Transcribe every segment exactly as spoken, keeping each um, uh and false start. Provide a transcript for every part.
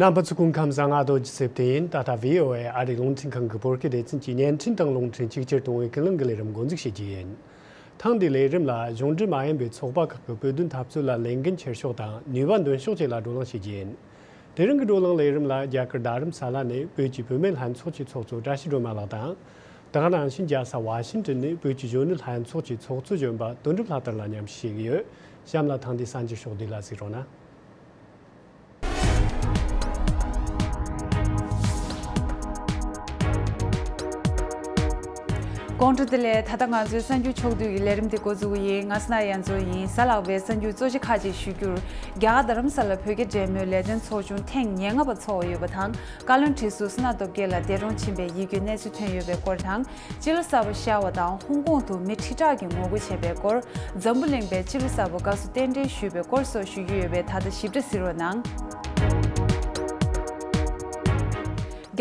རྣམ་པ་ཚོ་སྐུ་ཁམས་བཟང་། ང་རྡོ་རྗེ་སེ་བརྟན་ཡིན། ད་ལྟ་བྷི་ཨོ་ཨེ་ཨ་རིའི་རླུང་འཕྲིན་ཁང་གི་བོད་སྐད་སྡེ་ཚན་གྱིས་བརྙན་འཕྲིན་དང་རླུང་འཕྲིན་ཆིག་ཆར་གཏོང་བའི་ཀུན་གླེང་གི་ལས་རིམ་འགོ་འཛུགས་བྱེད་ཀྱི་ཡིན། ཐེངས་འདིའི་ལས་རིམ་ལ་གཞུང་འབྲེལ་མ་ཡིན་པའི་ཚོགས་པ་ཁག་གི་བོད་དོན་འཐབ་རྩོད་ལ་ལས་འགན་འཁྱེར་ཕྱོགས་དང་ནུས་པ་འདོན་ཕྱོགས་བཅས་ལ་བགྲོ་གླེང་བྱེད་ཀྱི་ཡིན། དེ་རིང་གི་བགྲོ་གླེང་ལས་རིམ་ལ་རྒྱ་གར་རྡ་རམ་ས་ལ་ནས་བོད་ཀྱི་བུད་མེད་ལྷན་ཚོགས་ཀྱི་ཚོགས་གཙོ་བཀྲ་ཤིས་སྒྲོལ་མ་ལགས་དང་། དེ་ག་ནང་བཞིན་རྒྱལ་ས་ཝ་ཤིང་ཏོན་ནས་བོད་ཀྱི་གཞོན་ནུ་ལྷན་ཚོགས་ཀྱི་ཚོགས་གཙོ་གཞོན་པ་དོན་གྲུབ་ལྷ་དར་ལ་མཉམ་ཞུགས་བྱེད་ཀྱི་ཡོད། གཤམ་ལ་ཐེངས་འདིའི་གསར་འགྱུར་ཕྱོགས་བསྡུས་ལ་གཟིགས་རོགས་གནང་། དགོང་དྲོ་བདེ་ལེགས། ད་ལྟ་ང་ཚོའི་གསར་འགྱུར་ཕྱོགས་བསྡུས་ཀྱི་ལས་རིམ་དེ་འགོ་འཛུགས་ཀྱི་ཡིན། ང་སྣ་ཡན་མཚོ་ཡིན། གཟའ་ལྷག་པའི་གསར་འགྱུར་གཙོ་ཆེ་ཁག་ཅིག་ཞུ་རྒྱུར། རྒྱ་གར་རྡ་རམ་ས་ལ་བོད་རྒྱ་འབྲེལ་མོལ་ལས་དོན་ཚོགས་ཆུང་ཐེངས་ཉེར་ལྔ་པ་འཚོགས་ཡོད་པ་དང་། བཀའ་བློན་ཁྲི་ཟུར་གསང་སྟོབས་རྒྱལ་ལགས་འདས་གྲོངས་ཕྱིན་པའི་ཡིད་སྐྱོའི་གནས་ཚུལ་ཐོན་ཡོད་པའི་སྐོར་དང་། སྤྱི་ལོ་གསར་པ་ཤར་བ་དང་ཧོང་ཀོང་དུ་མི་ཁྲི་ཕྲག་གིས་ངོ་རྒོལ་བྱས་པའི་སྐོར། འཛམ་བུ་གླིང་པས་སྤྱི་ལོ་གསར་པ་དགའ་བསུ་རྟེན་འབྲེལ་ཞུས་པའི་སྐོར་སོགས་ཞུ་རྒྱུ་ཡོད་པས། ད་ལྟ་ཞིབ་ཕྲ་གཟིགས་རོགས་གནང་།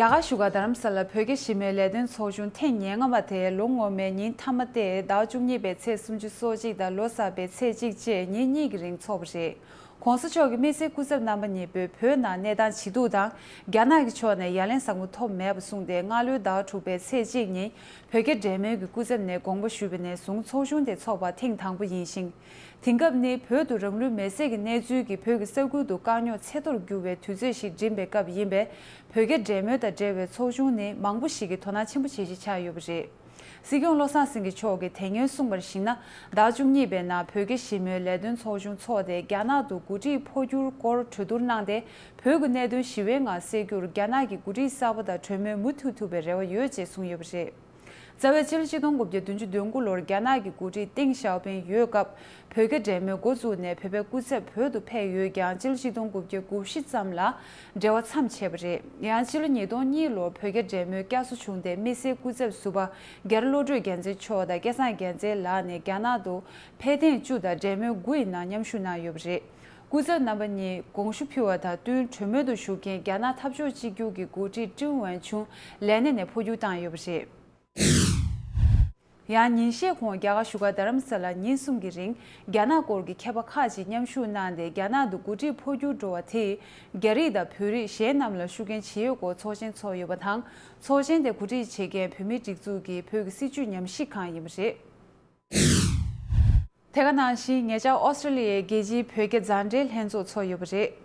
རྒྱ་གར་བཞུགས་སྒར་རྡ་རམ་ས་ལ་བོད་རྒྱ་ཞི་མོལ་ལས་དོན་ཚོགས་ཆུང་ཐེངས་ཉེར་ལྔ་པ་དེ་ལོ་སྔོན་མའི་ཉིན་མཐའ་མ་སྟེ་ཟླ་བཅུ་གཉིས་པའི་ཚེས་སུམ་ཅུ་སོ་གཅིག་དང་ལོ་གསར་པའི་ཚེས་གཅིག་བཅས་ཉིན་གཉིས་ཀྱི་རིང་འཚོགས་པ་རེད། ༸གོང་ས་མཆོག་གིས་དམིགས་བསལ་སྐུ་ཚབ་རྣམ་པ་གཉིས་པོས་བོད་ནང་གནས་སྟངས་ཇེ་སྡུག་དང་། རྒྱ་ནག་གི་ཕྱོགས་ནས་ཡ་ལན་ཟབ་མོ་ཐོབ་མེད་པ་གསུངས་ཏེ། སྔ་ལོའི་ཟླ་བ་དྲུག་པའི་ཚེས་གཅིག་ཉིན་བོད་རྒྱ་འབྲེལ་མོལ་གྱི་སྐུ་ཚབ་ནས་དགོངས་པ་ཞུས་པ་ནས་བཟུང་ཚོགས་ཆུང་དེ་འཚོགས་པ་ཐེངས་དང་པོ་ཡིན་ཞིང་། དེང་སྐབས་ནི་བོད་དུ་རང་ལུས་མེར་སྲེག་གི་གནས་ཚུལ་གྱིས་བོད་ཀྱི་ས་ཁུལ་དུ་དཀའ་རྙོག་ཚད་མཐོར་གྱུར་བའི་དུས་ཚོད་ཞིག་འགྲིམས་པའི་སྐབས་ཡིན་པས། བོད་རྒྱ་འབྲེལ་མོལ་དང་འབྲེལ་བའི་ཚོགས་ཆུང་ནི་མང་པོ་ཞིག་གིས་དོ་སྣང་ཆེན་པོ་བྱེད་གཞི་ཆགས་ཡོད་པ་རེད། སྲིད་སྐྱོང་བློ་བཟང་སེང་གེ་མཆོག་གིས་དེ་སྔོན་གསུངས་པར་གཞིགས་ན། ཟླ་བཅུ་གཉིས་པའི་ནང་བོད་རྒྱ་ཞི་མོལ་ལས་དོན་ཚོགས་ཆུང་འཚོགས་ཏེ། རྒྱ་ནག་ཏུ་འགོ་ཁྲིད་འཕོ་འགྱུར་སྐོར་གྲོས་བསྡུར་གནང་སྟེ། བོད་ཀྱི་གནད་དོན་ཞི་བའི་ངང་སེལ་རྒྱུར་རྒྱ་ནག་གི་འགོ་ཁྲིད་གསར་པ་དང་གྲོས་མོལ་མུ་མཐུད་ཐུབ་པའི་རེ་བ་ཡོད་ཅེས་གསུངས་ཡོད་པ་རེད། རྩ་བའི་ཕྱི་ལོ་ཆིག་སྟོང་དགུ་བརྒྱ་བདུན་ཅུ་དོན་དགུ་ལོར་རྒྱ་ནག་གི་འགོ་ཁྲིད་ཏེང་ཞའོ་ཕིང་ཡོད་སྐབས། བོད་རྒྱ་འབྲེལ་མོལ་འགོ་བཙུགས་ནས་བོད་པའི་སྐུ་ཚབ་བོད་དུ་ཕེབས་ཡོད་ཀྱང་། ཕྱི་ལོ་ཆིག་སྟོང་དགུ་བརྒྱ་དགུ་བཞི་ཙམ་ལ་འབྲེལ་བ་མཚམས་ཆད་པ་རེད། ཡང་ཕྱི་ལོ་ཉིས་སྟོང་གཉིས་ལོར་བོད་རྒྱ་འབྲེལ་མོལ་བསྐྱར་གསོ་བྱུང་སྟེ། དམིགས་བསལ་སྐུ་ཚབ་ཟུར་པ་རྒྱ་རི་བློ་གྲོས་རྒྱལ་མཚན་མཆོག་དང་སྐལ་བཟང་རྒྱལ་མཚན་ལགས་ནས་རྒྱ་ནག་ཏུ་ཕེབས་ཐེངས་བཅུ་དང་འབྲེལ་མོལ་དགུ་ཡི་ནང་མཉམ་ཞུགས་གནང་ཡོད་པ་རེད། སྐུ་ཚབ་རྣམ་པ་གཉིས་དགོངས་ཞུ་ཕུལ་བ་དང་བསྟུན། གྲོས་མོལ་དུ་ཞུགས་མཁན་རྒྱ་ནག་འཐབ་ཕྱོགས་གཅིག་གྱུར་གྱི་འགོ་ཁྲིད་ཀྲིན་ཝན་ཆུང་ལས་གནས་ནས་འཕོ་འགྱུར་བཏང་ཡོད་པ་རེད། ཡང་ཉིན་ཤས་གོང་རྒྱ་གར་བཞུགས་སྒར་རྡ་རམ་ས་ལར་ཉིན་གསུམ་གྱི་རིང་རྒྱ་ནག་སྐོར་གྱི་མཁས་པ་ཁག་ཅིག་མཉམ་ཞུགས་གནང་སྟེ། རྒྱ་ནག་ཏུ་འགོ་ཁྲིད་འཕོ་འགྱུར་འགྲོ་བ་དེས་རྒྱ་རིགས་དང་བོད་རིགས་གཞན་རྣམས་ལ་ཤུགས་རྐྱེན་ཇི་ཡོད་སྐོར་ཚོགས་ཆེན་ཚོགས་ཡོད་པ་དང་། ཚོགས་ཆེན་དེ་གོ་སྒྲིག་བྱེད་མཁན་བོད་མིའི་སྒྲིག་འཛུགས་ཀྱི་བོད་ཀྱི་སྲིད་བྱུས་ཉམས་ཞིབ་ཁང་ཡིན་པ་རེད། དེ་ག་ནང་བཞིན་ཉེ་ཆར་ཨོ་སི་ཀྲི་ལི་ཡའི་རྒྱལ་སྤྱིའི་བོད་རྒྱ་མཛའ་འབྲེལ་ལྷན་ཚོགས་ཚོགས་ཡོད་པ་རེད།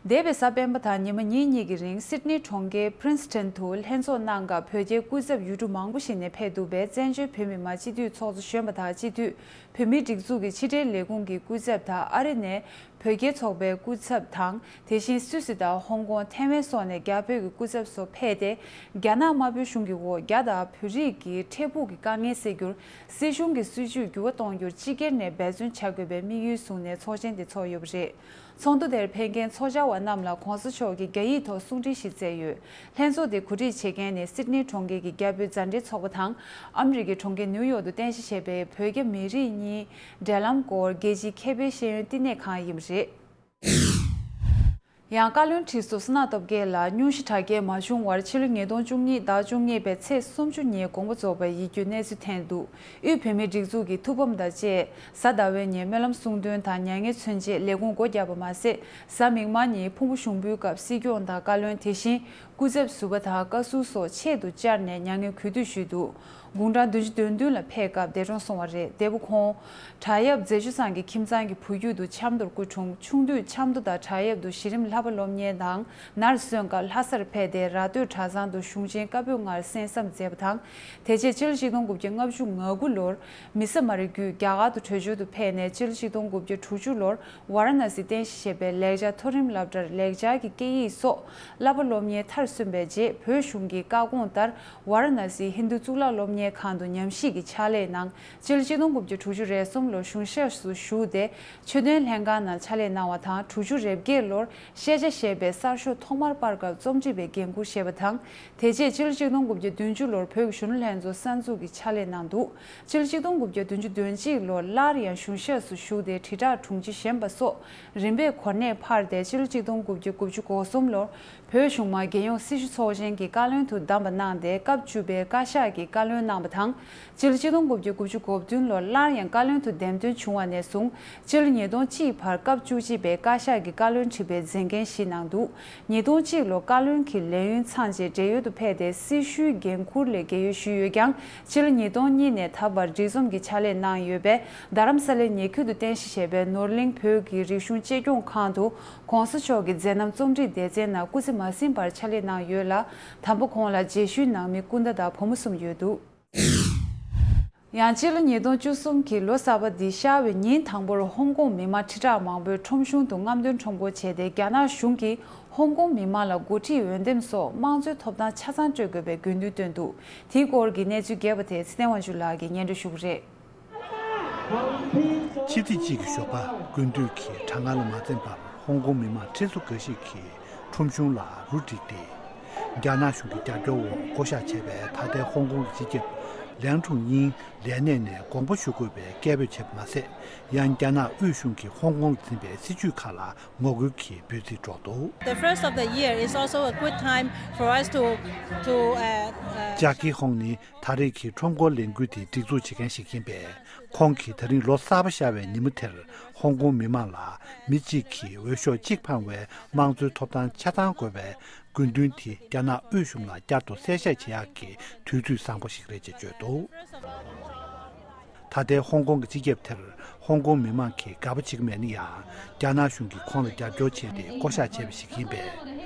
འདས་པའི་གཟའ་སྤེན་པ་དང་ཉི་མ་ཉིན་གཉིས་ཀྱི་རིང་སིད་ནི་གྲོང་ཁྱེར་པི་རིན་སི་ཊོན་དུ་ལྷན་ཚོགས་གནང་སྐབས། བོད་རྒྱའི་སྐུ་ཚབ་ཡུལ་གྲུ་མང་པོ་ཞིག་ནས་ཕེབས་འདུག་པས། བཙན་བྱོལ་བོད་མི་མང་སྤྱི་འཐུས་ཚོགས་གཙོ་གཞོན་པ་དང་། སྤྱི་འཐུས་བོད་མིའི་སྒྲིག་འཛུགས་ཀྱི་ཕྱི་དྲིལ་ལས་ཁུངས་ཀྱི་སྐུ་ཚབ་དང་། ཨ་རི་ནས་བོད་རྒྱའི་ཚོགས་པའི་སྐུ་ཚབ་དང་། དེ་བཞིན་སུད་སི་དང་ཧོང་ཀོང་། ཐའེ་ཝན་སོགས་ནས་རྒྱ་བོད་ཀྱི་སྐུ་ཚབ་སོགས་ཕེབས་ཏེ། རྒྱ་ནག་དམར་པོའི་གཞུང་གི་འོག་རྒྱ་དང་བོད་རིགས་ཀྱི་འཕྲལ་ཕུགས་ཀྱི་དཀའ་ངལ་སེལ་རྒྱུར། སྲིད་གཞུང་གི་སྲིད་བྱུས་འགྱུར་བ་གཏོང་རྒྱུར་སྤྱི་སྒེར་ནས་འབད་བརྩོན་བྱ་དགོས་པའི་དམིགས་ཡུལ་བཟུང་ནས་ཚོགས་ཆེན་དེ་ཚོགས་ཡོད་པ་རེད། ཚོགས་འདུ་དེར་ཕེབས་མཁན་ཚོགས་བཅར་བ་རྣམས་ལ་༸གོང་ས་མཆོག་གིས་རྒྱ་ཡིག་ཐོག་གསུང་འཕྲིན་ཞིག་བསྩལ་ཡོད། ལྷན་ཚོགས་དེ་གོ་སྒྲིག་བྱེད་མཁན་ནི་སིད་ནི་གྲོང་ཁྱེར་གྱི་རྒྱ་བོད་མཛའ་འབྲེལ་ཚོགས་པ་དང་། ཨ་མི་རི་ཀའི་གྲོང་ཁྱེར་ནིའུ་ཡོག་ཏུ་རྟེན་གཞི་བྱས་པའི་བོད་རྒྱ་མི་རིགས་གཉིས་འབྲེལ་ལམ་སྐོར་རྒྱལ་སྤྱིའི་ཁེ་ཕན་ཤེས་ཡོན་བསྟི་གནས་ཁང་ཡིན་པ་རེད། ཡང་བཀའ་བློན་ཁྲི་ཟུར་གསང་སྟོབས་རྒྱལ་ལགས་སྙུང་གཞི་དྲག་སྐྱེད་མ་བྱུང་བར་ཕྱི་ལོ་ཉིས་སྟོང་བཅུ་གཉིས་ཟླ་བཅུ་གཉིས་པའི་ཚེས་སུམ་ཅུ་ཉིན་དགོངས་པ་རྫོགས་པའི་ཡིད་སྐྱོའི་གནས་ཚུལ་ཐོན་འདུག་དབུས་བོད་མིའི་སྒྲིག་འཛུགས་ཀྱི་ཐུགས་ཕམ་དང་བཅས། གཟའ་ཟླ་བའི་ཉིན་སྨོན་ལམ་གསུང་འདོན་དང་མྱ་ངན་མཚོན་ཆེད་ལས་ཁུངས་སྒོ་བརྒྱབ་པ་མ་ཟད། གཟའ་མིག་དམར་ཉིན་ཕུང་པོ་ཞུགས་འབུལ་སྐབས་སྲིད་སྐྱོང་དང་བཀའ་བློན། དེ་བཞིན་སྐུ་ཚབ་ཟུར་པ་དང་བཀའ་ཟུར་སོགས་ཆེད་དུ་བཅར་ནས་མྱ་ངན་གུས་འདུད་ཞུས་འདུག་དགུང་གྲངས་བདུན་ཅུ་དོན་བདུན་ལ་ཕེབས་སྐབས་འདས་གྲོངས་སོང་བ་རེད། འདས་པོ་ཁོང་བྲག་གཡབ་རྫས་སྦྱོར་ཚང་གི་ཁྱིམ་ཚང་གི་བུ་རྒྱུད་དུ་ཆབ་མདོར་སྐུ་འཁྲུངས། ཆུང་དུས་ཆབ་མདོ་དང་བྲག་གཡབ་ཏུ་གཞི་རིམ་བསླབ་པ་སློབ་གཉེར་དང་ནར་སོན་སྐབས་ལྷ་སར་ཕེབས་ཏེ། ར་སྟོད་གྲྭ་ཚང་དུ་གཞུང་ཆེན་བཀའ་པོད་ལྔར་གསན་བསམ་མཛད་པ་དང་། དེ་རྗེས་ཕྱི་ལོ་ཆིག་སྟོང་དགུ་བརྒྱ་ལྔ་བཅུ་ང་དགུ་ལོར་མི་ས་མ་རི་བརྒྱུད་རྒྱ་གར་དུ་བྲོས་བྱོལ་དུ་ཕེབས་ནས། ཕྱི་ལོ་ཆིག་སྟོང་དགུ་བརྒྱ་དྲུག་ཅུ་ལོར་ཝཱ་ར་ཎ་སིར་རྟེན་གཞི་བྱས་པའི་ལེགས་སྦྱར་མཐོ་རིམ་སློབ་གྲྭར་ལེགས་སྦྱར་གྱི་སྐད་ཡིག་སོགས་བསླབ་པ་སློབ་གཉེར་མཐར་སོན་པའི་རྗེས། བོད་གཞུང་གི་བཀའ་དགོངས་ལྟར་ཝཱ་ར་ཎ་སིའི་ཧིན་རྡུ་གཙུག་ལག་སློབ་གཉེར་ཁང་དུ་ཉམས་ཞིབ་ཀྱི་ཕྱག་ལས་གནང་། སྤྱི་ལོ་ཆིག་སྟོང་དགུ་བརྒྱ་དྲུག་ཅུ་རེ་གསུམ་ལོར་གཞུང་ཞབས་སུ་ཞུགས་ཏེ། ཆོས་དོན་ལྷན་ཁང་ནང་ཕྱག་ལས་གནང་བ་དང་། དྲུག་ཅུ་རེ་བརྒྱད་ལོར་ཤེས་བྱ་ཞེས་པའི་གསར་ཤོག་ཐོག་མར་པར་སྐབས་རྩོམ་སྒྲིག་པའི་འགན་འཁུར་བཞེས་པ་དང་། དེ་རྗེས་ཕྱི་ལོ་ཆིག་སྟོང་དགུ་བརྒྱ་བདུན་ཅུ་ལོར་བོད་ཀྱི་གཞོན་ནུ་ལྷན་ཚོགས་གསར་འཛུགས་ཀྱི་ཕྱག་ལས་གནང་འདུག་ཕྱི་ལོ་ཆིག་སྟོང་དགུ་བརྒྱ་བདུན་ཅུ་དོན་གཅིག་ལོར་སླར་ཡང་གཞུང་ཞབས་སུ་ཞུགས་ཏེ། དྲིལ་བསྒྲགས་དྲུང་ཆེ་བཞེངས་པ་སོགས་རིམ་པས་གོ་གནས་འཕར་ཏེ། ཕྱི་ལོ་ཆིག་སྟོང་དགུ་བརྒྱ་དགུ་བཅུ་གོ་གསུམ་ལོར་ བོད་གཞུང་མང་རྒྱལ་ཡོངས་སྲི་ཞུ་ཚོགས་ཆེན་གྱི་བཀའ་བློན་དུ་བདམས་པ་གནང་སྟེ། སྐབས་བཅུ་པའི་བཀའ་ཤག་གི་བཀའ་བློན་གནང་བ་དང་། སྤྱི་ལོ་ཆིག་སྟོང་དགུ་བརྒྱ་དགུ་བཅུ་གོ་བདུན་ལོར་སླར་ཡང་བཀའ་བློན་དུ་འདེམས་ཐོན་བྱུང་བ་ནས་བཟུང་སྤྱི་ལོ་ཉིས་སྟོང་གཅིག་བར་སྐབས་བཅུ་གཅིག་པའི་བཀའ་ཤག་གི་བཀའ་བློན་ཁྲི་པའི་མཛད་འགན་བཞེས་གནང་འདུག་ཉིས་སྟོང་གཅིག་ལོར་བཀའ་བློན་གྱི་ལས་ཡུན་ཚང་རྗེས་བགྲེས་ཡོལ་དུ་ཕེབས་ཏེ། སྲི་ཞུའི་འགན་འཁུར་ལས་བགྲེས་ཡོལ་ཞུས་ཡོད་ཀྱང་། སྤྱི་ལོ་ཉིས་སྟོང་གཉིས་ནས་ད་བར་སྒྲིག་རྩོམ་གྱི་ཕྱག་ལས་གནང་ཡོད་པས། རྡ་རམ་ས་ལའི་ཉེ་ཁུལ་དུ་རྟེན་གཞི་བྱས་པའི་ནོར་གླིང་བོད་ཀྱི་རིག་གཞུང་གཅེས་སྐྱོང་ཁང་དུ་༸གོང་ས་མཆོག་གི་མཛད་རྣམ་རྩོམ་སྒྲིག་སྡེ་ཚན་ནང་སྐུ་ཚེ་མ་ཟིན་པར་ཕྱག་ལས་གནང་ཡོད་ལ། དམ་པ་ཁོང་ལ་རྗེས་ཤུལ་ནང་མི་སྐུ་ཟླ་དང་བུ་མོ་གསུམ་ཡོད་འདུག་ཡང་སྤྱི་ལོ་ཉིས་སྟོང་བཅུ་གསུམ་གྱི་ལོ་གསར་པ་འདི་ཤར་བའི་ཉིན་དང་པོར་ཧོང་ཀོང་མི་མང་ཁྲི་ཕྲག་མང་པོས་ཁྲོམ་གཞུང་དུ་རྔམ་སྟོན་ཁྲོམ་སྐོར་བྱས་ཏེ། རྒྱ་ནག་གཞུང་གིས་ཧོང་ཀོང་མི་མང་ལ་འགོ་ཁྲིད་འོས་འདེམས་སོགས་དམངས་གཙོའི་ཐོབ་ཐང་ཆ་ཚང་སྤྲོད་དགོས་པའི་དགོས་འདུན་བཏོན་འདུག་དེའི་སྐོར་གྱི་གནས་ཚུལ་རྒྱས་པ་དེ་ཚེ་བརྟན་དབང་ཕྱུག་ལགས་ཀྱིས་སྙན་སྒྲོན་ཞུ་གི་རེད། ཕྱི་ཚེས་གཅིག་གི་ཞོགས་པ་དགུན་དུས་ཀྱི་གྲང་ངར་ལ་མ་འཛེམས་པར་ཧོང་ཀོང་མི་མང་ཁྲི་ཚོ་འགའ་ཞིག་གིས་ཁྲོམ་གཞུང་ལ་རུ་བསྒྲིགས་ཏེ། རྒྱ་ནག་གཞུང་གི་རྒྱབ་སྐྱོར་འོག་བསྐོ་གཞག་བྱས་པའི་ད་ལྟའི་ཧོང་ཀོང་གི་སྤྱི་ཁྱབ་ལེང་ཀྲུང་དབྱིང་ལས་གནས་ནས་དགོངས་པ་ཞུ་དགོས་པའི་སྐད་འབོད་བྱས་པ་མ་ཟད། ཡང་རྒྱ་ནག་དབུས་གཞུང་གིས་ཧོང་ཀོང་ལ་འཛིན་པའི་སྲིད་བྱུས་ཁག་ལ་ངོ་རྒོལ་གྱི་འབོད་ཚིག་སྒྲོག་འདུག The first of the year is also a good time for us to, to, uh, uh, ཇཱ་ཁི་ཧོང་ནི་ད་རེས་ཀྱི་ཁྲོམ་སྐོར་ལས་འགུལ་དེ་སྒྲིག་འཛུགས་བྱེད་མཁན་ཞིག་ཡིན་པས། ཁོང་གིས་ད་རིང་ལོ་གསར་པ་ཤར་བའི་ཉིན་མོ་དེར་ཧོང་ཀོང་མི་མང་ལ་མི་གཅིག་གིས་འོས་ཤོག་གཅིག་འཕངས་པའི་དམངས་གཙོའི་ཐོབ་ཐང་ཆ་ཚང་དགོས་པའི་དགོས་འདུན་དེ་རྒྱ་ནག་དབུས་གཞུང་ལ་བསྐྱར་དུ་གསལ་བཤད་བྱེད་ཡག་གི་དུས་ཚོད་བཟང་པོ་ཞིག་རེད་ཅེས་བརྗོད་འདུག་ད་ལྟའི་ཧོང་ཀོང་གི་སྤྱི་ཁྱབ་དེར་ཧོང་ཀོང་མི་མང་གིས་དགའ་པོ་བྱེད་ཀྱི་མེད་ན་ཡང་། རྒྱ་ནག་གཞུང་གིས་ཁོང་ལ་རྒྱབ་སྐྱོར་བྱས་ཏེ་བསྐོ་གཞག་བྱས་པ་ཞིག་ཡིན་པས།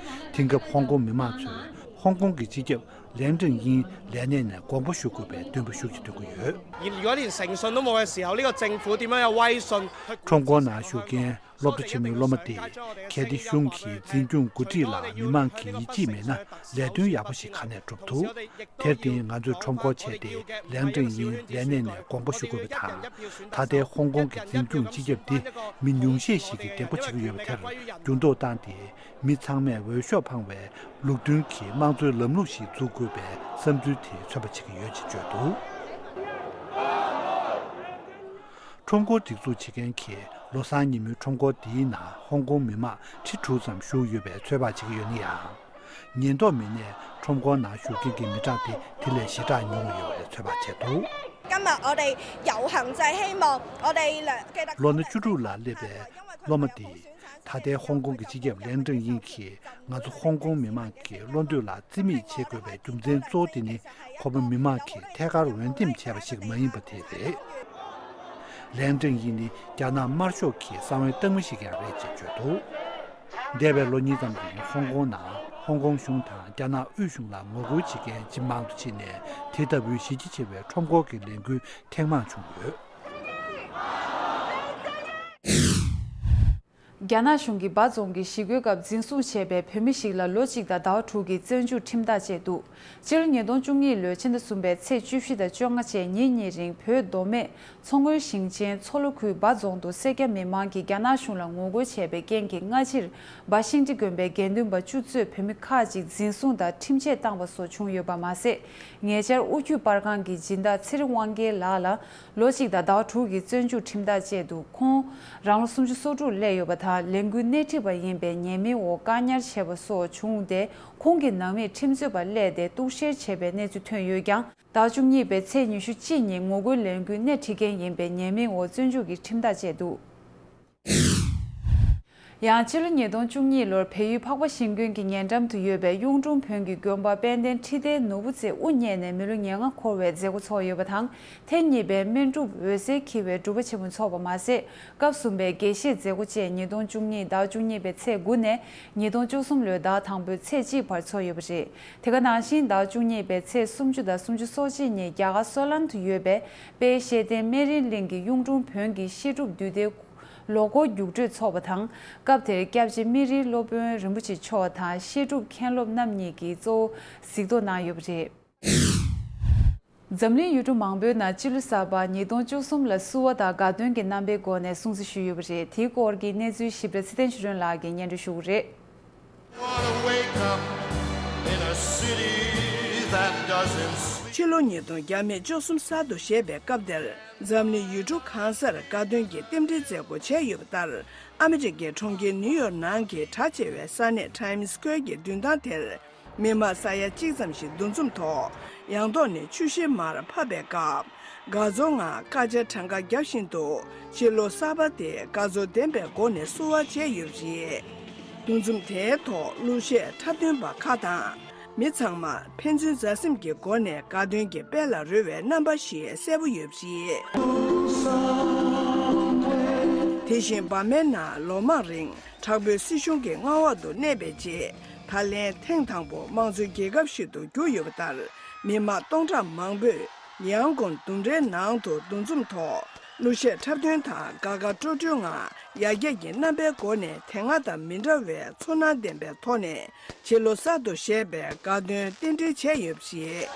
དེང་སྐབས་ཧོང་ཀོང་མི་མང་ཚོས་ཧོང་ཀོང་གི་སྤྱི་ཁྱབ་ལེང་ཀྲིང་དབྱིང་ལས་གནས་ནས་དགོངས་པ་ཞུ་དགོས་པའི་འདུན་པ་ཤུགས་ཆེ་འདོན་གྱི་ཡོད། 如果連誠信都冇嘅時候，呢個政府點樣有威信去 ཁྲོམ་སྐོར་ནང་བཞུགས་མཁན་སློབ་གྲྭ་ཆེན་མོའི་སློབ་མ་དེས། གལ་ཏེ་གཞུང་གི་འཛིན་སྐྱོང་འགོ་ཁྲིད་ལ་མི་མང་གི་ཡིད་ཆེས་མེད་ན། ལས་དོན་ཡག་པོ་ཞིག་ག་ནས་སྒྲུབ་ཐུབ། དེར་བརྟེན་ང་ཚོས་ཁྲོམ་སྐོར་བྱས་ཏེ། ལེང་ཀྲིང་དབྱིང་ལས་གནས་ནས་དགོངས་པ་ཞུ་དགོས་པ་དང་། ད་ལྟའི་ཧོང་ཀོང་གི་འཛིན་སྐྱོང་སྤྱི་ཁྱབ་འདི་མི་ཉུང་ཤས་ཤིག་གིས་འདེམས་བསྐོ་བྱེད་ཀྱི་ཡོད་པ་དེར་འགྱུར་ལྡོག་བཏང་སྟེ། མི་ཚང་མས་འོས་ཤོག་འཕངས་པའི་ལུགས་མཐུན་གྱི་དམངས་གཙོའི་ལམ་ལུགས་ཤིག་འཛུགས་དགོས་པའི་བསམ་ཚུལ་དེ་མཚོན་པ་བྱེད་ཀྱི་ཡོད་ཅེས་བརྗོད་འདུག་ཁྲོམ་སྐོར་སྒྲིག་འཛུགས་བྱེད་མཁན་གྱིས་ལོ་གསར་ཉིན་མོའི་ཁྲོམ་སྐོར་འདིའི་ནང་ཧོང་ཀོང་མི་མང་ཁྲི་དྲུག་ཙམ་ཞུགས་ཡོད་པའི་ཚོད་དཔག་བྱེད་ཀྱི་ཡོད་ན་ཡང་། ཉེན་རྟོག་མི་སྣས་ཁྲོམ་སྐོར་ནང་ཞུགས་མཁན་གྱི་མི་གྲངས་དེ་དེ་ལས་ཞེ་དྲག་ཉུང་ཡོད་པའི་ཚོད་དཔག་བྱས་འདུག 今日我哋遊行就係希望我哋兩嘅 ལོ་ན་བཅུ་དྲུག་ལ་སླེབས་པའི་སློབ་མ་དེས། ད་ལྟའི་ཧོང་ཀོང་གི་སྤྱི་ཁྱབ་ལེང་ཀྲིང་དབྱིང་གིས་ང་ཚོ་ཧོང་ཀོང་མི་མང་གི་བློ་འདོད་ལ་རྩིས་མེད་བྱེད་དགོས་པའི་རྒྱུ་མཚན་གཙོ་བོ་དེ་ནི། ཁོ་པ་མི་མང་གིས་ཐད་ཀར་འོས་འདེམས་བྱས་པ་ཞིག་མ་ཡིན་པ་དེ་རེད། ལེང་ཀྲིང་དབྱིང་ནི་རྒྱ་ནག་དམར་ཤོག་གི་གསང་བའི་རྟགས་མ་ཞིག་ཀྱང་རེད་ཅེས་བརྗོད་འདུག་འདས་པའི་ལོ་གཉིས་ཙམ་རིང་ཧོང་ཀོང་ནང་ཧོང་ཀོང་གཞུང་དང་རྒྱ་ནག་དབུས་གཞུང་ལ་ངོ་རྒོལ་བྱེད་མཁན་ཇི་མང་དུ་ཕྱིན་ནས། དེ་ལྟ་བུའི་གཞི་རྒྱ་ཆེ་བའི་ཁྲོམ་སྐོར་གྱི་ལས་འགུལ་ཐེངས་མང་བྱུང་ཡོད། རྒྱ་ནག་གཞུང་གིས་འབའ་རྫོང་གི་ཞི་རྒོལ་སྐབས་འཛིན་བཟུང་བྱས་པའི་བོད་མི་ཞིག་ལ་ལོ་གཅིག་དང་ཟླ་བ་དྲུག་གི་བཙོན་འཇུག་ཁྲིམས་ཐག་བཅད་འདུག་སྤྱི་ལོ་ཉིས་སྟོང་བཅུ་གཉིས་ལོའི་ཕྱི་ཟླ་གསུམ་པའི་ཚེས་བཅུ་བཞི་དང་བཅོ་ལྔ་བཅས་ཉིན་གཉིས་རིང་བོད་མདོ་སྨད་མཚོ་སྔོན་ཞིང་ཆེན་མཚོ་ལྷོ་ཁུལ་འབའ་རྫོང་དུ་སེར་སྐྱ་མི་མང་གིས་རྒྱ་ནག་གཞུང་ལ་ངོ་རྒོལ་བྱས་པའི་རྐྱེན་གྱིས། སྔ་ཕྱིར་འབའ་ཤིང་འབྲི་དགོན་པའི་དགེ་འདུན་པ་བཅུ་གཙོས་བོད་མི་ཁག་ཅིག་འཛིན་བཟུང་དང་ཁྲིམས་ཆད་བཏང་བ་སོགས་བྱུང་ཡོད་པ་མ་ཟད། ཉེ་ཆར་དབུས་རྒྱུད་པར་ཁང་གི་སྦྱིན་བདག་ཚེ་རིང་དབང་རྒྱལ་ལགས་ལ། ལོ་གཅིག་དང་ཟླ་བ་དྲུག་གི་བཙོན་འཇུག་ཁྲིམས་ཐག་བཅད་འདུག་ཁོང་རང་ལོ་སུམ་ཅུ་སོ་དྲུག་སླེབས་ཡོད་པ་དང་། ལས་འགུལ་སྣེ་ཁྲིད་པ་ཡིན་པའི་ཉེས་མིང་འོག་བཀག་ཉར་བྱས་པ་སོགས་བྱུང་སྟེ། ཁོང་གི་ནང་མིས་ཁྲིམས་རྩོད་པ་གླས་ཏེ་གཏུག་བཤེར་བྱས་པའི་གནས་ཚུལ་ཐོན་ཡོད་ཀྱང་། ཟླ་བཅུ་གཉིས་པའི་ཚེས་ཉི་ཤུ་གཅིག་ཉིན་ངོ་རྒོལ་ལས་འགུལ་སྣེ་ཁྲིད་མཁན་ཡིན་པའི་ཉེས་མིང་འོག་བཙོན་འཇུག་གི་ཁྲིམས་ཐག་བཅད་འདུག་ཡང་སྤྱི་ལོ་ཉིས་སྟོང་བཅུ་གཉིས་ལོར་བལ་ཡུལ་འཕགས་པ་ཤིང་ཀུན་གྱི་ཉེ་འགྲམ་དུ་ཡོད་པའི་གཡུང་དྲུང་བོན་གྱི་དགོན་པ་དཔལ་ལྡན་ཁྲི་བརྟན་ནོར་བུ་རྩེས་དབུ་བརྙེས་ནས་མི་ལོ་ཉེར་ལྔ་འཁོར་བའི་མཛད་སྒོ་ཚོགས་ཡོད་པ་དང་། ཐེངས་གཉིས་པའི་སྨན་སྒྲུབ་འོད་ཟེར་འཁྱིལ་བའི་སྒྲུབ་པ་ཆེན་མོ་འཚོགས་པ་མ་ཟད། སྐབས་གསུམ་པའི་དགེ་བཤེས་མཛད་སྒོ་བཅས་ཉིས་སྟོང་བཅུ་གཉིས་ཟླ་བཅུ་གཉིས་པའི་ཚེས་དགུ་ནས་ཉིས་སྟོང་བཅུ་གསུམ་ལོའི་ཟླ་དང་པོའི་ཚེས་གཅིག་བར་འཚོགས་ཡོད་པ་རེད། དེ་ག་ནང་བཞིན་ཟླ་བཅུ་གཉིས་པའི་ཚེས་སུམ་ཅུ་དང་སུམ་ཅུ་སོ་གཅིག་ཉིན་རྒྱ་གར་སོ་ལན་དུ་ཡོད་པའི་དཔལ་ཤེར་ཕྲེང་སྨན་རིའི་གླིང་གི་གཡུང་དྲུང་བོན་གྱི་བཤད་སྒྲུབ་འདུས་སྡེའི་ལོ་འཁོར་རྒྱུགས་སྤྲོད་འཚོགས་པ་དང་། སྐབས་དེར་སྐྱབས་རྗེ་སྨན་རིའི་སློབ་དཔོན་རིན་པོ་ཆེ་མཆོག་དང་བཤད་སྒྲུབ་མཁན་སློབ་རྣམ་གཉིས་ཀྱིས་གཙོ་བོ་གཟིགས་རྟོག་གནང་ཡོད་པ་རེད། འཛམ་གླིང་ཡུལ་གྲུ་མང་པོའི་ནང་སྤྱི་ལོ་གསར་པ་ཉིས་སྟོང་བཅུ་གསུམ་ལ་བསུ་བ་དང་དགའ་སྟོན་གྱི་རྣམ་པའི་སྒོ་ནས་སྲུང་བརྩི་ཞུས་ཡོད་པ་རེད། དེའི་སྐོར་གྱི་གནས་ཚུལ་ཞིབ་ཕྲ་ཚེ་བརྟན་ཆོས་སྒྲོན་ལགས་ཀྱིས་སྙན་སྒྲོན་ཞུ་གི་རེད། Wanna wake up in a city that doesn't sleep. ཕྱི་ལོ་ཉིས་སྟོང་བརྒྱ་མེད་བཅུ་གསུམ་གསར་དུ་བཞད་པའི་སྐབས་དེར། འཛམ་གླིང་ཡུལ་གྲུ་གང་སར་དགའ་སྟོན་གྱི་རྟེན་འབྲེལ་མཛད་སྒོ་བྱས་ཡོད་པ་ལྟར། ཨ་མི་རི་ཀའི་གྲོང་ཁྱེར་ནིའུ་ཡོག་ནང་གི་གྲགས་ཆེ་བའི་ས་གནས་Times Square གྱི་མདུན་ཐང་དེར། མི་མང་ས་ཡ་གཅིག་ཙམ་ཞིག་འདུ་འཛོམས་ཐོག་ཡང་ཐོག་ནས་ཆུ་ཤེལ་མར་ཕབ་པའི་སྐབས། དགའ་ཚོར་ངང་སྐར་ཆ་གྲངས་ཀ་བརྒྱབ་བཞིན་དུ། ཕྱི་ལོ་གསར་པ་དེ་དགའ་ཚོར་ལྡན་པའི་སྒོ་ནས་བསུ་བ་བྱས་ཡོད་པ་རེད། འདུ་འཛོམས་དེའི་ཐོག་གླུ་གཞས་འཁྲབ་སྟོན་པ་ཁག་དང་། མི་ཚང་མ་ཕན་ཚུན་མཛའ་སེམས་ཀྱི་སྒོ་ནས་དགའ་སྟོན་གྱི་དཔལ་ལ་རོལ་བའི་རྣམ་པ་ཞིག་གསལ་པོ་ཡོད་པ་རེད། དེ་བཞིན་འབར་མའི་ནང་ལོ་མང་རིང་དྲག་པོའི་སྲིད་གཞུང་གི་མངའ་འོག་ཏུ་གནས་པའི་རྗེས། ད་ལན་ཐེངས་དང་པོ་དམངས་གཙོའི་རྒྱལ་ཁབ་ཞིག་ཏུ་གྱུར་ཡོད་པ་ལྟར། མི་མང་སྟོང་ཕྲག་མང་པོས་ཡང་ཀོང་ལྡུམ་རའི་ནང་དུ་འདུ་འཛོམས་ཐོག་གླུ་གཞས་འཁྲབ་སྟོན་དང་དགའ་དགའ་སྤྲོ་སྤྲོའི་ངང་ཡར་རྒྱས་ཀྱི་རྣམ་པའི་སྒོ་ནས་དེ་སྔ་དང་མི་འདྲ་བའི་ཚོར་སྣང་ལྡན་པའི་ཐོག་ནས་ཕྱི་ལོ་གསར་དུ་བཞད་པའི་དགའ་སྟོན་རྟེན་འབྲེལ་བྱས་ཡོད་པ་རེད།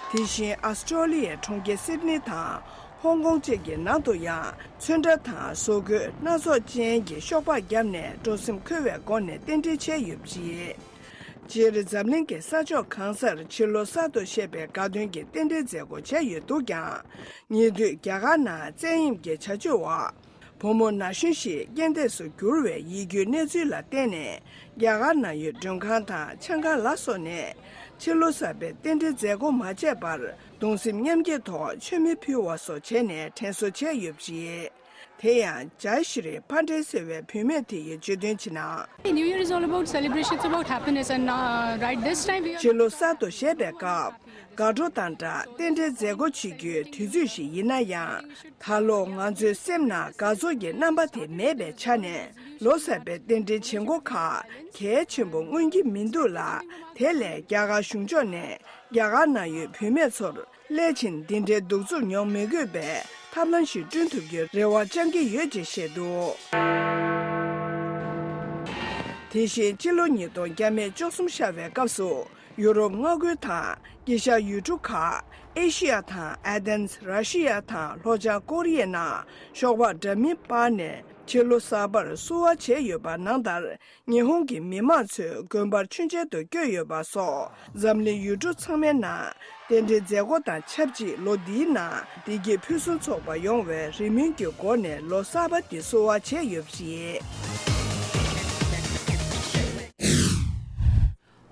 དེ་བཞིན་ཨ་སི་ཀྲོ་ལི་ཡའི་གྲོང་ཁྱེར་སིད་ནི་དང་ཧོང་ཀོང་བཅས་ཀྱི་ནང་དུ་ཡང་ཚོན་ཁྲ་དང་བཟོ་བཀོད་སྣ་ཚོགས་ཅན་གྱི་ཤོག་སྦག་བརྒྱབ་ནས་སྤྲོ་སེམས་འཁོལ་བའི་སྒོ་ནས་རྟེན་འབྲེལ་བྱས་ཡོད་པ་རེད། སྤྱིར་འཛམ་གླིང་གི་ས་ཕྱོགས་གང་སར་ཕྱི་ལོ་གསར་དུ་བཞད་པའི་དགའ་སྟོན་གྱི་རྟེན་འབྲེལ་མཛད་སྒོ་བྱས་ཡོད་འདུག་ཀྱང་། ཉེ་དུས་རྒྱ་གར་ནང་བཙན་གཡེམ་གྱི་བྱ་སྤྱོད་འོག་བུ་མོ་ན་གཞོན་ཞིག་རྐྱེན་འདས་སུ་གྱུར་བའི་ཡིད་སྐྱོའི་གནས་ཚུལ་ལ་བརྟེན་ནས། རྒྱ་གར་ནང་ཡོད་མགྲོན་ཁང་དང་ཆང་ཁང་ལ་སོགས་ནས་ཕྱི་ལོ་གསར་པའི་རྟེན་འབྲེལ་མཛད་སྒོ་མ་བྱས་པར་གདུང་སེམས་མཉམ་སྐྱེད་ཐོག་མཆོད་མེ་ཕུལ་བ་སོགས་བྱས་ནས་དྲན་གསོ་བྱས་ཡོད་པ་རེད། དེ་ཡང་ཇའི་ཤི་རི་ཕན་ཏྲེ་ཟེར་བའི་བུད་མེད་དེ་ཡིས་བརྗོད་དོན་བྱས་ན། New Year is all about celebration. It's about happiness, and uh, right this time we are. ཕྱི་ལོ་གསར་དུ་བཞད་པའི་སྐབས། དགའ་སྤྲོ་དང་སྦྲགས་རྟེན་འབྲེལ་མཛད་སྒོ་བྱེད་རྒྱུའི་དུས་ཚོད་ཞིག་ཡིན་ན་ཡང་། ད་ལོ་ང་ཚོའི་སེམས་ནང་དགའ་ཚོར་གྱི་རྣམ་པ་དེ་མེད་པའི་ཆ་ནས། ལོ་གསར་པའི་རྟེན་འབྲེལ་བྱེད་སྒོ་ཁག་གལ་ཆེན་པོ་མངོན་གྱི་མི་འདུག་ལ། དེ་ལས་རྒྱ་གར་གཞུང་ཕྱོགས་ནས་རྒྱ་གར་ནང་ཡོད་བུད་མེད་ཚོར། སླད་ཕྱིན་འདི་འདྲའི་གདུག་རྩུབ་མྱོང་མི་དགོས་པའི་ཐབས་ལམ་ཞིག་བསྐྲུན་ཐུབ་རྒྱུའི་རེ་བ་བཅང་གི་ཡོད་ཅེས་བཤད་འདུག་དེ་བཞིན་ཕྱི་ལོ་ཉིས་སྟོང་བརྒྱ་མེད་བཅུ་གསུམ་ཤར་བའི་སྐབས་སུ། ཡུ་རོབ་མངའ་ཁུལ་དང་དཀྱིལ་ཤར་ཡུལ་གྲུ་ཁག་ཨེ་ཤི་ཡ་དང་ཨ་ཐེན། ར་ཤི་ཡ་དང་ལྷོ་བྱང་ཀོ་རི་ཡའི་ནང་ཤོག་སྦག་འདྲ་མིན་སྤར་ནས་ཕྱི་ལོ་གསར་པར་བསུ་བ་བྱས་ཡོད་པ་ནང་ལྟར། ཉི་ཧོང་གི་མི་མང་ཚོས་དགོན་པར་མཆོད་མཇལ་དུ་བསྐྱོད་ཡོད་པ་སོགས། འཛམ་གླིང་ཡུལ་གྲུ་ཚང་མའི་ནང་རྟེན་འབྲེལ་མཛད་སྒོ་དང་ཆབས་ཅིག་ལོ་འདིའི་ནང་བདེ་སྐྱིད་ཕུན་སུམ་ཚོགས་པ་ཡོང་བའི་རེ་སྨོན་གྱི་སྒོ་ནས་ལོ་གསར་པ་འདི་བསུ་བ་བྱས་ཡོད་པ་རེད།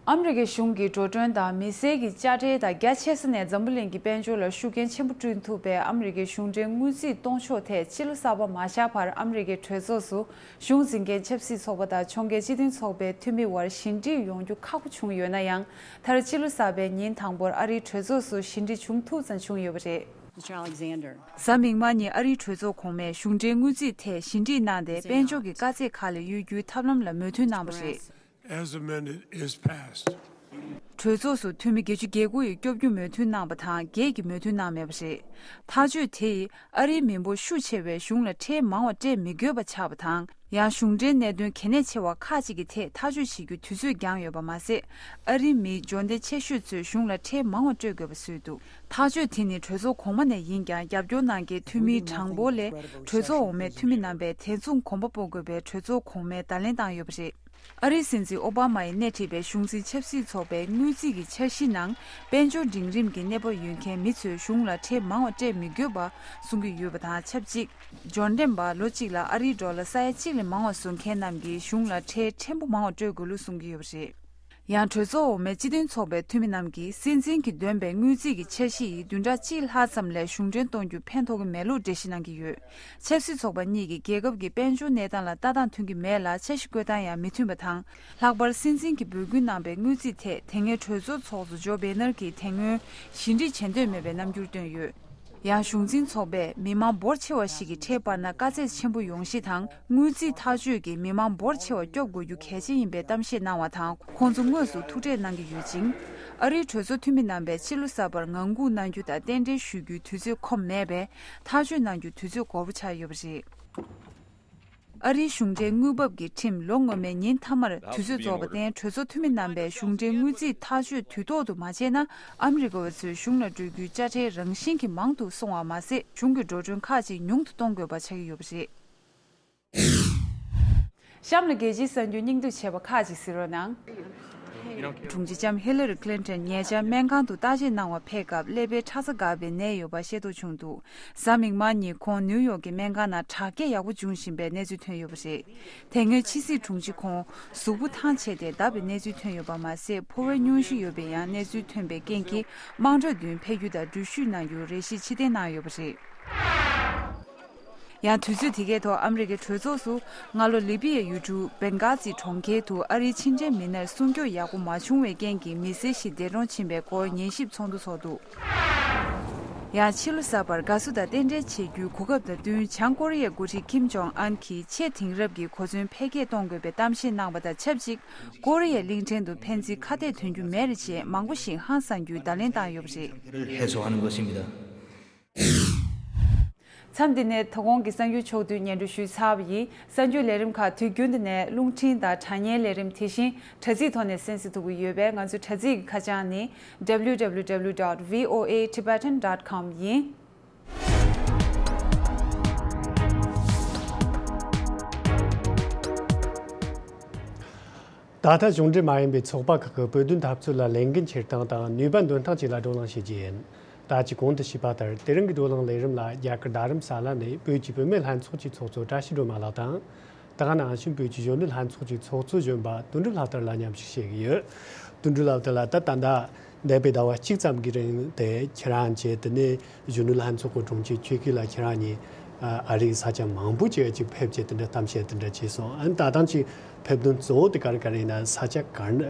ཨ་མི་རི་ཀའི་གཞུང་གིས་འགྲོ་གྲོན་དང་མི་སེར་གྱི་དཔྱ་ཁྲལ་དང་རྒྱ་ཆེ་ས་ནས་འཛམ་བུ་གླིང་གི་དཔལ་འབྱོར་ལ་ཤུགས་རྐྱེན་ཆེན་པོ་བསྐྲུན་ཐུབ་པའི་ཨ་མི་རི་ཀའི་གཞུང་འབྲེལ་དངུལ་རྩིས་གཏོང་ཕྱོགས་ཐད་ཕྱི་ལོ་གསར་པ་མ་ཤར་བར་ཨ་མི་རི་ཀའི་གྲོས་ཚོགས་སུ། གཞུང་འཛིན་མཁན་ཆབ་སྲིད་ཚོགས་པ་དང་ཕྱོགས་འགལ་སྤྱི་མཐུན་ཚོགས་པའི་འཐུས་མི་དབར་ཞི་འགྲིག་ཡོང་རྒྱུ་ཁག་པོ་བྱུང་ཡོད་ན་ཡང་། མཐར་ཕྱི་ལོ་གསར་པའི་ཉིན་དང་པོར་ཨ་རིའི་གྲོས་ཚོགས་སུ་ཞི་འགྲིག་བྱུང་ཐུབ་ཙམ་བྱུང་ཡོད་པ་རེད། Mister Alexander. གཟའ་མིག་དམར་ཉིན་ཨ་རིའི་གྲོས་ཚོགས་གོང་མས་གཞུང་འབྲེལ་དངུལ་རྩིས་ཐད་ཞི་འགྲིག་གནང་སྟེ། དཔལ་འབྱོར་གྱི་དཀའ་ཚེགས་ཁག་ལས་གཡོལ་རྒྱུའི་ཐབས་ལམ་ལ་མོས་མཐུན་གནང་བ་རེད། As amended is passed. གྲོས་ཚོགས་སུ་འཐུས་མི་བརྒྱད་ཅུ་གྱ་དགུ་ཡིས་སྐྱོབ་རྒྱུ་མོས་མཐུན་གནང་བ་དང་། བརྒྱད་ཀྱིས་མོས་མཐུན་གནང་མེད་པ་རེད། ཐག་གཅོད་དེ་ཡིས་ཨ་རིའི་མི་འབོར་ཤུགས་ཆེ་བས་གཞུང་ལ་ཁྲལ་མང་བ་སྤྲད་མི་དགོས་པ་ཆགས་པ་དང་། ཡང་གཞུང་འབྲེལ་གནད་དོན་གལ་གནད་ཆེ་བ་ཁག་ཅིག་གི་ཐད་ཐག་གཅོད་བྱེད་རྒྱུ་དུས་ཚོད་འགྱངས་ཡོད་པ་མ་ཟད། ཨ་རིའི་མིའི་འབྱོར་ལྡན་ཆེ་ཤོས་ཚོས་གཞུང་ལ་ཁྲལ་མང་བ་སྤྲོད་དགོས་པ་བཟོས་འདུག་ཐག་གཅོད་དེ་ནི་གྲོས་ཚོགས་གོང་མ་ནས་ཡིན་ཀྱང་། རྒྱབ་སྐྱོར་གནང་མཁན་འཐུས་མིའི་གྲངས་འབོར་ལས་གྲོས་ཚོགས་འོག་མའི་འཐུས་མི་རྣམ་པས་དེ་མཚུངས་གོམ་པ་སྤོ་དགོས་པའི་གྲོས་ཚོགས་གོང་མའི་བརྡ་ལན་བཏང་ཡོད་པ་རེད། ཨ་རིའི་སྲིད་འཛིན་ཨོ་བྷ་མ་ཡིས་སྣེ་ཁྲིད་པའི་གཞུང་འཛིན་ཆབ་སྲིད་ཚོགས་པའི་དངུལ་རྩིས་ཀྱི་འཆར་གཞིའི་ནང་། དཔལ་འབྱོར་འབྲིང་རིམ་གྱི་གནས་བབ་ཡོད་མཁན་མི་ཚོས་གཞུང་ལ་ཁྲལ་མང་བ་སྤྲད་མི་དགོས་པ་གསུང་གི་ཡོད་པ་དང་ཆབས་ཅིག་འབྱོར་འབྲིང་པ་ལོ་གཅིག་ལ་ཨ་རིའི་ཌོ་ལར་ས་ཡ་གཅིག་ལས་མང་བ་བཟོ་མཁན་རྣམས་ཀྱིས་གཞུང་ལ་ཁྲལ་ཕྲན་བུ་མང་བ་སྤྲོད་དགོས་ལུགས་གསུང་གི་ཡོད་པ་རེད། ཡང་གྲོས་ཚོགས་འོག་མའི་སྤྱི་མཐུན་ཚོགས་པའི་འཐུས་མི་རྣམས་ཀྱིས་སྲིད་འཛིན་གྱིས་འདོན་པའི་དངུལ་རྩིས་ཀྱི་འཆར་གཞི་ཡིས་བདུན་ཕྲག་གཅིག་ལྷག་ཙམ་ལས་གཞུང་འབྲེལ་གཏོང་རྒྱུ་ཕན་ཐོགས་ཀྱི་མེད་ལུགས་འགྲེལ་བཤད་གནང་གི་ཡོད། ཆབ་སྲིད་ཚོགས་པ་གཉིས་ཀྱིས་རྒྱལ་ཁབ་ཀྱི་དཔལ་འབྱོར་གནས་སྟངས་ལ་ལྟ་སྟངས་མཐུན་གྱི་མེད་ལ། འཆར་གཞི་བཀོད་སྟངས་ཡང་མི་མཐུན་པ་དང་། ལྷག་པར་སྲིད་འཛིན་གྱིས་འབོད་སྐུལ་གནང་པའི་དངུལ་རྩིས་ཐད་དེ་སྔའི་གྲོས་ཚོགས་ཚོགས་གཙོ་ཇོ་བྷེ་ནར་གྱིས་དེ་སྔོན་ཞི་འགྲིག་བྱེད་འདོད་མེད་པའི་རྣམ་འགྱུར་བཏོན་ཡོད། ཡང་གཞུང་འཛིན་ཚོགས་པས་མི་མང་འབོར་ཆེ་བ་ཞིག་གིས་ཁྲལ་སྤར་ན་དཀའ་ཚེགས་ཆེན་པོ་ཡོང་གཞི་དང་། དངུལ་རྩིས་ཐག་གཅོད་ཀྱིས་མི་མང་འབོར་ཆེ་བ་སྐྱོབ་དགོས་རྒྱུ་གལ་ཆེ་ཡིན་པའི་གཏམ་བཤད་གནང་བ་དང་། ཁོང་ཚོ་དངོས་སུ་ཐུག་འཕྲད་གནང་གི་ཡོད་ཅིང་། ཨ་རིའི་གྲོས་ཚོགས་འཐུས་མི་རྣམ་པས་ཕྱི་ལོ་གསར་པར་ངང་སྒུག་གནང་རྒྱུ་དང་རྟེན་འབྲེལ་ཞུ་རྒྱུའི་དུས་ཚོད་ཁོམ་མེད་པས། ཐག་གཅོད་གནང་རྒྱུ་དུས་ཚོད་འགོར་པོ་ཆགས་ཡོད་པ་རེད། ཨ་རིའི་གཞུང་འབྲེལ་དངུལ་འབབ་ཀྱི་ཁྲིམས་ལོ་སྔོན་མའི་ཉིན་མཐའ་མར་དུས་ཚོད་རྫོགས་པར་བརྟེན། གྲོས་ཚོགས་འཐུས་མི་རྣམ་པས་གཞུང་འབྲེལ་དངུལ་རྩིས་ཐག་གཅོད་དུས་ཐོག་ཏུ་མ་བྱས་ན། ཨ་མི་རི་ཀ་བ་ཚོས་གཞུང་ལ་སྤྲོད་རྒྱུའི་དཔྱ་ཁྲལ་རང་བཞིན་གྱིས་མང་དུ་སོང་བ་མ་ཟད། གཞུང་གི་འགྲོ་གྲོན་ཁག་ཅིག་ཉུང་དུ་གཏོང་དགོས་པ་ཆགས་ཀྱི་ཡོད་པ་རེད། གཤམ་ལ་རྒྱལ་སྤྱིའི་གསར་འགྱུར་སྙིང་བསྡུས་བྱས་པ་ཁག་ཅིག་གཟིགས་རོགས་གནང་། དྲུང་ཆེ་ལྕམ་ཧི་ལ་རི་ཁི་ལིན་ཊོན་ཉེ་ཆར་སྨན་ཁང་དུ་བརྟག་དཔྱད་གནང་བར་ཕེབས་སྐབས་ཀླད་པའི་ཁྲག་རྩ་འགགས་པའི་ནད་ཡོད་པ་ཤེས་རྟོགས་བྱུང་འདུག་གཟའ་མིག་དམར་ཉིན་ཁོང་ནིའུ་ཡོག་གི་སྨན་ཁང་ནང་དྲག་སྐྱེད་ཡག་པོ་འབྱུང་བཞིན་པའི་གནས་ཚུལ་ཐོན་ཡོད་པ་རེད། དེ་སྔོན་ཕྱི་སྲིད་དྲུང་ཆེ་ཁོང་གཟུགས་པོ་ཐང་ཆད་དེ་བརྡབས་པའི་གནས་ཚུལ་ཐོན་ཡོད་པ་མ་ཟད། ཕོ་བའི་སྙུང་གཞི་ཡོད་པའི་ཡང་གནས་ཚུལ་ཐོན་པའི་རྐྱེན་གྱིས་དམངས་ཁྲོད་མདུན་ཕེབས་རྒྱུ་དང་འགྲུལ་བཞུད་གནང་རྒྱུར་རེ་ཞིག་ཕྱིར་འཐེན་གནང་ཡོད་པ་རེད། ཡང་དུས་ཚོད་དེ་གའི་ཐོག་ཨ་མི་རི་ཀའི་གྲོས་ཚོགས་སུ་སྔ་ལོ་ལི་པི་ཡའི་ཡུལ་གྲུ་བེན་གྷ་ཛི་གྲོང་ཁྱེར་དུ་ཨ་རིའི་ཕྱི་འབྲེལ་མི་སྣར་སྲུང་སྐྱོབ་ཡག་པོ་མ་བྱུང་བའི་རྐྱེན་གྱིས་མི་སེར་ཞིག་འདས་གྲོངས་ཕྱིན་པའི་སྐོར་ཉན་ཞིབ་ཚོགས་འདུ་ཚོགས་འདུག་ཡང་ཕྱི་ལོ་གསར་པར་དགའ་བསུ་དང་རྟེན་འབྲེལ་བྱེད་རྒྱུའི་གོ་སྐབས་དང་བསྟུན། བྱང་ཀོ་རི་ཡའི་འགོ་ཁྲིད་ཀིམ་ཇོང་ཨན་གྱིས་ཆེས་དེང་རབས་ཀྱི་གོ་མཚོན་འཕེལ་རྒྱས་གཏོང་དགོས་པའི་གཏམ་བཤད་གནང་བ་དང་ཆབས་ཅིག་ཀོ་རི་ཡའི་གླིང་ཕྲན་དུ་ཕན་ཚུན་ཁ་གཏད་དོན་རྒྱུ་མེད་རེད་ཅེས་མང་པོ་ཞིག་ཧང་སངས་རྒྱུའི་བརྡ་ལན་བཏང་ཡོད་པ་རེད། མཚམས་འདི་ནས་ད་གོང་གི་གསར་འགྱུར་ཕྱོགས་བསྡུས་སྙན་སྒྲོན་ཞུས་ཚར་བ་ཡིན། གསར་འགྱུར་ལས་རིམ་ཁག་དུས་རྒྱུན་དུ་ནས་རླུང་འཕྲིན་དང་དྲ་བརྙན་ལས་རིམ། དེ་བཞིན་དྲ་ཚིགས་ཐོག་ནས་གསན་གཟིགས་ཐུབ་ཀྱི་ཡོད་པས། ང་ཚོའི་དྲ་ཚིགས་ཀྱི་ཁ་བྱང་ནི་W W W dot V O A Tibetan dot com ཡིན། ད་ལྟ་གཞུང་འབྲེལ་མ་ཡིན་པའི་ཚོགས་པ་ཁག་གི་བོད་དོན་འཐབ་རྩོད་ལ་ལས་འགན་འཁྱེར་སྟངས་དང་ནུས་པ་འདོན་སྟངས་བཅས་ལ་བགྲོ་གླེང་བྱེད་རྒྱུ་ཡིན། ད་ཅི་གོང་དུ་ཞུས་པ་ལྟར། དེ་རིང་གི་བགྲོ་གླེང་ལས་རིམ་ལ་རྒྱ་གར་རྡ་རམ་ས་ལ་ནས་བོད་ཀྱི་བུད་མེད་ལྷན་ཚོགས་ཀྱི་ཚོགས་གཙོ་བཀྲ་ཤིས་སྒྲོལ་མ་ལགས་དང་། དེ་ག་ནང་བཞིན་བོད་ཀྱི་གཞོན་ནུ་ལྷན་ཚོགས་ཀྱི་ཚོགས་གཙོ་གཞོན་པ་དོན་གྲུབ་ལྷ་དར་ལགས་མཉམ་ཞུགས་བྱེད་ཀྱི་ཡོད། དོན་གྲུབ་ལྷ་དར་ལགས། ད་ད་ལྟ་འདས་པའི་ཟླ་བ་གཅིག་ཙམ་གྱི་རིང་དེ་ཁྱེད་རང་བཅས་དེ་ནས་གཞོན་ནུ་ལྷན་ཚོགས་ཀྱི་དྲུང་ཆེ་ཆོས་སྐྱིད་ལགས་ཁྱེད་རང་གཉིས་ཨ་རིའི་ས་ཆ་མང་པོ་ཅིག་ཅིག་ཕེབས་བྱས་དེ་འདྲ་གཏམ་བཤད་དེ་འདྲ་བྱས་སོང་། ཨ་ནི་ད་ཐེངས་ཅིག་ཕེབས་དོན་གཙོ་བོ་དེ་ག་རེ་ག་རེ་ཡིན་ན། ས་ཆ་ག་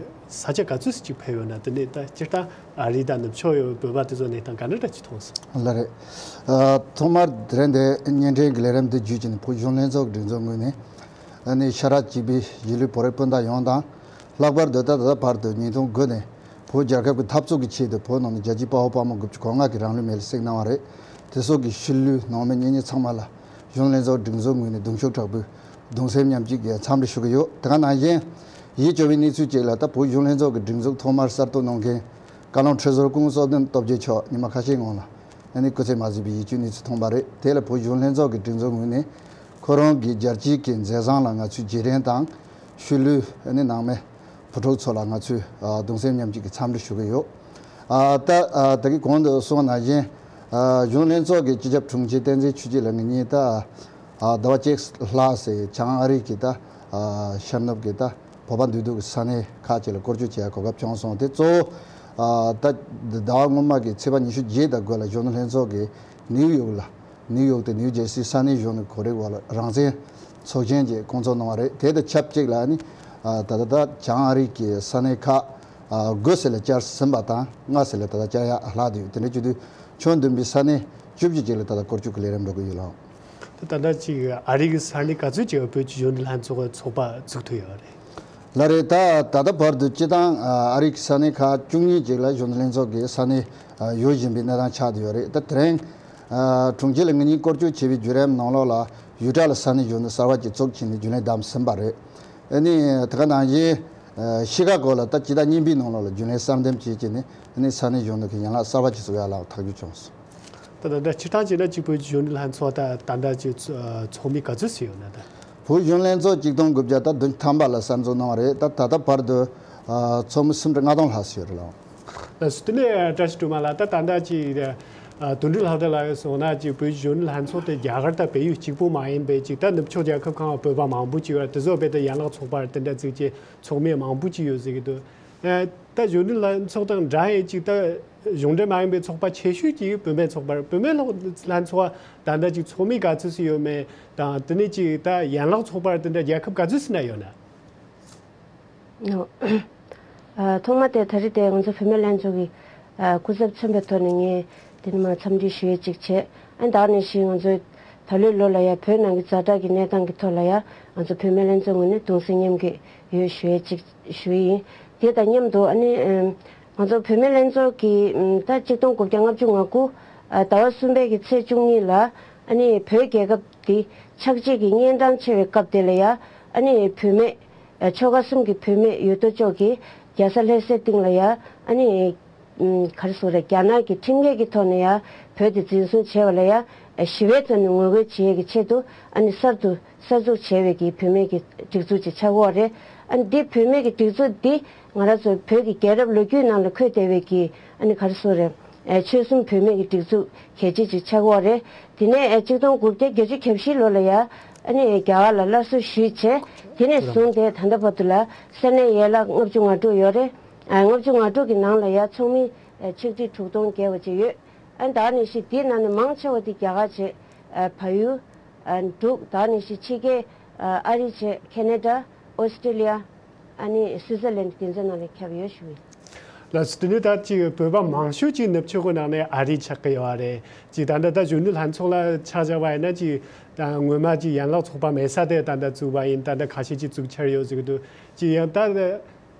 ས་ཆ་ག་ཚོད་ཅིག་ཕེབས་ཡོད་ན། དེ་ནས་ད་སྤྱིར་བཏང་ཨ་རི་དང་ནུབ་ཕྱོགས་ཡོད་བོད་པ་དེ་ཚོ་གནས་སྟངས་ག་འདྲ་འདྲ་ཅིག་མཐོང་སོང་། ལགས་རེད། ཨ་ཐོག་མར་དེ་རིང་འདི་བརྙན་འཕྲིན་གྱི་ལས་རིམ་འདི་བརྒྱུད་བྱས་ནས་བོད་གཞོན་ལྷན་ཚོགས་ཀྱི་སྒྲིག་འཛུགས་ངོས་ནས། ཨ་ནི་ཤ་ཁྲག་གཅིག་པའི་གཞིས་ལུས་བོད་རིགས་སྤུན་ཟླ་ཡོངས་དང་། ལྷག་པར་དུ་ད་ལྟ་བར་དུ་ཉིས་སྟོང་དགུ་ནས་བོད་རྒྱལ་ཁབ་ཀྱི་འཐབ་རྩོད་ཀྱི་ཆེད་དུ་བོད་ནང་ནས་རྒྱལ་གཅེས་དཔའ་བོ་དཔའ་མོ་དགུ་བཅུ་གོ་ལྔ་གིས་རང་ལུས་མེར་བསྲེགས་གནང་བ་རེད། དེ་སོགས་ཀྱི་གཞིས་ལུས་ནང་མི་གཉེན་ཉེ་ཚང་མ་ལ་གཞོན་ལྷན་ཚོགས་སྒྲིག་འཛུགས་ངོས་ནས་གདུང་ཤུགས་དྲག་པོས་གདུང་སེམས་མཉམ་སྐྱེད་ཀྱི་འཚམས་འདྲི་ཞུ་གི་ཡོད། དེ་ག་ནང་བཞིན་ཡིད་སྐྱོ་བའི་གནས་ཚུལ་ཅིག་ལ། ད་བོད་གཞོན་ལྷན་ཚོགས་ཀྱི་སྒྲིག་འཛུགས་ཐོག་མར་གསར་གཏོད་གནང་མཁན་བཀའ་བློན་ཁྲི་ཟུར་སྐུ་ངོ་བསོད་ནམས་སྟོབས་རྒྱལ་མཆོག་ཉི་མ་ཁ་ཤས་སྔོན་ལ་ཨ་ནི་སྐུ་ཚེ་མ་གཟིགས་པའི་ཡིད་སྐྱོའི་གནས་ཚུལ་ཐོན་པ་རེད། དེ་ལ་བོད་གཞོན་ལྷན་ཚོགས་ཀྱི་སྒྲིག་འཛུགས་ངོས་ནས་ཁོ་རང་གི་རྒྱལ་གཅེས་ཀྱི་མཛད་བཟང་ལ་ང་ཚོས་རྗེས་དྲན་དང་། གཞིས་ལུས་ཨ་ནི་ནང་མི་བུ་ཕྲུག་ཚོ་ལ་ང་ཚོས་ཨ་གདུང་སེམས་མཉམ་སྐྱེད་ཀྱི་འཚམས་འདྲི་ཞུ་གི་ཡོད། ཨ་ད་ཨ་ད་གིན་གོང་དུ་གསུངས་པ་ནང་བཞིན། ཨ་གཞོན་ལྷན་ཚོགས་ཀྱི་སྤྱི་ཁྱབ་དྲུང་ཆེ་བསྟན་འཛིན་ཆོས་སྐྱིད་ལགས་ངེད་གཉིས་ད་ཨ་ཟླ་བ་གཅིག་ལྷག་ཙམ་བྱང་ཨ་རི་གི་ད་ཨ་ཤར་ནུབ་ཀྱི་ད་བོད་པ་འདུས་སྡོད་ཀྱི་ས་གནས་ཁག་ཅིག་ལ་སྐོར་སྐྱོད་བྱེད་ཡ་གོ་སྐབས་བྱུང་སོང་། དེ་གཙོ་བོ་ཨ་ད་ཟླ་བ་སྔོན་མ་གི་ཚེས་པ་ཉི་ཤུ་བརྒྱད་དང་དགུ་ལ་གཞོན་ནུ་ལྷན་ཚོགས་ཀྱིས་ནིའུ་ཡོག་ལ། ནིའུ་ཡོག་དང་ནིའུ་ཇར་སིའི་ས་གནས་གཞོན་ནུ་གོ་རིག་བར་ལ་རང་བཙན་ཚོགས་ཆེན་གྱི་བསྐོང་ཚོགས་གནང་བ་རེད། དེ་དང་ཆབས་ཅིག་ལ་ནི་ཨ་ད་ལྟ་ད་བྱང་ཨ་རི་གི་ས་གནས་ཁག་ཨ་དགུ་ཙམ་ལ་བཅར་ཟིན་པ་དང་། ལྔ་ཙམ་ལ་ད་ལྟ་བཅར་ཡ་ལྷག་བསྡད་ཡོད། དེ་འདྲ་བྱེད་དུས་ཕྱོགས་བདུན་པའི་ས་གནས་བཅུ་བཞི་ཅིག་ལ་ད་ལྟ་སྐོར་སྐྱོད་ཀྱི་ལས་རིམ་འགྲོ་གི་ཡོད་ལགས། ད་ད་ལྟ་ཅིག་ཨ་རི་གི་ས་གནས་ག་ཚོད་ཅིག་བོད་ཀྱི་གཞོན་ནུ་ལྷན་ཚོགས་ཚོགས་པ་བཙུགས་ཐུབ་ཡོད་རེད། ལགས་རེད། ད་ད་ལྟ་བར་དུ་སྤྱི་བཏང་ཨ་རི་གི་ས་གནས་ཁག་བཅུ་གཉིས་ཅིག་ལ་གཞོན་ནུ་ལྷན་ཚོགས་ཀྱི་ས་གནས་ཨ་ཡོད་བཞིན་པའི་གནས་སྟངས་ཆགས་བསྡད་ཡོད་རེད། ད་དེ་རིང་ཨ་དྲུང་ཆེ་ལགས་ངེད་གཉིས་སྐོར་སྐྱོད་བྱས་པའི་བརྒྱུད་རིམ་ནང་ལོགས་ལ་ཡུ་ཊ་ལ་ས་གནས་གཞོན་ནུ་གསར་པ་ཅིག་བཙུགས་བྱས་ནས་རྒྱུན་ལས་བདམས་ཟིན་པ་རེད། ཨ་ནི་དེ་ག་ནང་བཞིན་ཨ་ཤི་ཀ་གོ་ལ་ད་སྤྱི་ཟླ་གཉིས་པའི་ནང་ལོགས་ལ་རྒྱུན་ལས་གསར་འདེམས་བྱས་བྱས་ནས་ཨ་ནི་ས་གནས་གཞོན་ནུ་གི་ཡན་ལག་གསར་པ་ཅིག་བཙུགས་ཡ་ལ་ཐག་གཅོད་བྱུང་སོང་། ད་ད་ལྟ་སྤྱིར་བཏང་བྱས་ན་གཅིག་བོད་ཀྱི་གཞོན་ནུ་ལྷན་ཚོགས་ད་ད་ལྟ་གཅིག་ཚོགས་མི་ག་ཚོད་ཙམ་ཡོད་ན་ད། བོད་གཞོན་ལྷན་ཚོགས་གཅིག་སྟོང་དགུ་བརྒྱ་ད་བདུན་ཅུ་ཐམ་པ་ལ་གསར་འཛུགས་གནང་བ་རེད། ད་ད་ལྟ་བར་དུ་ཨ་ཚོགས་མི་སུམ་ཁྲི་ལྔ་སྟོང་ལྷག་ཙམ་ཡོད་རེད་ལགས། ལགས་སོ། དེ་ནས་བཀྲ་ཤིས་སྒྲོལ་མ་ལགས། ད་ད་ལྟ་གཅིག་ཨ་དོན་གྲུབ་ལྷ་དར་ལགས་གསུངས་ན་གཅིག་བོད་ཀྱི་གཞོན་ནུ་ལྷན་ཚོགས་དེ་རྒྱ་གར་དང་བལ་ཡུལ་གཅིག་པུ་མ་ཡིན་པའི་གཅིག་ད་ནུབ་ཕྱོགས་རྒྱལ་ཁབ་ཁག་བོད་པ་མང་པོ་ཅིག་ཡོད་རེད། དེ་ཚོ་རྦད་དེ་ཡན་ལག་ཚོགས་པ་དེ་འདྲ་བཙུགས་བྱས་ཚོགས་མི་མང་པོ་ཅིག་ཡོད་ཟེར་གྱི་འདུག། ཨ་ད་གཞོན་ནུ་ལྷན་ཚོགས་དང་འདྲ་ཡས་ཅིག་ད་གཞུང་འབྲེལ་མ་ཡིན་པའི་ཚོགས་པ་ཆེ་ཤོས་ཅིག་བུད་མེད་ཚོགས་པ་རེད། བུད་མེད་ལྷན་ཚོགས་ད་ལྟ་ཅིག་ཚོགས་མི་ག་ཚོད་ཙམ་ཡོད་མེད་དང་། དེ་ནས་ཅིག་ད་ཡན་ལག་ཚོགས་པ་དེ་འདྲ་རྒྱལ་ཁབ་ག་ཚོད་ཙམ་ན་ཡོད་ན། ཨ་ཐོག་མ་དེ་ད་རེས་དེ་ང་ཚོ་བུད་མེད་ལྷན་ཚོགས་ཀྱི་ཨ་སྐུ་ཚབ་མཚོན་པའི་ཐོག་ནས་ངས་དེ་ནི་མར་འཚམས་འདྲི་ཞུ་ཡས་ཅིག་བྱས། ཨ་ནི་ད་ག་ནང་བཞིན་ང་ཚོས་ད་ལོའི་ལོ་ལ་ཡ་བོད་ནང་གི་ཛ་དྲག་གི་གནས་སྟངས་ཀྱི་ཐོག་ལ་ཡ་ང་ཚོ་བུད་མེད་ལྷན་ཚོགས་ངོས་ནས་གདུང་སེམས་མཉམ་སྐྱེད་ཡོད་ཞུ་ཡས་ཅིག་ཞུ་ཡི་ཡིན། དེ་དང་མཉམ་དུ་ཨ་ནི་ཨམ་ང་ཚོ་བུད་མེད་ལྷན་ཚོགས་ཀྱིས་ཨམ་ད་གཅིག་སྟོང་དགུ་བརྒྱ་ལྔ་བཅུ་ང་དགུ་ཨ་ཟླ་བ་གསུམ་པའི་གི་ཚེས་བཅུ་གཉིས་ལ་ཨ་ནི་བོད་རྒྱལ་ཁབ་འདི་ཆགས་འཇིག་གི་གཉན་འཕྲང་ཆེ་བའི་སྐབས་དེ་ལ་ཡ་ཨ་ནི་བུད་མེད་ཨ་ཆོལ་ཁ་གསུམ་གྱི་བུད་མེད་ཡོད་དོ་ཅོག་གིས་རྒྱལ་ས་ལྷ་སའི་སྟེང་ལ་ཡ་ཨ་ནི་ཨམ་ག་རེ་ཟེར་རེད། རྒྱ་ནག་གི་ཁྲིམས་འགལ་གྱི་ཐོག་ནས་ཡ་བོད་དེ་འཛིན་བཟུང་བྱས་པ་ལ་ཡ་ཨ་ཞི་བའི་ཐོག་ནས་ངོ་རྒོལ་བྱེད་ཡས་ཀྱི་ཆེད་དུ་ཨ་ནི་གསར་དུ་གསར་འཛུགས་བྱས་པའི་གི་བུད་མེད་ཀྱི་སྒྲིག་འཛུགས་ཅིག་ཆགས་ཀྱི་ཡོད་རེད། ཨ་ནི་འདི་བུད་མེད་ཀྱི་སྒྲིག་འཛུགས་འདི་ང་རང་ཚོ་བོད་ཀྱི་རྒྱལ་རབས་ལོ་རྒྱུས་ནང་ལ་འཁོད་བསྡད་པའི་གི་ཨ་ནི་ག་རེ་ཟེར་རེད། ཨེ་ཆོལ་གསུམ་བུད་མེད་ཀྱི་སྒྲིག་འཛུགས་གལ་ཆེ་ཅིག་ཆགས་ཀྱི་ཡོད་རེད། དེ་ནས་ཨེ་གཅིག་སྟོང་དགུ་བརྒྱ་བརྒྱད་ཅུ་གྱ་བཞི་ལོ་ལ་ཡ་ཨ་ནི་རྒྱ་གར་ལ་སླར་གསོ་ཞུས་བྱས། དེ་ནས་བཟུང་སྟེ་ད་ལྟ་བར་དུ་ལ་ས་གནས་ཡན་ལག་ལྔ་བཅུ་ང་དྲུག་ཡོད་རེད། ཨ་ལྔ་བཅུ་ང་དྲུག་གི་ནང་ལ་ཡ་ཚོགས་མི་ཨེ་ཆིག་ཁྲི་དྲུག་སྟོང་བརྒལ་བ་ཅིག་ཡོད། ཨ་ནི་ད་ནས་ཤི་དེའི་ནང་ནས་མང་ཆེ་བ་དེ་རྒྱ་གར་བྱས། ཨ་བལ་ཡུལ། ཨ་འབྲུག་ད་ནས་ཤི་ཕྱི་རྒྱལ། ཨ་ཨ་རི་བྱས། ཁེ་ན་ཌ། ཨོ་སི་ཀྲི་ལི་ཡ། ཨ་ནི་སུའི་ཛར་ལན་དེ་ཚོའི་ནང་ལ་ཁྱབ་ཡོད་ཞུ་ཡིན། ལགས་སོ། དེ་ནས་ད་ཅིག་བོད་པ་མང་ཤོས་ཅིག་ནུབ་ཕྱོགས་ཀྱི་ནང་ནས་ཨ་རི་ཆགས་ཀྱི་ཡོད་རེད། ཅིག་ད་ལྟ་ད་གཞོན་ནུ་ལྷན་ཚོགས་ལ་ཆ་བཞག་པ་ཡིན་ན་ཅིག་ད་སྔོན་མ་ཅིག་ཡན་ལག་ཚོགས་པ་མེད་ས་དེ་ད་ལྟ་བཙུགས་པ་ཡིན། ད་ལྟ་ཁ་ཤས་ཅིག་བཙུགས་འཆར་ཡོད་ཟེར་གྱི་འདུག་ཅིག་ཡང་ད་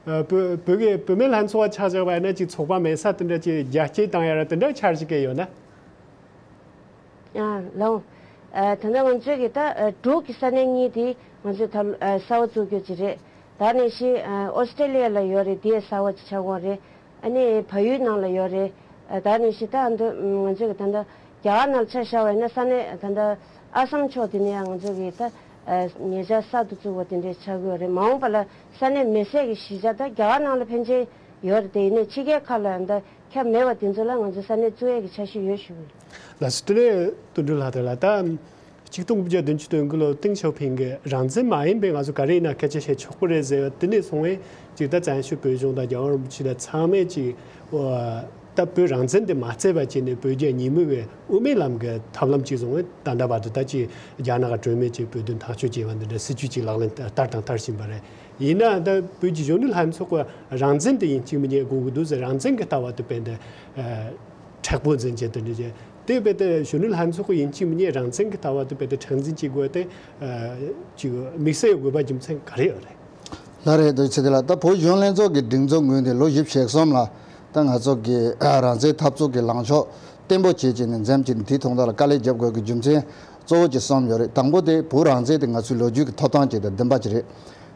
ཨ་བོད་བོད་ཀྱི་བུད་མེད་ལྷན་ཚོགས་ལ་ཆ་བཞག་པ་ཡིན་ན་ཅིག་ཚོགས་པ་མེད་ས་དེ་འདྲ་ཅིག་རྒྱ་སྐྱེད་བཏང་ཡ་ར་དེ་འདྲ་འཆར་གཞི་ག་ཡོད་ན། ཨ་ལགས། ཨ་ད་ལྟ་ང་ཚོའི་གི་ད་ཨ་འབྲུག་གི་ས་གནས་གཉིས་དེ་ང་ཚོས་ད་ཨ་གསར་པ་བཙུགས་རྒྱུ་ཅིག་རེད། ད་ནས་ཤི་ཨ་ཨོ་སི་ཀྲི་ལི་ཡ་ལ་ཡོད་རེད། དེ་གསར་པ་ཅིག་ཆགས་ཀྱི་ཡོད་རེད། ཨ་ནི་བལ་ཡུལ་ནང་ལ་ཡོད་རེད། ཨ་ད་ནས་ཤི་ད་ཨ་འདི་ང་ཚོའི་གི་ད་ལྟ་རྒྱ་གར་ནང་ལ་ཆ་བཞག་པ་ཡིན་ན་ས་གནས་ད་ལྟ་ཨ་སམ་ཕྱོགས་དེ་ནས་ཡང་ང་ཚོའི་གི་ད་ཨ་ཉེ་ཆར་གསར་དུ་བཙུགས་པ་དེ་འདྲས་ཆགས་ཀྱི་ཡོད་རེད། མ་འོངས་པ་ལ་ས་གནས་མི་སེར་གི་གཞིས་ཆགས་ད་རྒྱ་གར་ནང་ལ་ཕན་ཆེ་ཡོད་རེད། དེ་ཡིན་ནའི་ཕྱི་རྒྱལ་ཁག་ལ་ཡང་ད་ཁྱབ་མེད་པ་དེ་ཚོ་ལ་ང་ཚོ་ས་གནས་བཙུགས་ཡས་ཀྱི་འཆར་གཞི་ཡོད་ཞུ་གི་ཡོད། ལགས་སོ། དེ་ནས་དོན་གྲུབ་ལྷ་དར་ལགས། ད་ཆིག་སྟོང་དགུ་བརྒྱ་བདུན་ཅུ་དོན་དགུ་ལོ་ཏེང་ཞའོ་ཕིང་གིས་རང་བཙན་མ་ཡིན་པའི་ང་ཚོ་ག་རེ་ཡིན་ན་སྐད་ཆ་བཤད་ཆོག་གི་རེད་ཟེར་བ་དེ་ནས་བཟུང་བས་ཅིག་ད་བཙན་བྱོལ་བོད་གཞུང་དང་རྒྱལ་བ་རིན་པོ་ཆེ་དང་ཚང་མས་ཅིག་ད་བོད་རང་བཙན་དེ་མ་བརྩད་པ་བྱས་ནས་བོད་རྒྱ་གཉིས་མོས་པའི་དབུ་མའི་ལམ་གྱི་ཐབས་ལམ་ཅིག་བཟུང་བས་ད་ལྟ་བར་དུ་ད་ཅིག་རྒྱ་ནག་གི་གྲོས་མོལ་ཅིག་བོད་དོན་ཐག་གཅོད་བྱས་པ་འདི་འདྲ་སྲིད་ཇུས་ཅིག་ལག་ལེན་བསྟར་དང་བསྟར་བཞིན་པ་རེད། ཡིན་ན་ད་བོད་ཀྱི་གཞོན་ནུ་ལྷན་ཚོགས་ཀྱི་རང་བཙན་དེ་ཡིན་གཅིག་མིན་གཉིས་དགོས་ཀྱི་འདུག་ཟེར། རང་བཙན་གྱི་ལྟ་བ་དེ་དཔེ་འདི་མཁྲེགས་པོ་འཛིན་བྱས་དེ་འདྲ་བྱས། དེ་དཔེ་དེ་གཞོན་ནུ་ལྷན་ཚོགས་ཀྱི་ཡིན་གཅིག་མིན་གཉིས་རང་བཙན་གྱི་ལྟ་བ་དེ་དཔེ་དེ་མཁྲེགས་འཛིན་བྱེད་དགོས་དེ་ཅིག་དམིགས་བསལ་ཡོད་དགོས་པ་རྒྱུ་མཚན་ག་རེ་ཡོད་རེད། ལགས་རེད། དེ་ཚེ་དེ་ལ་ད་བོད་གཞོན་ལྷན་ཚོགས་ཀྱི་སྒྲིག་འཛུགས་ངོས་ནས་ལོ་བཞི་བཅུ་ཞེ་གསུམ་ལ་ད་ང་ཚོ་གི་རང་བཙན་འཐབ་རྩོད་ཀྱི་ལངས་ཕྱོགས་བརྟན་པོ་བྱེད་ཀྱི་ནས་འཛེམ་གྱི་ནས་དེའི་ཐོག་མཐའ་ལ་དཀའ་ལས་རྒྱབ་དགོས་ཀྱི་རྒྱུ་མཚན་གཙོ་བོ་ཅིག་གསུམ་ཡོད་རེད། དང་པོ་དེ་བོད་རང་བཙན་དེ་ང་ཚོའི་ལོ་རྒྱུས་ཀྱི་ཐོབ་ཐང་ཅིག་དང་བདེན་པ་ཅིག་རེད།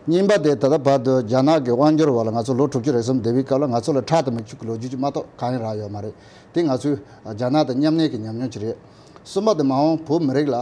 གཉིས་པ་དེ་ད་ལྟ་བར་དུ་རྒྱ་ནག་གི་དབང་སྒྱུར་འོག་ལ་ང་ཚོ་ལོ་དྲུག་ཅུ་རེ་གསུམ་བསྡད་པའི་སྐབས་ལ་ང་ཚོ་ལ་ཁྲག་དང་མིག་ཆུ་གི་ལོ་རྒྱུས་ཅིག་མ་གཏོགས་གང་ཡང་རག་ཡོད་མ་རེད། དེ་ང་ཚོས་རྒྱ་ནག་དང་མཉམ་གནས་ཀྱི་ཉམས་མྱོང་ཅིག་རེད། གསུམ་པ་དེ་མ་འོངས་བོད་མི་རིགས་ལ་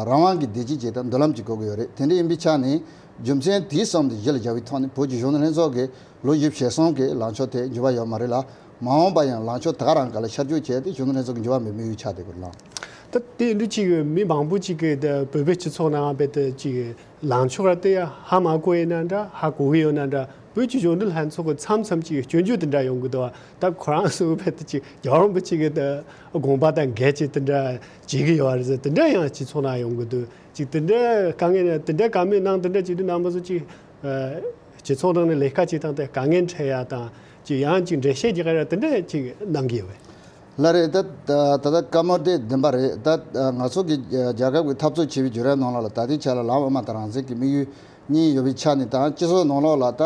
རང་དབང་གི་བདེ་སྐྱིད་ཅིག་དང་མདུན་ལམ་ཅིག་དགོས་ཀྱི་ཡོད་རེད། དེ་འདྲ་ཡིན་པའི་ཆ་ནས་རྒྱུ་མཚན་དེའི་གསུམ་དེ་གཞི་ལ་བཞག་པའི་ཐོག་ནས་བོད་ཀྱི་གཞོན་ནུ་ལྷན་ཚོགས་ཀྱི་ལོ་བཞི་བཅུ་ཞེ་གསུམ་གྱི་ལངས་ཕྱོགས་དེ་འགྱུར་བ་ཡོད་མ་རེད་ལ། མ་འོངས་པ་ཡང་ལངས་ཕྱོགས་ད་ག་རང་སྒང་ལ་ཤར་བསྐྱོད་བྱས་ཏེ་གཞོན་ནུ་ལྷན་ཚོགས་ཀྱི་འགྱུར་བ་མེད་པའི་དམིགས་ཡུལ་ཆགས་བསྡད་ཀྱི་ཡོད་ལགས། ད་དེ་འདྲ་ཅིག་མི་མང་པོ་ཅིག་གིས་ད་བོད་པའི་སྤྱི་ཚོགས་ནང་བས་ད་ཅིག་ལངས་ཕྱོགས་ར་དེ་ཡང་ཧ་མ་གོ་ཡིན་ན་འདྲ་ཧ་གོ་གི་ཡོད་ན་འདྲ། བོད་ཀྱི་གཞོན་ནུ་ལྷན་ཚོགས་ཀྱི་མཚམས་མཚམས་ཅིག་སྐྱོན་བརྗོད་དེ་འདྲ་ཡོང་གི་འདུག་ད་ཁོ་རང་ཚོ་བས་ད་ཅིག་རྒྱལ་བ་རིན་པོ་ཆེ་གི་ད་དགོངས་པ་དང་འགལ་ཅིག་དེ་འདྲ་བྱེད་ཀྱི་ཡོད་རེད་ཟེར་དེ་འདྲ་ཡང་སྤྱི་ཚོགས་ནང་ཡོང་གི་འདུག་ཅིག་དེ་འདྲ་དཀའ་ངལ་དེ་འདྲ་བཀའ་མོལ་གནང་དེ་འདྲ་བྱེད་དུས་རྣམ་པ་ཚོ་ཅིག་སྤྱི་ཚོགས་ནང་ནས་ལས་ཀ་བྱེད་སྟངས་དེ་དཀའ་ངལ་འཕྲད་ཡ་དང་ཅིག་ཡང་ཅིག་འགྲེལ་བཤད་རྒྱག་ཡ་དེ་འདྲ་ཅིག་གནང་གི་ཡོད་པས། ལགས་རེད། ད་ད་ད་ལྟ་བཀའ་མོལ་དེ་བདེན་པ་རེད། ད་ང་ཚོ་གི་རྒྱལ་ཁབ་ཀྱི་འཐབ་རྩོད་བྱེད་པའི་བརྒྱུད་རིམ་ནང་ལོགས་ལ་ད་ལྟའི་ཆ་ལ་ལམ་དབུ་མ་དང་རང་བཙན་གྱི་དམིགས་ཡུལ་གཉིས་ཡོད་པའི་ཆ་ནས་དང་སྤྱི་ཚོགས་ནང་ལོགས་ལ་ད་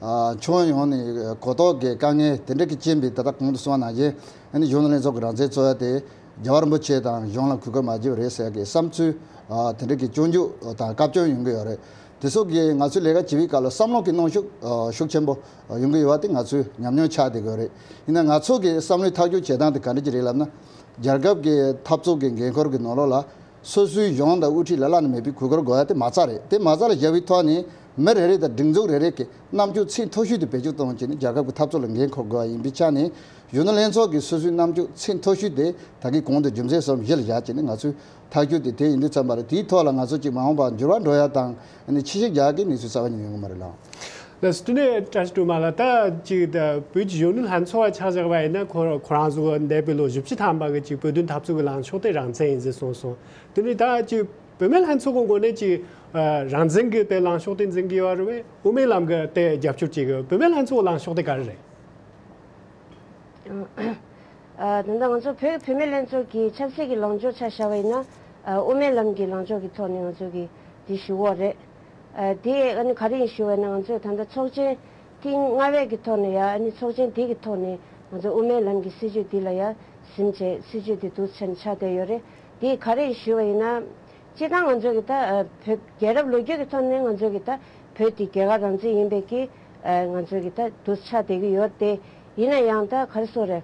ཨ་ཁྱོན་ཡོངས་ནས་གོ་རྟོགས་ཀྱི་དཀའ་ངལ་དེ་འདྲ་གི་རྐྱེན་པས་ད་ལྟ་གོང་དུ་གསུངས་པ་ནང་བཞིན་ཨ་ནི་གཞོན་ནུ་ལྷན་ཚོགས་ཀྱི་རང་བཙན་རྩོད་ཡ་དེ་རྒྱལ་བ་རིན་པོ་ཆེ་དང་གཞུང་ལ་གུས་བཀུར་མ་བྱས་པ་རེད་ཟེར་ཡ་གི་བསམ་ཚུལ་ཨ་དེ་འདྲ་གི་སྐྱོན་བརྗོད་དང་བཀའ་བཀྱོན་ཡོང་གི་ཡོད་རེད། དེ་ཚོ་གིས་ང་ཚོའི་ལས་ཀ་བྱེད་པའི་སྐབས་ལ་བསམ་བློ་གི་གནོན་ཤུགས་ཤུགས་ཆེན་པོ་ཡོང་གི་ཡོད་པ་དེ་ང་ཚོའི་ཉམས་མྱོང་ཆགས་བསྡད་ཀྱི་ཡོད་རེད། ཡིན་ན་ང་ཚོ་གི་བསམ་བློའི་ཐག་གཅོད་བྱེད་སྟངས་དེ་ག་འདྲ་ཅིག་རེད་ལབ་ན། རྒྱལ་ཁབ་ཀྱི་འཐབ་རྩོད་ཀྱི་འགན་ཁུར་གྱི་ནང་ལོགས་ལ་སོ་སོའི་གཞུང་དང་དབུ་ཁྲིད་ལ་བླ་ན་མེད་པའི་གུས་བཀུར་དགོས་ཡ་དེ་མ་རྩ་རེད། དེ་མ་རྩ་ལ་བཞག་པའི་ཐོག་ནས་མི་རེ་རེ་དང་སྒྲིག་འཛུགས་རེ་རེ་གི་རྣམ་དཔྱོད་ཚད་མཐོ་ཤོས་དེ་བེད་སྤྱོད་གཏོང་བྱས་ནས་རྒྱལ་ཁབ་ཀྱི་འཐབ་རྩོད་ལ་འགན་འཁུར་དགོས་པ་ཡིན་པའི་ཆ་ནས་གཞོན་ནུ་ལྷན་ཚོགས་ཀྱི་སོ་སོའི་རྣམ་དཔྱོད་ཚད་མཐོ་ཤོས་དེ་ད་གིན་གོང་དུ་རྒྱུ་མཚན་གསུམ་གཞི་ལ་བཞག་བྱས་ནས་ང་ཚོས་ཐག་གཅོད་དེ་དེ་ཡིན་དུས་ཙམ་པ་རེད། དེའི་ཐོག་ལ་ང་ཚོ་གཅིག་མ་འོངས་པར་འགྱུར་བ་འགྲོ་ཡ་དང་ཨ་ནི་ཕྱི་བཤོལ་རྒྱག་གི་གནས་ཚུལ་རྩ་བ་ཉིད་ནས་ཡོང་གི་མ་རེད་ལགས། ལགས་སོ། དེ་ནས་བཀྲ་ཤིས་སྒྲོལ་མ་ལགས། ད་ཅིག་ད་བོད་ཀྱི་གཞོན་ནུ་ལྷན་ཚོགས་ལ་ཆ་བཞག་པ་ཡིན་ན་ཁོ་ཁོ་རང་ཚོ་འདས་པའི་ལོ་བཞི་བཅུ་ཐམ་པ་གི་ཅིག་བོད་དོན་འཐབ་རྩོད་ཀྱི་ལངས་ཕྱོགས་དེ་རང་བཙན་ཡིན་ཟེར་གསུངས་སོང་། དེ་ནས་ད་ཅིག་བུད་མེད་ལྷན་ཚོགས་ཀྱི་ངོས་ནས་ཅིག་རང་བཙན་གྱི་དེ་ལངས་ཕྱོགས་དེ་འཛིན་གྱི་ཡོད་རེད་པས། དབུ་མའི་ལམ་གྱི་དེ་རྒྱབ་སྐྱོར་བྱེད་ཀྱི་ཡོད། བུད་མེད་ལྷན་ཚོགས་ཀྱི་ལངས་ཕྱོགས་དེ་ག་རེ་རེད། ཨ་ད་ལྟ་ང་ཚོ་བོད་བུད་མེད་ལྷན་ཚོགས་ཀྱི་ཆབ་སྲིད་ཀྱི་ལངས་ཕྱོགས་ཆ་བཞག་པ་ཡིན་ན། ཨ་དབུ་མའི་ལམ་གྱི་ལངས་ཕྱོགས་ཀྱི་ཐོག་ནས་ང་ཚོ་གིས་འདི་ཞུ་གི་ཡོད་རེད། ཨ་དེ་ཨ་ནི་ག་རེ་ཡིན་ཞུ་བ་ཡིན་ན་ང་ཚོས་ད་ལྟ་ཚོགས་ཆེན་ཐེངས་ལྔ་པའི་གི་ཐོག་ནས་ཡ་ཨ་ནི་ཚོགས་ཆེན་དེ་གི་ཐོག་ནས་ང་ཚོ་དབུ་མའི་ལམ་གྱི་སྲིད་བྱུས་འདི་ལ་ཡ་ཟིན་བྱས་སྲིད་བྱུས་འདི་འདུག་སེ་ཆགས་བསྡད་ཡོད་རེད། དེ་ག་རེ་ཡིན་ཞུ་བ་ཡིན་ན། སྤྱིར་བཏང་ང་ཚོ་གི་ད་ཨ་བོད་རྒྱལ་རབས་ལོ་རྒྱུས་ཀྱི་ཐོག་ནས་ང་ཚོ་གི་ད་བོད་དེ་རྒྱལ་ཁབ་རང་བཙན་ཡིན་པའི་གི་ཨ་ང་ཚོ་གི་ད་འདུག་ཆགས་བསྡད་ཀྱི་ཡོད་དེ། ཡིན་ན་ཡང་ད་ག་རེ་ཟེར་རེད།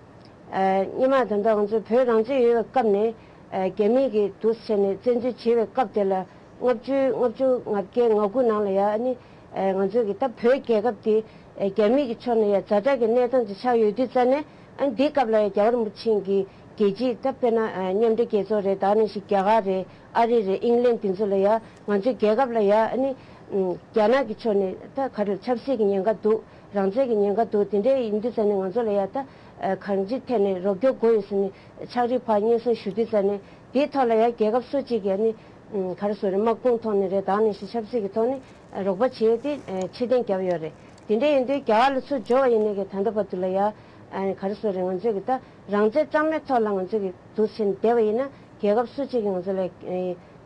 ཨ་སྔོན་མ་ད་ལྟ་ང་ཚོ་བོད་རང་བཙན་ཡོད་པའི་སྐབས་ནས་ཨ་རྒྱ་མི་གི་འདུག་སེ་བྱས་ནས་བཙན་འཛུལ་བྱས་པའི་སྐབས་དེ་ལ་ལྔ་བཅུ་ལྔ་བཅུ་ང་བརྒྱད་ང་དགུ་ནང་ལ་ཡ་ཨ་ནི་ ཨ་ང་ཚོ་གི་ད་བོད་རྒྱལ་ཁབ་དེ་ཨ་རྒྱ་མི་གི་ཕྱོགས་ནས་ཡ་ཛ་དྲག་གི་གནས་སྟངས་ཅིག་ཆགས་ཡོད་དུས་ཙ་ནས། ཨ་འདིའི་སྐབས་ལ་ཡ་རྒྱལ་བ་རིན་པོ་ཆེ་གི་རྒྱལ་སྤྱིའི་ད་དཔེར་ན་ཨ་མཉམ་འབྲེལ་རྒྱལ་ཚོགས་རེད། ད་ནང་བཞིན་རྒྱ་གར་རེད། ཨ་རི་རེད། ཨིང་ལན། དེ་ཚོ་ལ་ཡ་ང་ཚོའི་རྒྱལ་ཁབ་ལ་ཡ་ཨ་ནི་ཨམ་རྒྱ་ནག་གི་ཕྱོགས་ནས་ད་ག་རེ་ཆབ་སྲིད་ཀྱི་ཉེན་ཁ་འདུག་རང་བཙན་གྱི་ཉེན་ཁ་འདུག་དེ་འདྲ་ཡིན་དུས་ཙ་ནས་ང་ཚོ་ལ་ཡ་ད་ཨ་གང་ཅིའི་ཐད་ནས་རོགས་སྐྱོར་དགོས་ཡོད་ཟེར་ནས་ཕྱག་བྲིས་ཕར་སྙན་སེང་ཞུ་དུས་ཙ་ནས། དེའི་ཐོག་ལ་ཡ་རྒྱལ་ཁབ་སུ་གཅིག་གིས་ཨ་ནི་ཨམ་ག་རེ་ཟེར་རེད། དམག་དཔུང་ཐོག་ནས་རེད། ད་ནང་བཞིན་ཆབ་སྲིད་ཀྱི་ཐོག་ནས་ཨ་རོགས་པ་བྱས་ཏེ་ཨ་ཕྱིར་འཐེན་བརྒྱབ་ཡོད་རེད། དེ་འདྲ་ཡིན་དུས་རྒྱ་གར་ལ་ཚུར་འབྱོར་བ་ཡིན་ནའི་གི་ད་ལྟ་བར་དུ་ལ་ཡ་ཨ་ག་རེ་ཟེར་རེད། ང་ཚོས་གི་ད་རང་བཙན་གཙང་མའི་ཐོག་ལ་ང་ཚོས་གི་འདུག་ཟེར་ནས་བསྡད་པ་ཡིན་ན། རྒྱལ་ཁབ་སུ་གཅིག་གིས་ང་ཚོ་ལ་ཨ་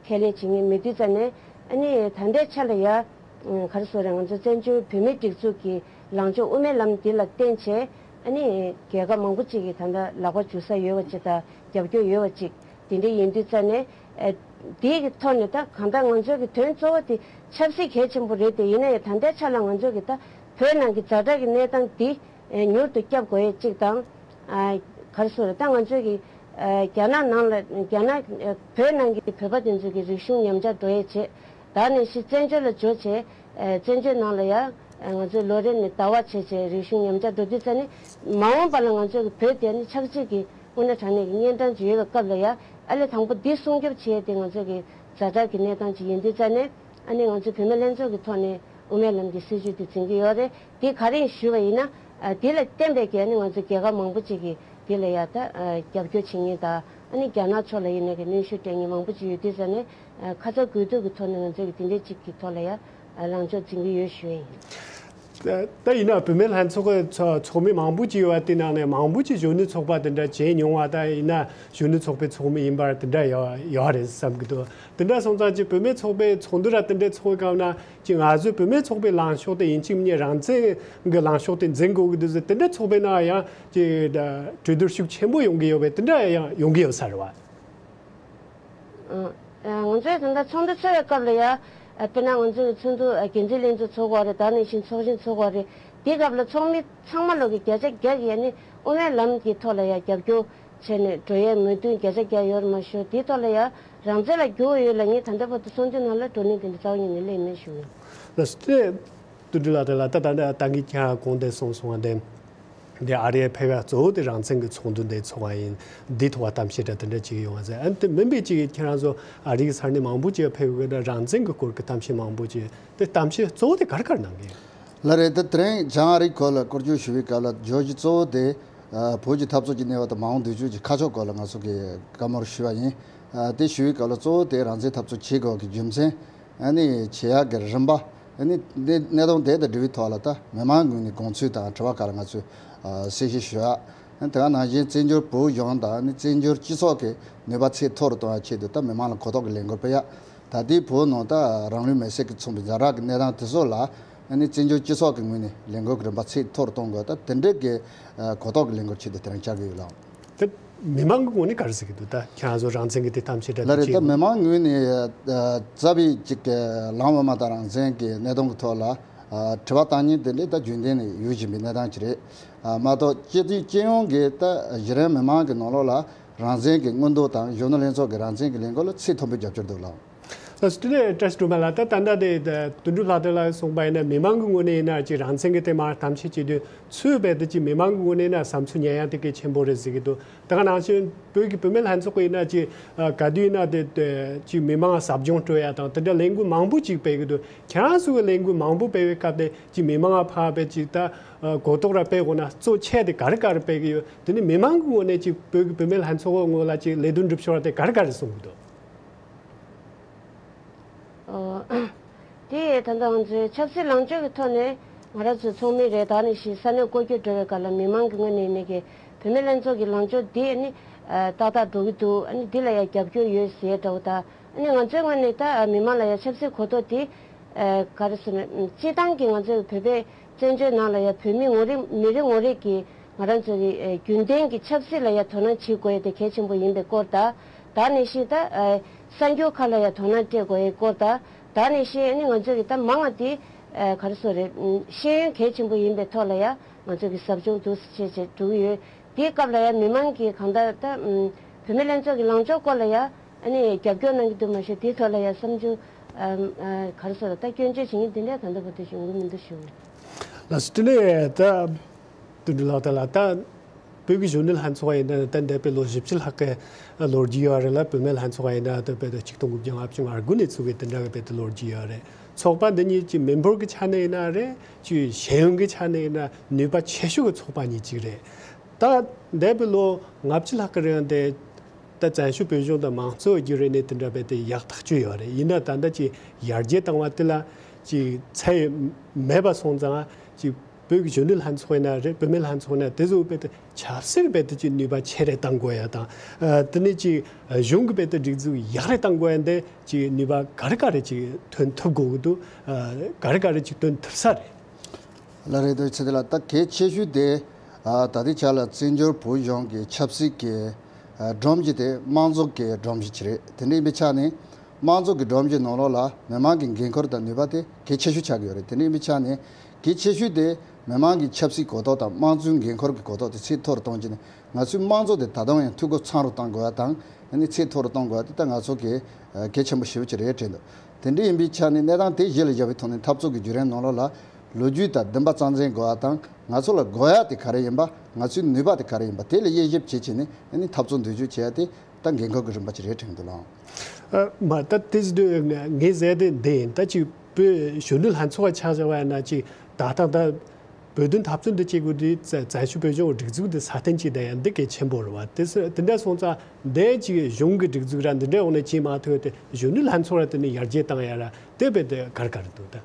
ཁས་ལེན་བྱེད་མཁན་མེད་དུས་ཙ་ནས། ཨ་ནི་ད་ལྟའི་ཆ་ལ་ཡ་ཨ་ག་རེ་ཟེར་རེད། ང་ཚོ་བཙན་བྱོལ་བོད་མིའི་སྒྲིག་འཛུགས་ཀྱི་ལངས་ཕྱོགས་དབུ་མའི་ལམ་འདི་ལ་བརྟེན་བྱས། ཨ་ནི་རྒྱལ་ཁབ་མང་པོ་ཅིག་གིས་ད་ལྟ་ལག་པ་འཇུ་ས་ཡོད་པ་ཅིག་དང་རྒྱབ་སྐྱོར་ཡོད་པ་ཅིག་དེ་འདྲ་ཡིན་དུས་ཙ་ནས། ཨ་དེའི་གི་ཐོག་ནས་ད་གང་ལྟར་ང་ཚོའི་གི་དོན་གཙོ་བོ་དེ་ཆབ་སྲིད་གལ་ཆེན་པོ་རེད་དེ། ཡིན་ན་ཡང་ད་ལྟའི་ཆ་ལ་ང་ཚོའི་གི་ད་བོད་ནང་གི་ཛ་དྲག་གི་གནས་སྟངས་འདི་ཨ་མྱུར་དུ་བསྐྱབ་དགོས་ཡས་གཅིག་དང་། ཨ་ག་རེ་ཟེར་རེད། ད་ང་ཚོའི་གི་ཨ་རྒྱ་ནག་ནང་ལ་རྒྱ་ནག་ཨ་བོད་ནང་གི་བོད་པ་དེ་ཚོའི་གི་རིག་གཞུང་ཉམས་ཆག་འགྲོ་ཡས་བྱས། ད་ནས་ཤི་བཙན་བྱོལ་ལ་འབྱོར་བྱས། ཨ་བཙན་བྱོལ་ནང་ལ་ཡ་ཨ་ང་ཚོའི་ལོ་རེ་ནས་ཟླ་བ་བྱས་བྱས་རིག་གཞུང་ཉམས་ཆག་འགྲོ་དུས་ཙ་ནས། མ་འོངས་པ་ལ་ང་ཚོའི་གི་བོད་དེ་ནི་ཆགས་འཇིག་གི་དབུ་ན་དྲངས་ནས་གི་གཉན་འཕྲང་ཅིག་ཡོད་པའི་སྐབས་ལ་ཡ། ཨ་ལས་དང་པོ་འདི་སྲུང་སྐྱོབ་བྱས་ཏེ་ང་ཚོའི་གི་ཛ་དྲག་གི་གནས་སྟངས་ཅིག་ཡིན་དུས་ཙ་ནས། ཨ་ནི་ང་ཚོའི་བུད་མེད་ལྷན་ཚོགས་ཀྱི་ཐོག་ནས་དབུ་མའི་ལམ་གྱི་སྲིད་བྱུས་དེ་འཛིན་གྱི་ཡོད་རེད། དེ་ག་རེ་ཡིན་ཞུས་པ་ཡིན་ན། ཨ་དེ་ལ་བརྟེན་པའི་གི་ཨ་ནི་ང་ཚོ་རྒྱལ་ཁབ་མང་པོ་ཅིག་གིས་དེ་ལ་ཡ་ད་ཨ་རྒྱབ་སྐྱོར་བྱེད་མཁན་དང་། ཨ་ནི་རྒྱ་ནག་ཕྱོགས་ལ་ཡིན་ནའི་གི་གནོན་ཤུགས་སྤྲད་མཁན་མང་པོ་ཅིག་ཡོད་དུས་ཙ་ནས། ཨ་ཁ་ཚ་དགོས་གཏུག་གི་ཐོག་ནས་ང་ཚོས་གི་དེ་འདྲའི་ཅིག་གི་ཐོག་ལ་ཡ་ཨ་ལངས་ཕྱོགས་འཛིན་གྱི་ཡོད་ཞུ་ཡ་ཡིན། ད་ད་ཡིན་ན་བུད་མེད་ལྷན་ཚོགས་ཀྱི་ཚོགས་ཚོགས་མི་མང་པོ་ཅིག་ཡོད་པ་དེ་ནང་ནས་མང་པོ་ཅིག་གཞོན་ནུ་ཚོགས་པ་དེ་འདྲ་བྱས་མྱོང་བ། ད་ཡིན་ན་གཞོན་ནུ་ཚོགས་པའི་ཚོགས་མི་ཡིན་པར་དེ་འདྲ་ཡོད་ཡོད་རེད་བསམ་གྱི་འདུག་དེ་འདྲ་སོང་ཙང་ཅིག་བུད་མེད་ཚོགས་པའི་ཚོགས་འདུ་ར་དེ་འདྲའི་ཚོགས་སྐབས་ན་ཅིག་ང་ཚོའི་བུད་མེད་ཚོགས་པའི་ལངས་ཕྱོགས་དེ་ཡིན་གཅིག་མིན་གཉིས་རང་བཙན་གྱི་ལངས་ཕྱོགས་དེ་འཛིན་དགོས་ཀྱི་འདུག་ཟེར། དེ་འདྲའི་ཚོགས་པའི་ནང་ཡང་ཅིག་གྲོས་བསྡུར་ཤུགས་ཆེན་པོ་ཡོང་གི་ཡོད་པས། དེ་འདྲ་ཡང་ཡོང་གི་ཡོད་ས་རེད་བ། ཨ་ང་ཚོའི་ད་ལྟ་ཚོགས་འདུ་ཚོགས་པའི་སྐབས་ལ་ཡ། ཨ་དཔེར་ན་ང་ཚོའི་ཚོགས་འདུ་ཨ་འགན་འཛིན་ལྷན་ཚོགས་ཚོགས་དགོས་རེད། ད་ནང་བཞིན་ཚོགས་ཆེན་ཚོགས་དགོས་རེད། དེའི་སྐབས་ལ་ཚོགས་མི་ཚང་མ་ལོག་གི་བརྒྱ་ཆ་བརྒྱ་གིས་ཨ་ནི་དབུ་མའི་ལམ་གྱི་ཐོག་ལ་ཡ་རྒྱབ་སྐྱོར་བྱས་ནས་འགྲོ་ཡའི་མོས་མཐུན་བརྒྱ་ཆ་བརྒྱ་ཡོད་རེད་མ་ཞུ། དེའི་ཐོག་ལ་ཡ་རང་བཙན་ལ་འགྱུར་བ་ཡོད་ལབ་མཁན་ད་ལྟ་བར་དུ་ཚོགས་འདུའི་ནང་ལ་བགྲོ་གླེང་དེ་འདྲ་རྩ་བ་ཉིད་ནས་སླེབས་མེད་ཞུ་ཡིན། ལགས་སོ། དེ་དོན་གྲུབ་ལགས། དེ་ལ་ད་ད་ད་ད་གིན་ཁྱེད་རང་གོང་དེ་གསུངས་སོང་བ་དེ། འདི་ཨ་རིར་ཕེབས་ཡ་གཙོ་བོ་དེ་རང་བཙན་གྱི་ཚོགས་འདུ་འདི་ཚོགས་པ་ཡིན། འདི་ཐོག་གཏམ་བཤད་འདྲ་དེ་འདྲ་བྱེད་ཀྱི་ཡོད་མ་ཟད། ཨ་ནི་དེ་མིན་པའི་ཅིག་ཁྱེད་རང་ཚོ་ཨ་རི་གི་ས་གནས་མང་པོ་ཅིག་ཕེབས་ཡོད་ན། རང་བཙན་གྱི་སྐོར་གྱི་གཏམ་བཤད་མང་པོ་ཅིག་དེ་གཏམ་བཤད་གཙོ་བོ་དེ་ག་རེ་ག་རེ་གནང་གི་ཡོད། ལགས་རེད། ད་དེ་རིང་བྱང་ཨ་རིའི་སྐོར་ལ་སྐོར་སྐྱོད་ཞུ་བའི་སྐབས་ལ་བརྗོད་གཞི་གཙོ་བོ་དེ་ཨ་བོད་ཀྱི་འཐབ་རྩོད་ཀྱི་གནས་བབ་དང་མ་འོངས་དུས་ཚོད་ཀྱི་ཁ་ཕྱོགས་སྐོར་ལ་ང་ཚོ་གིས་བཀའ་མོལ་ཞུས་པ་ཡིན། ཨ་དེ་ཞུ་བའི་སྐབས་ལ་གཙོ་བོ་དེ་རང་བཙན་འཐབ་རྩོད་བྱེད་དགོས་ཀྱི་རྒྱུ་མཚན། ཨ་ནི་བྱེད་ཡག་གི་རིམ་པ། ཨ་ནི་གནད་གནད་དོན་དེ་དང་འབྲེལ་བའི་ཐོག་ལ་ད་མི་མང་ངོས་ནས་དགོངས་ཚུལ་དང་དྲི་བ་ཁག་ལ་ང་ཚོས་ཨ་གསལ་བཤད་ཞུ་ཡག་ཨ་ནི་དེ་ག་ནང་བཞིན་བཙན་བྱོལ་བོད་གཞུང་དང་ཨ་ནི་བཙན་བྱོལ་སྤྱི་ཚོགས་ཀྱི་ནུས་པ་ཚད་མཐོ་རུ་གཏོང་ཡག་ཆེད་དུ་ད་མི་མང་ལ་གོ་རྟོགས་ཀྱི་ལས་འགུལ་སྤེལ་ཡག་ད་ལྟའི་བོད་ནང་ད་རང་ལུས་མེར་སྲེག་གིས་མཚོན་པའི་ཛ་དྲག་གི་གནས་སྟངས་དེ་ཚོ་ལ་ཨ་ནི་བཙན་བྱོལ་སྤྱི་ཚོགས་ཀྱི་ངོས་ནས་ལས་འགུལ་གྱི་རིམ་པ་ཚད་མཐོ་རུ་གཏོང་དགོས། ད་དེ་འདྲའི་གི་ཨ་གོ་རྟོགས་ཀྱི་ལས་འགུལ་ཆེད་དུ་དེ་རིང་བཅར་གྱི་ཡོད་ལགས། དེ་མི་མང་གི་ངོས་ནས་ག་རེ་ཟེར་གྱི་འདུག་ད་ཁྱེད་རང་ཚོ་རང་བཙན་གྱི་དེ་གཏམ་བཤད་འདྲ་ལགས་རེད། ད་མི་མང་ངོས་ནས་ཨ་རྩ་བའི་ཅིག་གི་ལངས་འོས་མ་དང་རང་བཙན་གྱི་གནད་དོན་གྱི་ཐོག་ལ་ཨ་དྲི་བ་བཏང་མཁན་དེ་འདྲ་ད་རྒྱུན་ལྡན་ནས་ཡོད་བཞིན་པའི་གནས་སྟངས་ཅིག་རེད། ཨ་མ་གཏོགས་སྤྱི་སྤྱི་ཡོངས་ཀྱི་ད་གཞི་རིམ་མི་མང་གི་ནང་ལོགས་ལ་རང་བཙན་གྱི་མངོན་འདོད་དང་གཞོན་ནུ་ལྷན་ཚོགས་ཀྱི་རང་བཙན་གྱི་ལས་འགུལ་ལ་ཚད་མཐོན་པོའི་རྒྱབ་སྐྱོར་འདུག་ལགས། ལགས་སོ། དེ་ནས་བཀྲ་ཤིས་སྒྲོལ་མ་ལགས། ད་ད་ལྟ་དེ་ད་དོན་གྲུབ་ལྷག་རྡོར་ལགས་གསུངས་པ་ཡིན་ན་མི་མང་གི་ངོས་ནས་ཡིན་ན་ཅིག་རང་བཙན་གྱི་ཐད་མར་གཏམ་བཤད་བྱེད་དུས་ཚུར་རྦད་དེ་ཅིག་མི་མང་གི་ངོས་ནས་ཡིན་ན་བསམ་ཚུལ་ཉན་ཡག་དེ་གལ་ཆེན་པོ་རེད་ཟེར་གྱི་འདུག་དེ་ག་ནང་བཞིན་བོད་ཀྱི་བུད་མེད་ལྷན་ཚོགས་ཀྱིས་ཡིན་ན་ཅིག་ག་དུས་ཡིན་ན་དེ་དེ་ཅིག་མི་མང་ཟབ་སྦྱོང་སྤྲོད་ཡག་དང་དེ་འདྲ་ལས་འགུལ་མང་པོ་ཅིག་སྤེལ་གྱི་འདུག་ཁྱེད་རང་ཚོ་གི་ལས་འགུལ་མང་པོ་སྤེལ་བའི་སྐབས་དེ་ཅིག་མི་མང་ལ་ཕར་བས་ཅིག་ད་གོ་རྟོགས་ར་སྤེལ་དགོས་ན་གཙོ་ཆེ་དེ་ག་རེ་ག་རེ་སྤེལ་གྱི་ཡོད། དེ་ནི་མི་མང་གི་ངོས་ནས་ཅིག་བོད་ཀྱི་བུད་མེད་ལྷན་ཚོགས་ངོས་ལ་ཅིག་ལས་དོན་སྒྲུབ་ཕྱོགས་དེ་ག་རེ་ག་རེ་གསུང་གི་འདུག་ཨོ། དེ་ཡི་ད་ལྟ་ང་ཚོའི་ཆབ་སྲིད་ལངས་ཕྱོགས་ཀྱི་ཐོག་ནས་ང་རང་ཚོའི་ཚོགས་མི་རེད། ད་ནི་ཞིག་ས་གནས་སྐོར་སྐྱོད་འགྲོ་བའི་སྐབས་ལ་མི་མང་གི་ངོས་ནས་ནས་ཀྱི་བུད་མེད་ལྷན་ཚོགས་ཀྱི་ལངས་ཕྱོགས་འདི་ནི་ཨ་ཏག་ཏག་འགྲོ་གི་འདུག་ཨ་ནི་འདི་ལ་ཡང་རྒྱབ་སྐྱོར་ཡོད་ཟེར་འདྲ་བོ། ད་ཨ་ནི་ང་ཚོའི་ངོས་ནས་ད་མི་མང་ལ་ཡང་ཆབ་སྲིད་གོ་རྟོགས་འདི་ཨ་ག་རེ་ཟེར་ན་སྤྱིར་བཏང་གི་ང་ཚོའི་བོད་པའི་བཙན་བྱོལ་ནང་ལ་ཡང་བོད་མི་ངོ་རེ་མི་རེ་ངོ་རེ་གིས་ང་རང་ཚོ་གི་ཨ་རྒྱུན་ལྡན་གྱི་ཆབ་སྲིད་ལ་ཡང་དོ་སྣང་བྱེད་དགོས་ཡ་དེ་གལ་ཆེན་པོ་ཡིན་པའི་སྐོར་དང་། ད་ནི་ཞིག་ད་ཨ་གསར་འགྱུར་ཁག་ལ་ཡང་དོ་སྣང་སྤྲད་དགོས་ཡའི་སྐོར་དང་། ད་ནི་ཞིག་ཨ་ནི་ང་ཚོ་གི་ད་མང་བ་དེ་ཨ་ག་རེ་ཟེར་རེད། ཤེས་ཡོན་གལ་ཆེན་པོ་ཡིན་པའི་ཐོག་ལ་ཡང་ང་ཚོ་གི་ཟབ་སྦྱོང་འདུག་སེ་བྱས་བྱས་འགྲོ་གི་ཡོད། དེའི་སྐབས་ལ་ཡང་མི་མང་གིས་གང་ལྟར་ད་བུད་མེད་ལྷན་ཚོགས་ཀྱི་ལངས་ཕྱོགས་སྐོར་ལ་ཡང་ཨ་ནི་རྒྱབ་སྐྱོར་གནང་གི་འདུག་མ་ཤེས། དེའི་ཐོག་ལ་ཡང་བསམ་ཚུལ་ ཨ་ཨ་ག་རེ་ཟེར་ད་སྐྱོན་བརྗོད་བྱེད་མཁན་དེ་འདྲ་ད་ལྟ་བར་དུ་བྱུང་གི་མི་འདུག་ཞུ། ལགས་སོ། དེ་ནས་ད་དོན་འགྲུབ་ལགས། ད་ལ་ད་བོད་ཀྱི་གཞོན་ནུ་ལྷན་ཚོགས་ཡིན་ན་ད་འདས་པའི་ལོ་བཞི་བཅུ་ལྷག་གི་ལོ་རྒྱུས་ཡོད་རེད་ལ། བུད་མེད་ལྷན་ཚོགས་ཡིན་ན་ད་བོད་ཆིག་སྟོང་དགུ་བརྒྱ་ལྔ་བཅུ་ང་དགུ་ནས་ཚུགས་པའི་དེ་འདྲ་གི་བོད་ལོ་རྒྱུས་ཡོད་རེད། ཚོགས་པ་འདི་གཉིས་ཀྱི་མི་འབོར་གྱི་ཆ་ནས་ཡིན་ན་རེད། ཅིག་ཤེས་ཡོན་གྱི་ཆ་ནས་ཡིན་ན་ནུས་པ་ཆེ་ཤོས་ཀྱི་ཚོགས་པ་གཉིས་གཅིག་རེད། ད་འདས་པའི་ལོ་ལྔ་བཅུ་ལྷག་གི་རིང་དེ་ད་བཙན་བྱོལ་བོད་གཞུང་དང་མང་གཙོ་བརྒྱུད་རིམ་ནས་དེ་འདྲ་བས་དེ་ཡག་ཐག་ཆོད་ཡོད་རེད། ཡིན་ན་ད་ལྟ་ཅིག་ཡར་རྒྱས་བཏང་བ་དེ་ལ་ཅིག་ཚད་མེད་པ་སོང་ཙང་ཅིག་བོད་ཀྱི་གཞོན་ནུ་ལྷན་ཚོགས་ཡིན་ན་རེད། བུད་མེད་ལྷན་ཚོགས་ཡིན་ན་དེ་ཚོ་བས་དེ་ཆབ་སྲིད་བས་དེ་ཅིག་ནུས་པ་ཆེ་རེ་བཏང་དགོས་ཡ་དང་། ཨ་དེ་ནས་ཅིག་གཞུང་གི་བས་དེ་སྒྲིག་འཛུགས་ཡག་རེ་བཏང་དགོས་ཡ་འདི་ཅིག་ནུས་པ་ག་རེ་ག་རེ་ཅིག་ཐོན་ཐུབ་དགོས་ཀྱི་འདུག་ཨ་ག་རེ་ག་རེ་ཅིག་ཐོན་ཐུབ་ས་རེད། ལགས་རེད། དོན་ཚེ་དེ་ལ་ད་གལ་ཆེ་ཤོས་དེ་ཨ་ད་ལྟའི་ཆ་ལ་བཙན་བྱོལ་བོད་གཞུང་གི་ཆབ་སྲིད་ཀྱི་ཨ་སྒྲོམ་གཞི་དེ་དམངས་གཙོ་གི་སྒྲོམ་གཞི་ཅིག་རེད། དེ་འདྲ་ཡིན་པའི་ཆ་ནས་དམངས་གཙོ་གི་སྒྲོམ་གཞི་ནང་ལོགས་ལ་མི་མང་གི་འགན་ཁུར་དང་ནུས་པ་དེ་གལ་ཆེ་ཤོས་ཆགས་ཀྱི་ཡོད་རེད། དེ་འདྲ་ཡིན་པའི་ཆ་ནས་གལ་ཆེ་ཤོས་དེ་མི་མང་གི་ཆབ་སྲིད་གོ་རྟོགས་དང་དམངས་གཙོའི་འགན་ཁུར་གྱི་གོ་རྟོགས་དེ་ཚད་མཐོ་རུ་གཏོང་རྒྱུ་ནི་ང་ཚོའི་དམངས་གཙོ་དེ་ད་དུང་ཡང་འཐུས་སྒོ་ཚང་རུ་གཏོང་དགོས་པ་དང་། ཨ་ནི་ཚད་མཐོ་རུ་གཏོང་དགོས་པ་དེ་ད་ང་ཚོ་གི་ཨ་གལ་ཆེན་པོ་ཞེ་པོ་ཅིག་རེད་དྲན་འདུག་དེ་འདྲ་ཡིན་པའི་ཆ་ནས་གནས་སྟངས་དེ་གཞི་ལ་བཞག་པའི་ཐོག་ནས་འཐབ་རྩོད་ཀྱི་བརྒྱུད་རིམ་ནང་ལོགས་ལ་ལོ་རྒྱུས་དང་བདེན་པ་རྩ་འཛིན་དགོས་པ་དང་། ང་ཚོ་ལ་དགོས་ཡ་དེ་ག་རེ་ཡིན་པ། ང་ཚོའི་ནུས་པ་དེ་ག་རེ་ཡིན་པ་དེ་ལ་དབྱེ་ཞིབ་བྱེད་བྱས་ནས་ཨ་ནི་འཐབ་རྩོད་མདུན་སྐྱོད་བྱེད་ཡ་དེ་ད་འགན་ཁུར་གྱི་རིམ་པ་ཅིག་རེད་དྲན་འདུག་ལགས། ཨ་མ་ད་དེ་ཟེར་དུས་ངས་ཟེར་དེ་འདི་ཡིན། ད་ཅིག་བོད་གཞོན་ནུ་ལྷན་ཚོགས་ཆགས་བཞག་པ་ཡིན་ན་ཅིག་ད་ལྟ་ད་བོད་དོན་འཐབ་རྩོད་འདི་བྱེད་དགོས་དུས་བཙན་བཙན་བྱོལ་བོད་གཞུང་སྒྲིག་འཛུགས་འདི་སྲ་བརྟན་བྱེད་བསྡད་ཡ་འདི་གལ་ཆེན་པོ་རེད་བ། དེ་སོ་དེ་འདྲ་སོང་ཙང་འདི་ཅིག་གཞུང་གི་སྒྲིག་འཛུགས་ར་འདི་འདྲ་འོག་ནས་བྱེད་མ་ཐུབ་དེ་གཞོན་ནུ་ལྷན་ཚོགས་ར་དེ་ནས་ཡར་རྒྱས་བཏང་ཡ་ར་དེ་བས་དེ་གར་གར་འདུག་ད།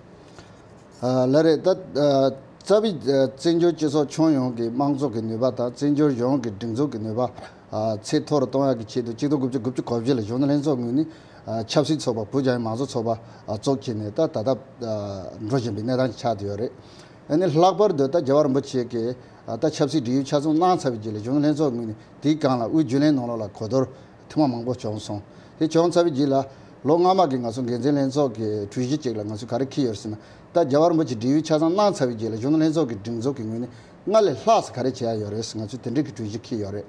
ཨ་ལགས་རེད། ད་ཨ་རྩ་བའི་ཨ་བཙན་བྱོལ་སྤྱི་ཚོགས་ཁྱོན་ཡོངས་ཀྱི་དམངས་གཙོ་གི་ནུས་པ་དང་བཙན་བྱོལ་གཞུང་གི་སྒྲིག་འཛུགས་ཀྱི་ནུས་པ་ཨ་ཚད་མཐོ་རུ་གཏོང་ཡག་གི་ཆེད་དུ་གཅིག་སྟོང་དགུ་བརྒྱ་དགུ་བཅུ་གོ་བཞི་ལ་གཞོན་ནུ་ལྷན་ཚོགས་ངོས་ནས་ཨ་ཆབ་སྲིད་ཚོགས་པ་བོད་རྒྱལ་ཡོངས་མང་གཙོ་ཚོགས་པ་ཨ་བཙུགས་བྱས་ནས་ད་ད་ལྟ་ཨ་འགྲོ་བཞིན་པའི་གནས་སྟངས་ཆགས་བསྡད་ཡོད་རེད། ཨ་ནི་ལྷག་པར་དུ་ད་རྒྱལ་བ་རིན་པོ་ཆེ་གིས་ཨ་ད་ཆབ་སྲིད་སྒྲིག་ཡིག་ཆ་ཚང་གནང་ཚར་བའི་རྗེས་ལ་གཞོན་ནུ་ལྷན་ཚོགས་ངོས་ནས་དེའི་སྒང་ལ་དབུས་རྒྱུན་ལས་ནང་ལོགས་ལ་གོ་བསྡུར་ཐེངས་མ་མང་པོ་བྱུང་སོང་། དེ་བྱུང་ཚར་བའི་རྗེས་ལ་ལོ་སྔ་མ་གི་ང་ཚོ་འགན་འཛིན་ལྷན་ཚོགས་ཀྱི་གྲོས་གཞི་གཅིག་ལ་ང་ཚོས་ག་རེ་འཁྱེར་ཡོད་ཟེར་ན། ད་རྒྱལ་བ་རིན་པོ་ཆེ་སྒྲིག་ཡིག་ཆ་ཚང་གནང་ཚར་བའི་རྗེས་ལ་གཞོན་ནུ་ལྷན་ཚོགས་ཀྱི་སྒྲིག་འཛུགས་ཀྱི་ངོས་ནས་སྔར་ལས་ལྷག་ཙམ་ག་རེ་བྱེད་ཡ་ཡོད་རེད་ཟེར་ང་ཚོས་དེ་འདྲའི་གི་གྲོས་གཞི་འཁྱེར་ཡོད་རེད།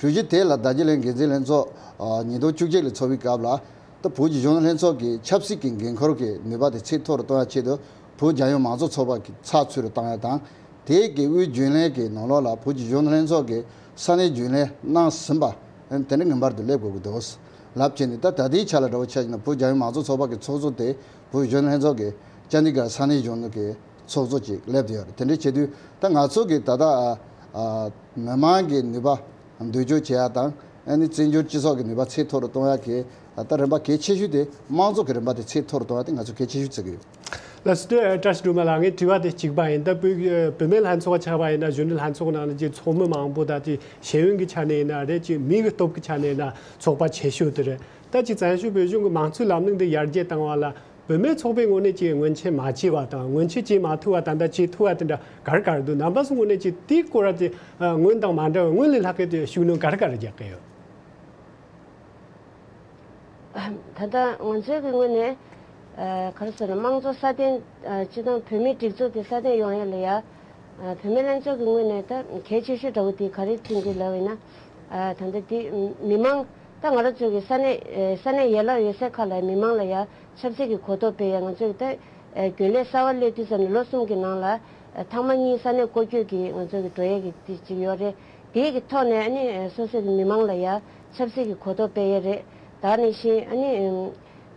གྲོས་གཞི་དེ་ལ་ད་རྒྱ་ལན་འགན་འཛིན་ལྷན་ཚོགས་ཨ་ཉིས་སྟོང་བཅུ་གཅིག་ལ་ཚོགས་པའི་སྐབས་ལ་ད་བོད་ཀྱི་གཞོན་ནུ་ལྷན་ཚོགས་ཀྱི་ཆབ་སྲིད་ཀྱི་འགན་ཁུར་གྱི་ནུས་པ་དེ་ཚད་མཐོ་རུ་གཏོང་ཡ་ཆེད་དུ་བོད་རྒྱལ་ཡོངས་མང་གཙོ་ཚོགས་པ་གི་ཚགས་ཚུད་རུ་བཏང་ཡ་དང་། དེ་གི་དབུས་རྒྱུན་ལས་ཀྱི་ནང་ལོགས་ལ་བོད་ཀྱི་གཞོན་ནུ་ལྷན་ཚོགས་ཀྱི་ས་གནས་རྒྱུན་ལས་གནང་ཟིན་པ་དེ་འདྲ་ངེས་པར་དུ་སླེབས་དགོས་ཀྱི་འདུག་ལབ་བྱས་ནས། ད་ད་ལྟའི་ཆ་ལ་འདྲ་བོ་ཆ་བཞག་ན་བོད་རྒྱལ་ཡོངས་མང་གཙོ་ཚོགས་པ་གི་ཚོགས་གཙོ་དེ་བོད་གཞོན་ནུ་ལྷན་ཚོགས་ཀྱི་ཅན་དི་གྷར་ས་གནས་གཞོན་ནུ་གི་ཚོགས་གཙོ་ཅིག་སླེབས་བསྡད་ཡོད་རེད། དེ་འདྲ་བྱེད་དུས་ད་ང་ཚོ་གི་ད་ལྟ་ཨ་ཨ་མི་མང་གི་ནུས་པ་འདོན་སྤྱོད་བྱེད་ཡ་དང་། ཨ་ནི་བཙན་བྱོལ་སྤྱི་ཚོགས་ཀྱི་ནུས་པ་ཚད་མཐོ་རུ་གཏོང་ཡ་གི་ད་རིམ་པ་གལ་ཆེ་ཤོས་དེ་དམངས་གཙོ་གི་རིམ་པ་དེ་ཚད་མཐོ་རུ་གཏོང་ཡ་དེ་ང་ཚོ་གལ་ཆེ་ཤོས་བརྩི་གི་ཡོད། ལགས་སོ། དེ་བཀྲ་ཤིས་སྒྲོལ་མ་ལགས། ངའི་དྲི་བ་དེ་གཅིག་པ་ཡིན། ད་བོད་བུད་མེད་ལྷན་ཚོགས་ཆགས་པ་ཡིན་ན་གཞོན་ནུ་ལྷན་ཚོགས་ནང་ནས་ཀྱི་ཚོགས་མི་མང་པོ་ད་ཅིག་ཤེས་ཡོན་གྱི་ཆ་ནས་ཡིན་ན་རེད། ཅིག་མི་གི་སྟོབས་ཀྱི་ཆ་ནས་ཡིན་ན་ཚོགས་པ་ཆེ་ཤོས་དེ་རེད། ད་ཅིག་བཙན་བྱོལ་བོད་གཞུང་གི་མང་གཙོའི་ལམ་ལུགས་འདི་ཡར་རྒྱས་བཏང་བ་ལ་བུད་མེད་ཚོགས་པའི་ངོས་ནས་ཅིག་ངོས་འཛིན་མ་བྱས་པ་དང་། ངོས་འཛིན་བྱེད་མ་ཐུབ་པ་དང་། ད་བྱེད་ཐུབ་པ་དེ་འདྲ་ག་རེ་ག་རེ་འདུག་རྣམ་པ་ཚོའི་ངོས་ནས་ཅིག་དེའི་སྐོར་ལ་དེ་སྔོན་དང་མ་འདྲ་བའི་སྔོན་ལས་ལྷག་གི་དེ་ཤུགས་སྣོན་ག་རེ་ག་རེ་རྒྱག་གི་ཡོད། ད་ལྟ་ང་ཚོའི་གི་ངོས་ནས་ཨ་ག་རེ་ཟེར་ན། དམངས་གཙོ་སྲ་བརྟན། ཨ་སྤྱི་བཏང་བོད་མིའི་སྒྲིག་འཛུགས་དེ་སྲ་བརྟན་ཡོང་ཡ་ལ་ཡ། ཨ་བུད་མེད་ལྷན་ཚོགས་ཀྱི་ངོས་ནས་ད་གལ་ཆེ་ཤོས་འདྲ་བོ་དེ་ག་རེ་མཚོན་གྱི་ལབ་ཡིན་ན། ཨ་ད་ལྟ་དེ་མི་མང་ད་ང་རང་ཚོ་གི་ས་གནས་ཨ་ས་གནས་ཡན་ལག་ཡོད་སའི་ཁག་ལ་མི་མང་ལ་ཡ་ཆབ་སྲིད་ཀྱི་གོ་རྟོགས་སྤེལ་ཡ། ང་ཚོ་གི་ད་ཨ་རྒྱུན་ལས་གསར་པ་སླེབས་དུས་ཙམ་ནས་ལོ་གསུམ་གྱི་ནང་ལ་ཨ་ཐེངས་མ་གཉིས་ས་གནས་སྐོར་སྐྱོད་ཀྱི་ང་ཚོ་གི་འགྲོ་ཡ་གི་དེ་ཅིག་ཡོད་རེད། དེའི་གི་ཐོག་ནས་ཨ་ནི་སོ་སོའི་གི་མི་མང་ལ་ཡ་ཆབ་སྲིད་ཀྱི་གོ་རྟོགས་སྤེལ་ཡས་རེད། ད་ནང་བཞིན་ཨ་ནི་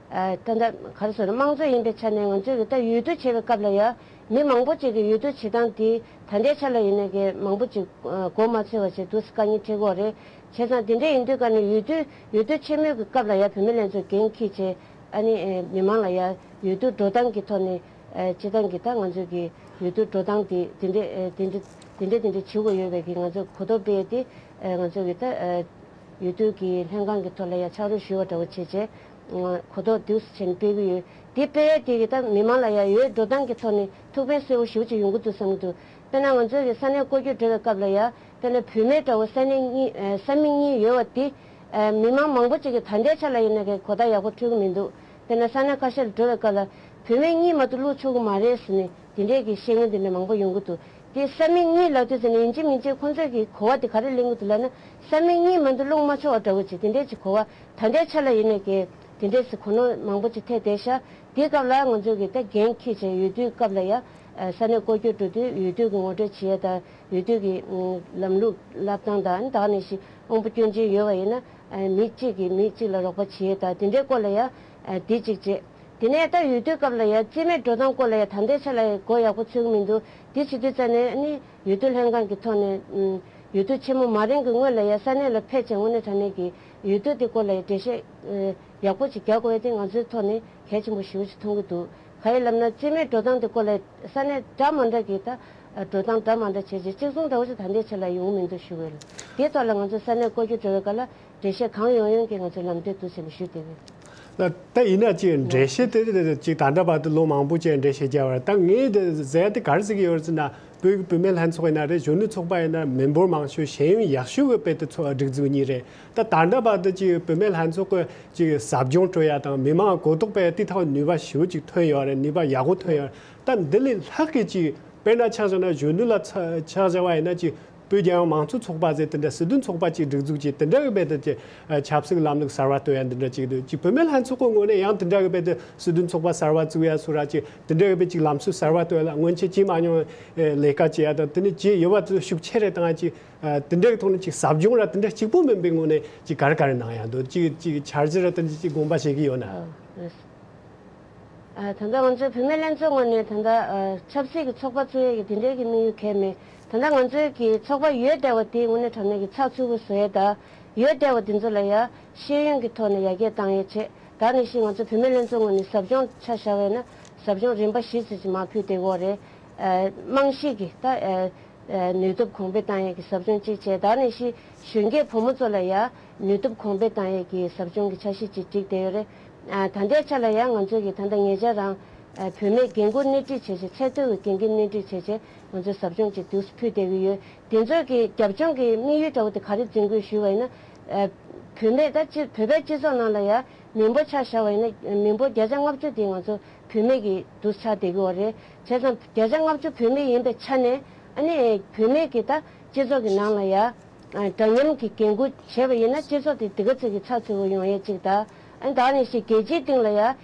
ཨ་ད་ལྟ་ག་རེ་ཟེར་ན། དམངས་གཙོ་ཡིན་པའི་ཆ་ནས་ང་ཚོས་གི་ད་འོས་བསྡུ་བྱེད་པའི་སྐབས་ལ་ཡ་མི་མང་པོ་ཅིག་གི་འོས་བསྡུ་བྱེད་སྟངས་དེ་ད་ལྟའི་ཆ་ལ་ཡིན་ན་གི་མང་པོ་ཅིག་ཨ་མགོ་མ་ཚོས་པ་བྱས་འདུག་སེ་དཀའ་ངལ་འཕྲད་ཀྱི་ཡོད་རེད། བྱས་ཙང་དེ་འདྲ་ཡིན་དུས་ཀ་ནས་འོས་བསྡུ་འོས་བསྡུ་ཆེན་མོའི་གི་སྐབས་ལ་ཡ་བུད་མེད་ལྷན་ཚོགས་འགན་འཁྱེར་བྱས་ཨ་ནི་ཨ་མི་མང་ལ་ཡ་འོས་བསྡུ་འགྲོ་སྟངས་ཀྱི་ཐོག་ནས། ཨ་སྤྱིར་བཏང་གི་ད་ང་ཚོ་གི་འོས་བསྡུ་འགྲོ་སྟངས་དེ་དེ་འདྲས་ཨ་དེ་འདྲས་དེ་འདྲས་དེ་འདྲས་བྱེད་དགོས་ཡོད་པའི་གི་ང་ཚོ་གོ་རྟོགས་སྤེལ་ཏེ། ཨ་ང་ཚོ་གི་ད་ཨ་འོས་བསྡུ་གི་ལྷན་ཁང་གི་ཐོག་ལ་ཡ་ཕྱག་རོགས་ཞུ་བ་འདྲ་བོ་བྱས་བྱས། ཨ་གོ་རྟོགས་འདུག་སེ་བྱས་ནས་སྤེལ་གི་ཡོད། དེ་སྤེལ་ཡ་དེ་གི་ད་མི་མང་ལ་ཡ་འོས་འགྲོ་སྟངས་ཀྱི་ཐོག་ནས་ཐུགས་ཕན་གསོས་པོ་ཞེ་པོ་ཅིག་ཡོང་གི་འདུག་བསམ་གི་འདུག་དཔེར་ན་ང་ཚོ་གི་ས་གནས་སྐོར་སྐྱོད་འགྲོ་བའི་སྐབས་ལ་ཡ། དཔེར་ན་བུད་མེད་འདྲ་བོ་ས་གནས་གཉིས་ཨ་ས་མིག་གཉིས་ཡོད་པ་དེ། ཨ་མི་མང་མང་པོ་ཅིག་གིས་ད་ལྟའི་ཆ་ལ་ཡིན་ན་གི་གོ་བརྡ་ཡག་པོ་འཕྲོད་ཀྱི་མི་འདུག་དཔེར་ན་ས་གནས་ཁ་ཤས་ལ་འགྲོ་བའི་སྐབས་ལ་བུད་མེད་གཉིས་མ་གཏོགས་བླུག་ཆོག་གི་མ་རེད་ཟེར་ནས་དེ་འདྲས་ཀྱི་བཤད་མཁན་དེ་འདྲ་མང་པོ་ཡོང་གི་འདུག་དེ་ས་མིག་གཉིས་ལབ་དུས་ཙམ་ནས་ཡིན་གཅིག་མིན་གཅིག་ཁོང་ཚོས་ཀྱི་གོ་བ་དེ་ག་རེ་ལེན་གྱི་འདུག་ལབ་ན། ས་མིག་གཉིས་མ་གཏོགས་བླུག་མ་ཆོག་པ་འདྲ་བོ་ཅིག་དེ་འདྲས་ཅིག་གོ་བ་ད་ལྟའི་ཆ་ལ་ཡིན་ན་གི་ དེ་འདྲས་སུ་གོ་ནོར་མང་པོ་ཅིག་ཐེབས་བསྡད་ཤག་དེའི་སྐབས་ལ་ང་ཚོ་གི་ད་འགན་འཁྱེར་བྱས་འོས་བསྡུའི་སྐབས་ལ་ཡ་ས་གནས་སྐོར་སྐྱོད་འགྲོ་དུས་འོས་བསྡུ་གི་ངོ་སྤྲོད་བྱེད་ཡས་དང་འོས་བསྡུ་གི་ལམ་ལུགས་བསླབ་སྟངས་དང་ད་ག་ནང་བཞིན་དབང་པོ་སྐྱོན་ཅན་ཡོད་པ་ཡིན་ན་མི་གཅིག་གིས་མི་གཅིག་ལ་རོགས་པ་བྱེད་ཡས་དང་དེ་འདྲའི་སྐོར་ལ་ཡ་དེ་གཅིག་བྱས། དེ་ནས་ད་འོས་བསྡུའི་སྐབས་ལ་ཡ་རྩིས་མེད་འགྲོ་སྟངས་སྐོར་ལ་ཡ་ད་ལྟའི་ཆ་ལ་ཡ་གོ་ཡག་པོ་ཚོད་ཀྱི་མི་འདུག་དེ་བྱེད་དུས་ཙ་ནས་ནི་འོས་བསྡུ་ལྷན་ཁང་གི་ཐོག་ནས་ཨམ། འོས་བསྡུ་ཆེན་མོ་མ་རན་གྱི་སྔོན་ལ་ཡ་ས་གནས་ལ་ཕེབས་བྱས་དངོས་གནས་དྲང་གནས་ཀྱི་འོས་བསྡུ་དེ་སྐོར་ལ་ཡ་འགྲེལ་བཤད་ཡག་པོ་ཅིག་རྒྱག་དགོས་ཡ་དེ་ང་ཚོའི་ཐོག་ནས་གལ་ཆེན་པོ་ཞེ་པོ་ཅིག་མཐོང་གི་འདུག་ག་རེ་ལབ་ན་རྩིས་མེད་འགྲོ་སྟངས་དེ་སྐོར་ལ་ས་གནས་འདྲ་མ་འདྲ་གི་ད་འགྲོ་སྟངས་འདྲ་མ་འདྲ་བྱས་རྗེས་གཅིག་མཚུངས་འདྲ་བོ་ཅིག་ད་ལྟའི་ཆ་ལ་ཡོང་མི་འདུག་ཞུ་གི་ཡོད། དེའི་ཐོག་ལ་ང་ཚོ་ས་གནས་སྐོར་སྐྱོད་འགྲོ་བའི་སྐབས་ལ་འགྲེལ་བཤད་གང་ཡོང་ཡོང་གི་ང་ཚོས་ལམ་སྟོན་འདུག་ཟེར་ནས་ཞུ་བསྡད་ཡོད། ད་ད་ཡིན་ན་ཅིག་འགྲེལ་བཤད་དེ་ཅིག་ད་ལྟ་བར་དུ་ལོ་མང་པོ་ཅིག་འགྲེལ་བཤད་རྒྱག་པ་རེད། ད་ངས་དེ་ཟེར་ཡ་དེ་ག་རེ་ཟེར་གྱི་ཡོད་རེད་ཟེར་ན། བོད་ཀྱི་བུད་མེད་ལྷན་ཚོགས་ཡིན་ན་རེད། གཞོན་ནུ་ཚོགས་པ་ཡིན་ན། མི་འབོར་མང་ཤོས་ཤེས་ཡོན་ཡག་ཤོས་ཀྱི་དཔེ་དེ་ཚོ་སྒྲིག་འཛུགས་གཉིས་རེད། ད་ད་ལྟ་བར་དུ་ཅིག་བུད་མེད་ལྷན་ཚོགས་ཀྱི་ཅིག་ཟབ་སྦྱོང་སྤྲོད་ཡ་དང་མི་མང་གོ་རྟོགས་སྤེལ་ཡ་དེ་ཐོག་ནུས་པ་ཞེ་པོ་ཅིག་ཐོན་ཡོད་རེད། ནུས་པ་ཡག་པོ་ཐོན་ཡོད་རེད། ད་འདི་ལས་ལྷག་གི་ཅིག་དཔེར་ན་ཆ་བཞག་ན་གཞོན་ནུ་ལ་ཆ་ཆ་བཞག་པ་ཡིན་ན་ཅིག་བོད་རྒྱལ་ཡོངས་མང་གཙོ་ཚོགས་པ་ཟེར་དེ་འདྲ་སྲིད་དོན་ཚོགས་པ་ཅིག་སྒྲིག་འཛུགས་ཀྱིས་དེ་འདྲ་གི་དཔེ་དེ་ཅིག་ཆབ་སྲིད་ལམ་ལུགས་གསར་བ་གཏོད་ཡ་འདི་འདྲ་ཅིག་འདུག་ཅིག་བུད་མེད་ལྷན་ཚོགས་ཀྱི་ངོས་ནས་ཡང་དེ་འདྲ་གི་དཔེ་དེ་སྲིད་དོན་ཚོགས་པ་གསར་བ་བཙུགས་ཡ་སོགས་ར་ཅིག་དེ་འདྲ་གི་དཔེ་ཅིག་ལམ་སྲོལ་གསར་བ་གཏོད་ཡ་ལ་སྔོན་ཆད་བྱེད་མ་མྱོང་བའི་ལས་ཀ་བྱེད་ཡ་དང་དེ་ནས་བྱེད་ཡོད་པ་དེ་ཤུགས་ཆེ་རེ་བཏང་ཡ་ཅིག་དེ་འདྲ་གི་ཐོག་ནས་ཅིག་ཟབ་སྦྱོང་ར་དེ་འདྲ་གཅིག་པོ་མིན་པའི་ངོས་ནས་ཅིག་ག་རེ་ག་རེ་གནང་ཡ་འདུག་ཅིག་ཅིག་འཆར་གཞི་ར་དེ་འདྲ་ཅིག་དགོངས་པ་བཞེས་ཀྱི་ཡོད་ན། ཨ། ཨ། ད་ལྟ་ང་ཚོའི་བུད་མེད་ལྷན་ཚོགས་ངོས་ནས་ད་ལྟ་ཨ། ཆབ་སྲིད་ཀྱི་ཚོགས་པ་བཙུགས་ཡས་ཀྱི་དེ་འདྲའི་གི་དམིགས་ཡུལ་གང་ཡང་མེད། ད་ལྟ་ང་ཚོའི་གི་ཚོགས་པ་ཡོད་བསྡད་པ་དེ་དངོས་གནས་དྲང་གནས་ཀྱི་ཚགས་ཚུད་པོ་བཟོ་ཡས་དང་། ཡོད་བསྡད་པ་དེ་ཚོ་ལ་ཡ་ཤེས་ཡོན་གྱི་ཐོག་ནས་ཡར་རྒྱས་བཏང་ཡས་བྱས། ད་ནང་བཞིན་ང་ཚོ་བུད་མེད་ལྷན་ཚོགས་ངོས་ནས་ཟབ་སྦྱོང་ཆ་བཞག་པ་ཡིན་ན་ཟབ་སྦྱོང་རིམ་པ་བཞི་ཙམ་ཞིག་མར་ཕུལ་བསྡད་ཀྱི་ཡོད་རེད། ཨ། རྨང་གཞི་གི་ད་ཨ། ནུས་སྟོབས་གོང་འཕེལ་བཏང་ཡས་ཀྱི་ཟབ་སྦྱོང་གཅིག་བྱས། ད་ནང་བཞིན་གཞོན་སྐྱེས་བུ་མོ་ཚོ་ལ་ཡང་ནུས་སྟོབས་གོང་འཕེལ་བཏང་ཡས་ཀྱི་ཟབ་སྦྱོང་གི་འཆར་གཞི་ཅིག་བསྒྲིགས་བསྡད་ཡོད་རེད། ཨ། ད་ལྟའི་ཆ་ལ་ཡང་ང་ཚོས་ཀྱི་ད་ལྟ་ཉེ་ཆར་རང་ཨ། བུད་མེད་འགན་འཁུར་སྣེ་ཁྲིད་བྱས་བྱས། ཚད་མཐོའི་འགན་འཁུར་སྣེ་ཁྲིད་བྱས་བྱས་ང་ཚོས་ཟབ་སྦྱོང་ཅིག་དུས་སུ་ཕུལ་བསྡད་ཀྱི་ཡོད། དེ་ཚོའི་གི་རྒྱབ་ལྗོངས་ཀྱི་དམིགས་ཡུལ་འདྲ་བོ་དེ་ག་རེ་འཛིན་དགོས་ཞུས་པ་ཡིན་ན། ཨ། བུད་མེད་ད་སྤྱི་བོད་པའི་སྤྱི་ཚོགས་ནང་ལ་ཡང་མི་འབོར་ཆ་བཞག་པ་ཡིན་ན་མི་འབོར་བརྒྱ་ཆ་ལྔ་བཅུ་དེ་ང་ཚོ་བུད་མེད་ཀྱི་འདུ་ཆགས་བསྡད་ཀྱི་ཡོད་རེད། བྱས་ཙང་བརྒྱ་ཆ་ལྔ་བཅུ་བུད་མེད་ཡིན་པའི་ཆ་ནས་ཨ་ནི་བུད་མེད་ཀྱི་ད་སྤྱི་ཚོགས་ཀྱི་ནང་ལ་ཡ་འདྲ་མཉམ་གྱི་འགན་འཁུར་བྱས་པ་ཡིན་ན་སྤྱི་ཚོགས་དེ་དེ་ག་ཚོད་ཀྱི་ཚགས་ཚུད་པོ་ཡོང་ཡས་གཅིག་དང་། ཨ་ནི་ད་ག་ནང་བཞིན་རྒྱལ་སྤྱིའི་སྟེང་ལ་ཡ་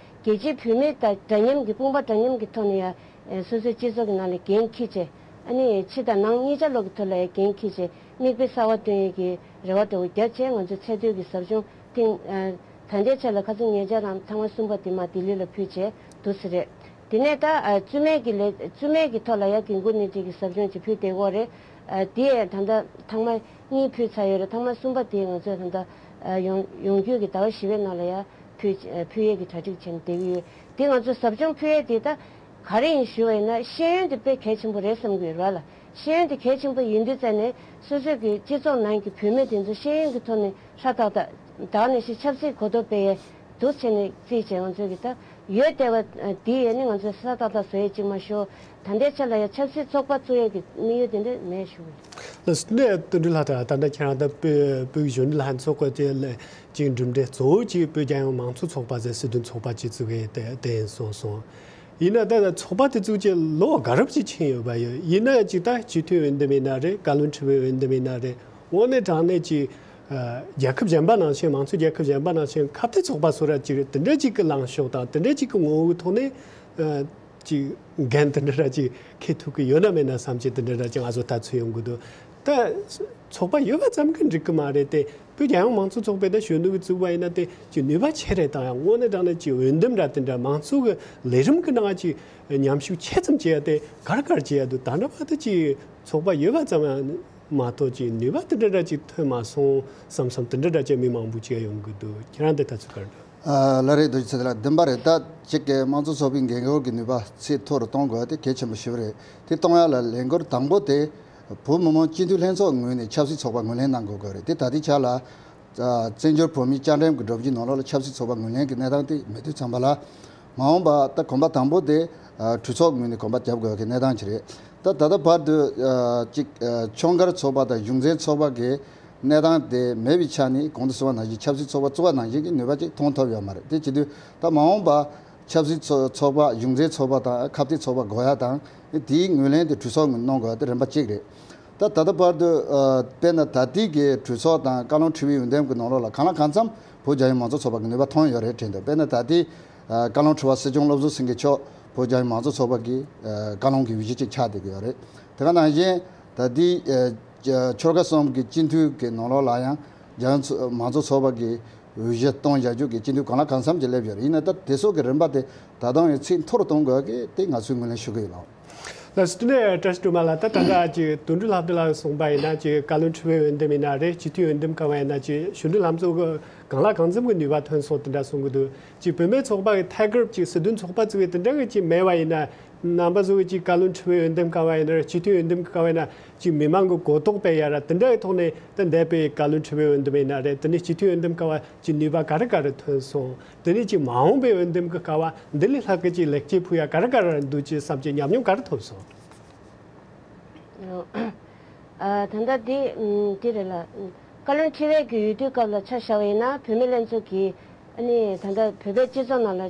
རྒྱལ་སྤྱིའི་བུད་མེད་དང་འདྲ་མཉམ་གྱི་དཔུང་པ་འདྲ་མཉམ་གྱི་ཐོག་ནས་ཡ་སོ་སོའི་སྤྱི་ཚོགས་ཀྱི་ནང་ལ་འགན་འཁྱེར་བྱས། ཨ་ནི་ཕྱི་དང་ནང་གཉིས་ཆ་ལོག་གི་ཐོག་ལ་ཡ་འགན་འཁྱེར་བྱས་མིག་དཔེ་གསར་བ་སྟོན་ཡས་ཀྱི་རེ་བ་འདྲ་བོ་བརྒྱབ་བྱས་ང་ཚོ་ཚད་མཐོའི་གི་ཟབ་སྦྱོང་ཐེངས་ཨ། ད་ལྟའི་ཆ་ལ་ཁ་སང་ཉེ་ཆར་རང་ཐེངས་མ་གསུམ་པ་དེ་མར་ལྡི་ལི་ལ་ཕུལ་བྱས་འདུག་སེ་རེད། དེ་ནས་ད་ཨ། བཙུན་མའི་གི་ལས་བཙུན་མའི་གི་ཐོག་ལ་ཡ་འགན་འཁུར་སྣེ་ཁྲིད་ཀྱི་ཟབ་སྦྱོང་ཅིག་ཕུལ་བསྡད་ཀྱི་ཡོད་རེད། ཨ། དེ་ཡང་ད་ལྟ་ཐེངས་མ་གཉིས་ཕུལ་ཚར་ཡོད་རེད། ཐེངས་མ་གསུམ་པ་དེ་ང་ཚོས་ད་ལྟ་ཨ། ཡོང་ཡོང་རྒྱུ་གི་ཟླ་བ་བཞི་པའི་ནང་ལ་ཡ་ཕུལ་ཨ། ཕུལ་ཡས་ཀྱི་གྲ་སྒྲིག་བྱས་ནས་བསྡད་ཀྱི་ཡོད། དེ་ང་ཚོས་ཟབ་སྦྱོང་ཕུལ་ཡས་དེ་ད་ག་རེ་ཡིན་ཞུ་བ་ཡིན་ན་ཤེས་ཡོན་དེ་དཔེ་གལ་ཆེན་པོ་རེད་བསམ་གྱི་ཡོད་རེད་བ་ལ། ཤེས་ཡོན་དེ་གལ་ཆེན་པོ་ཡིན་དུས་ཙང་ནས་སོ་སོའི་གི་སྤྱི་ཚོགས་ནང་གི་བུད་མེད་དེ་ཚོ་ཤེས་ཡོན་གྱི་ཐོག་ནས་ཧྲ་ཏག་ཏག་ད་ག་ནང་བཞིན་ཆབ་སྲིད་གོ་རྟོགས་སྤེལ་ཡས་འདུག་བྱས་ནས་རྩིས་བྱས་ང་ཚོའི་གི་ད་ཡོད་བསྡད་པ་དེ་ཡས་ནི་ང་ཚོས་ཧྲ་ཏག་ཏག་བཟོ་ཡས་གཅིག་མ་ཤོག་ད་ལྟའི་ཆ་ལ་ཡ་ཆབ་སྲིད་ཚོགས་པ་བཙུགས་ཡས་ཀྱི་དམིགས་ཡུལ་དེ་འདྲ་མེད་ཞུ་གི་ཡིན། ལགས་སོ། དོན་གྲུབ་ལྷག་དང་ད་ལྟ་ཁྱེད་རང་ད་བོད་བོད་ཀྱི་གཞོན་ནུ་ལྷན་ཚོགས་སྐོར་དེ་ལ་ཅིག་གྲུབ་འབྲས་གཙོ་བོ་ཅིག་བོད་རྒྱལ་ཡོངས་མང་གཙོ་ཚོགས་པ་ཟེར་སྲིད་དོན་ཚོགས་པ་ཅིག་བཙུགས་ཡས་དེ་དེ་ཡིན་གསུངས་སོང་། ཡིན་ན་ད་ཚོགས་པ་དེ་བཙུགས་བྱས་ལོ་འགའ་རབས་ཅིག་ཕྱིན་ཡོད་པ་ཡོད། ཡིན་ན་ཅིག་ད་སྤྱི་འཐུས་འོས་འདེམས་ཡིན་ན་རེད། བཀའ་བློན་ཁྲི་པའི་འོས་འདེམས་ཡིན་ན་རེད། དངོས་གནས་དྲང་གནས་ཅིག་ཨ། རྒྱལ་ཁབ་གཞན་པ་ནང་བཞིན། མང་གཙོ་རྒྱལ་ཁབ་གཞན་པ་ནང་བཞིན་ཁ་གཏད་ཚོགས་པ་སོགས་ར་ཅིག་དེ་འདྲ་ཅིག་གི་ལངས་ཕྱོགས་དང་དེ་འདྲ་ཅིག་གི་ངོ་བོའི་ཐོག་ནས་ཨ། ཅིག་འགན་དེ་འདྲ་ར་ཅིག་འཁྱེར་ཐུབ་ཀྱི་ཡོད་ན་མེད་ན་བསམ་གྱི་དེ་འདྲ་ར་ཅིག་ང་ཚོ་ལྟ་ཚུལ་ཡོང་གི་འདུག་ད་ཚོགས་པ་ཡོད་པ་ཙམ་གྱིས་འགྲིག་གི་མ་རེད་དེ། བོད་རྒྱལ་ཡོངས་མང་གཙོ་ཚོགས་པའི་ད་གཞོན་ནུ་གི་བཙུགས་པ་ཡིན་ན་དེ་ཅིག་ནུས་པ་ཆེ་རེད་དང་། ཡང་དངོས་གནས་དྲང་གནས་ཅིག་འོས་འདེམས་ར་དེ་འདྲ་མང་གཙོ་གི་ལས་རིམ་གི་ནང་ཅིག་མཉམ་ཞུགས་ཆེ་ཙམ་བྱེད་ཡ་དེ་ག་རེ་ག་རེ་བྱེད་ཡ་འདུག་ད་ལྟ་བར་དུ་ཅིག་ཚོགས་པ་ཡོད་པ་ཙམ་ཡང་མ་གཏོགས་ཅིག་ནུས་པ་དེ་འདྲ་འདྲ་ཅིག་ཐོན་མ་སོང་བསམ་བསམ་དེ་འདྲ་འདྲ་ཅིག་མི་མང་པོ་ཅིག་ཡོང་གི་འདུག་ཁྱེད་རང་དེ་ལྟ་ཚུལ་ག་རེ་འདུག་ཨ། ལགས་རེད། རྡོ་རྗེ་ཚེ་རིང་ལགས། བདེན་པ་རེད། ད་ཅིག་གི་དམངས་གཙོ་ཚོགས་པའི་འགན་ཁུར་གྱི་ནུས་པ་ཚད་མཐོ་རུ་གཏོང་དགོས་ཡ་དེ་གལ་ཆེན་པོ་ཞིག་རེད། དེ་གཏོང་ཡ་ལ་ལས་འགུལ་དང་པོ་དེ་བོད་མི་མང་སྤྱི་འཐུས་ལྷན་ཚོགས་ངོས་ནས་ཆབ་སྲིད་ཚོགས་པ་ངོས་ལེན་གནང་དགོས་དགོས་རེད། དེ་ད་ལྟའི་ཆ་ལ་ཨ། བཙན་བྱོལ་བོད་མིའི་བཅའ་ཁྲིམས་ཀྱི་སྒྲོམ་གཞི་ནང་ལོགས་ལ་ཆབ་སྲིད་ཚོགས་པ་ངོས་ལེན་གྱི་གནས་སྟངས་དེ་མེད་དུས་ཙམ་པ་ལ། མ་འོངས་པ་ད་གོམ་པ་དང་པོ་དེ་ཨ། གྲོས་ཚོགས་ངོས་ནས་གོམ་པ་རྒྱབ་དགོས་ཀྱི་གནས་སྟངས་ཅིག་རེད། ད་ད་ལྟ་བར་དུ་ཨ། ཅིག་ཨ། ཁྱོང་མཁན་ཚོགས་པ་དང་གཞུང་འཛིན་ཚོགས་པ་གི་གནས་སྟངས་དེ་མེད་པའི་ཆ་ནས་གོང་དུ་གསུངས་པ་ནང་བཞིན་ཆབ་སྲིད་ཚོགས་པ་བཙུགས་པ་ནང་བཞིན་གྱི་ནུས་པ་ཅིག་ཐོན་ཐུབ་ཡོད་མ་རེད། དེ་བྱེད་དུས་ད་མ་འོངས་པ་ཆབ་སྲིད་ཚོ་ཚོགས་པ་གཞུང་འཛིན་ཚོགས་པ་དང་ཁ་གཏད་ཚོགས་པ་དགོས་ཡ་དང་དེའི་ངོས་ལེན་དེ་གྲོས་ཚོགས་ངོས་གནང་དགོས་ཡ་དེ་རིམ་པ་གཅིག་རེད། ད་ད་ལྟ་བར་དུ་ཨ་དཔེར་ན་ད་ལྟའི་གི་གྲོས་ཚོགས་དང་བཀའ་བློན་ཁྲི་པའི་འོས་འདེམས་ཀྱི་ནང་ལོགས་ལ་གང་ལ་གང་འཚམ་བོད་རྒྱ་ཡོངས་མང་གཙོ་ཚོགས་པ་གི་ནུས་པ་ཐོན་ཡོད་རེད་དྲན་འདུག་དཔེར་ན་ད་ལྟའི་ཨ་བཀའ་བློན་ཁྲི་པ་སྲིད་སྐྱོང་བློ་བཟང་སེང་གེ་མཆོག་བོད་རྒྱ་ཡོངས་མང་གཙོ་ཚོགས་པ་གི་ཨ་བཀའ་བློན་གྱི་འོས་གཞི་གཅིག་ཆགས་བསྡད་ཀྱི་ཡོད་རེད། དེ་ག་ནང་བཞིན་ད་ལྟའི་ཨ་ཆོལ་ཁ་གསུམ་གྱི་སྤྱི་འཐུས་ཀྱི་ནང་ལོགས་ལ་ཡང་རྒྱ་ཡོངས་མང་གཙོ་ཚོགས་པ་གི་འོས་གཞི་སྟོང་བཞག་རྒྱུ་གི་སྤྱི་འཐུས་གང་ལ་གང་འཚམ་ཅིག་སླེབས་ཡོད་རེད། ཡིན་ན་ད་དེ་ཚོ་གི་རིམ་པ་དེ་ད་དུང་ཡང་ཚད་མཐོ་རུ་གཏོང་དགོས་ཀྱི་དེ་ང་ཚོས་ངོས་ལེན་ཞུ་གི་ཡོད་ལགས། ལགས་སོ། དེ་ནས་བཀྲ་ཤིས་སྒྲོལ་མ་ལགས། ད་ད་ལྟ་ཅིག་དོན་གྲུབ་ལྷ་བདེ་ལགས་གསུངས་པ་ཡིན་ན་ཅིག་བཀའ་བློན་ཁྲི་པའི་འོས་འདེམས་ཡིན་ན་རེད། སྤྱི་འཐུས་འོས་འདེམས་སྐབས་ཡིན་ན་ཅིག་གཞོན་ནུ་ལྷན་ཚོགས་ཀྱི་གང་ལ་གང་འཚམ་གྱི་ནུས་པ་ཐོན་སོང་དེ་འདྲ་གསུང་གི་འདུག་ཅིག་བུད་མེད་ཚོགས་པ་གི་ཐད་ཀར་ཅིག་སྲིད་དོན་ཚོགས་པ་བཙུགས་པའི་དེ་འདྲ་གི་ཅིག་མེད་པ་ཡིན་ན། རྣམ་པ་ཚོ་གི་ཅིག་བཀའ་བློན་ཁྲི་པའི་འོས་འདེམས་སྐབས་ཡིན་ན་རེད། སྤྱི་འཐུས་འོས་འདེམས་སྐབས་ཡིན་ན་ཅིག་མི་མང་གི་གོ་རྟོགས་སྤེལ་ཡ་ར་དེ་འདྲ་གི་ཐོག་ནས་ད་འདས་པའི་བཀའ་བློན་ཁྲི་པའི་འོས་འདེམས་ཡིན་ན་རེད། དེ་ནས་སྤྱི་འཐུས་འོས་འདེམས་སྐབས་ཅིག་ནུས་པ་ག་རེ་ག་རེ་ཐོན་སོང་། དེ་ནས་ཅིག་མ་འོངས་པའི་འོས་འདེམས་ཀྱི་སྐབས་འདི་ལས་ལྷག་གི་ཅིག་ལེགས་སྐྱེས་ཕུལ་ཡ་ག་རེ་ག་རེ་འདུག་ཅེས་བསམ་གྱི་ཉམས་མྱོང་ག་རེ་ཐོབ་སོང་། ཨ། ད་ལྟ་འདི་ཨམ། འདི་རེད་ལ། ཨམ། བཀའ་བློན་ཁྲི་པའི་གི་འོས་བསྡུ་སྐབས་ལ་ཆ་བཞག་པ་ཡིན་ན་བུད་མེད་ལྷན་ཚོགས་ཀྱིས་ཨ་ནི་ད་ལྟ་བོད་པའི་སྤྱི་ཚོགས་ནང་ལ་ཨ་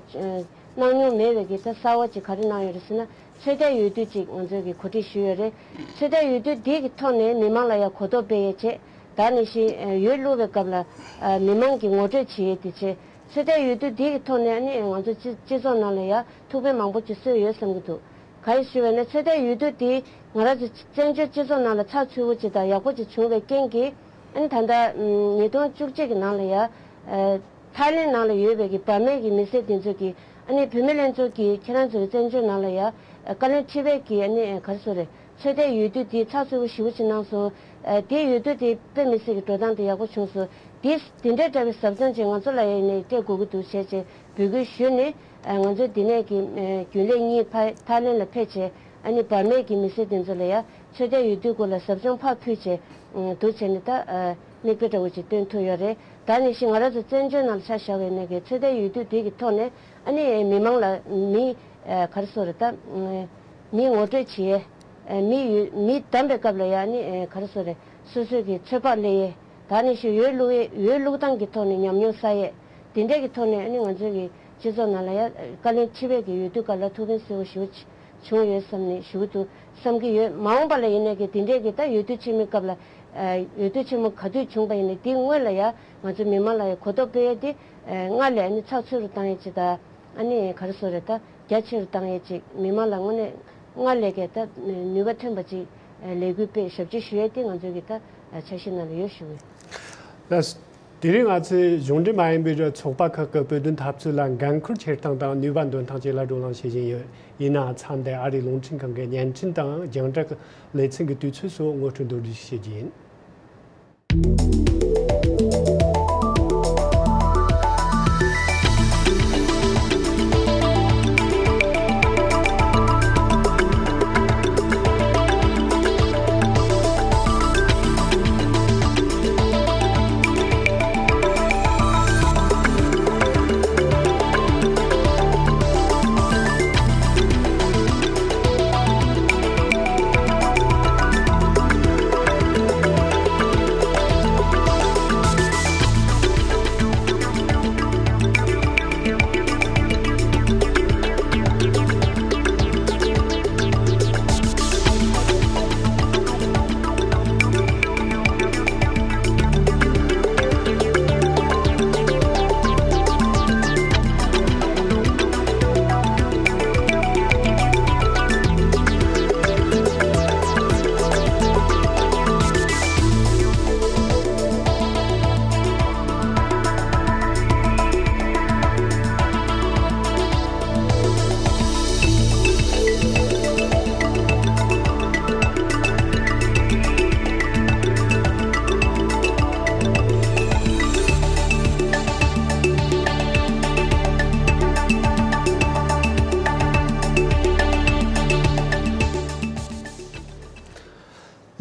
གནང་མྱོང་མེད་པའི་གི་ད་གསར་པ་ཅིག་ག་རེ་གནང་ཡོད་རེད་ཟེར་ན། ཚོད་ལྟའི་འོས་བསྡུ་ཅིག་ང་ཚོས་གི་གོ་སྒྲིག་ཞུས་ཡོད་རེད། ཚོད་ལྟའི་འོས་བསྡུ་འདི་གི་ཐོག་ནས་མི་མང་ལ་ཡང་གོ་རྟོགས་སྤེལ་ཡས་བྱས། ད་ནང་བཞིན་ཨ་འོས་བླུག་པའི་སྐབས་ལ་ཨ་མི་མང་གི་ངོ་སྤྲོད་བྱེད་ཡས་དེ་བྱས། ཚོད་ལྟའི་འོས་བསྡུ་འདི་གི་ཐོག་ནས་ཨ་ནི་ང་ཚོ་སྤྱི་སྤྱི་ཚོགས་ནང་ལ་ཡང་ཐུགས་ཕན་མང་པོ་ཅིག་གསོས་ཡོད་བསམ་གྱི་འདུག་ག་རེ་ཞུ་བས་ན་ཚོད་ལྟའི་འོས་བསྡུ་དེ་ང་རང་ཚོ་བཙན་བྱོལ་སྤྱི་ཚོགས་ནང་ལ་ཚགས་ཚུད་པོ་ཅིག་དང་ཡག་པོ་ཅིག་བྱུང་བའི་རྐྱེན་གྱིས། ཨ་ནི་ད་ལྟ་ཉིས་སྟོང་བཅུ་གཅིག་གི་ནང་ལ་ཡ། ཨ་ཐའི་ལེན་ནང་ལ་ཡོད་པའི་གི་འབར་མའི་གི་མི་སེར་དེ་ཚོ་གིས་ཨ་ནི་བུད་མེད་ལྷན་ཚོགས་ཀྱིས་ཁྱེད་རང་ཚོ་གི་བཙན་བྱོལ་ནང་ལ་ཡ། ཨ་བཀའ་བློན་ཁྲི་པའི་གི་ཨ་ནི་ག་རེ་ཟེར་རེད། ཚོད་ལྟའི་འོས་བསྡུ་དེ་ཚགས་ཚུད་པོ་ཞེ་པོ་ཅིག་གནང་སོང་། ཨ་དེའི་འོས་བསྡུ་དེ་དཔེ་མི་སྲིད་ཀྱི་འགྲོ་སྟངས་དེ་ཡག་པོ་བྱུང་སོང་། དེ་དེ་འདྲའི་འདྲ་བའི་ཟབ་སྦྱོང་ཅིག་ང་ཚོ་ལ་ཡ་ནས་སྤྲད་དགོས་ཀྱི་འདུག་བྱས་བྱས་འབོད་སྐུལ་ཞུས་ནས། ཨ་ང་ཚོ་འདི་ནས་ཀྱི་ཨ་རྒྱུན་ལས་གཉིས་ཕ་ཐའི་ལེན་ལ་ཕེབས་བྱས། ཨ་ནི་འབར་མའི་གི་མི་སེར་དེ་ཚོ་ལ་ཡ་ཚོད་ལྟའི་འོས་བསྡུའི་སྐོར་ལ་ཟབ་སྦྱོང་ཕར་ཕུལ་བྱས། ཨ་འདུག་བྱས་ནས་ད་ཨ་མིག་དཔེ་འདྲ་བོ་ཅིག་སྟོན་ཐུབ་ཡོད་རེད། ད་ནང་བཞིན་ང་རང་ཚོ་བཙན་བྱོལ་ནང་ལ་ཆ་བཞག་པ་ཡིན་ན་གི་ཚོད་ལྟའི་འོས་བསྡུ་དེ་གི་ཐོག་ནས་ཨ་ནི་མི་མང་ལ་མི་ཨ་ག་རེ་ཟེར་རེད་ད། ཨ་མི་ངོ་སྤྲོད་བྱེད་ཡས། ཨ་མི་ཡུལ་མི་བདམས་པའི་སྐབས་ལ་ཡ་ནི་ཨ་ག་རེ་ཟེར་རེད། སོ་སོའི་གི་ཚོད་དཔག་སླེབས་ཡས། ད་ནང་བཞིན་འོས་བླུག་ཡས་འོས་བླུག་སྟངས་ཀྱི་ཐོག་ནས་ཉམས་མྱོང་བསགས་ཡས། དེ་འདྲས་ཀྱི་ཐོག་ནས་ཨ་ནི་ང་ཚོའི་གི་སྤྱི་ཚོགས་ནང་ལ་ཡ་བཀའ་བློན་ཁྲི་པའི་གི་འོས་བསྡུ་སྐབས་ལ་ཐུགས་ཕན་གསོས་པོ་ཞེ་པོ་བྱུང་ཡོད་བསམ་ནས་ཞུ་གི་འདུག་བསམ་གྱི་ཡོད། མ་འོངས་པ་ལ་ཡིན་ནའི་གི་དེ་འདྲས་ཀྱི་ད་འོས་བསྡུ་ཆེན་མོའི་སྐབས་ལ། ཨ་འོས་བསྡུ་ཆེན་མོ་ག་དུས་བྱུང་པ་ཡིན་ནའི་དེའི་སྔོན་ལ་ཡ་ང་ཚོ་མི་མང་ལ་ཡ་གོ་རྟོགས་སྤེལ་ཡས་དེ་ཨ་སྔར་ལས་ཨ་ནི་ཚགས་ཚུད་རུ་བཏང་ཡས་ཅིག་དང་། ཨ་ནི་ག་རེ་ཟེར་རེད་ད། རྒྱ་ཆེ་རུ་བཏང་ཡས་ཅིག་མི་མང་ལ་དངོས་གནས་སྔར་ལས་ཀྱི་ད་ནུས་པ་ཐོན་པ་ཅིག་ལས་འགུལ་སྤེལ་ཞབས་ཕྱི་ཞུ་ཡས་དེ་ང་ཚོའི་གི་ད་འཆར་གཞི་ནང་ལ་ཡོད་ཞུ་གི། ལགས། དེ་རིང་ང་ཚོས་གཞུང་འབྲེལ་མ་ཡིན་པའི་ཚོགས་པ་ཁག་གི་བོད་དོན་འཐབ་རྩོད་ལ་འགན་ཁུར་འཁྱེར་སྟངས་དང་ནུས་པ་འདོན་སྟངས་བཅས་ལ་བགྲོ་གླེང་བྱེད་བཞིན་ཡོད། ཡིན་ནའང་མཚམས་འདིར་ཨ་རིའི་རླུང་འཕྲིན་ཁང་གི་བརྙན་འཕྲིན་དང་རྒྱང་བསྒྲགས་ཀྱི་ལེ་ཚན་གྱི་དུས་ཚོད་སོགས་ངོ་སྤྲོད་མདོར་བསྡུས་ཤིག་བྱེད་ཀྱི་ཡིན།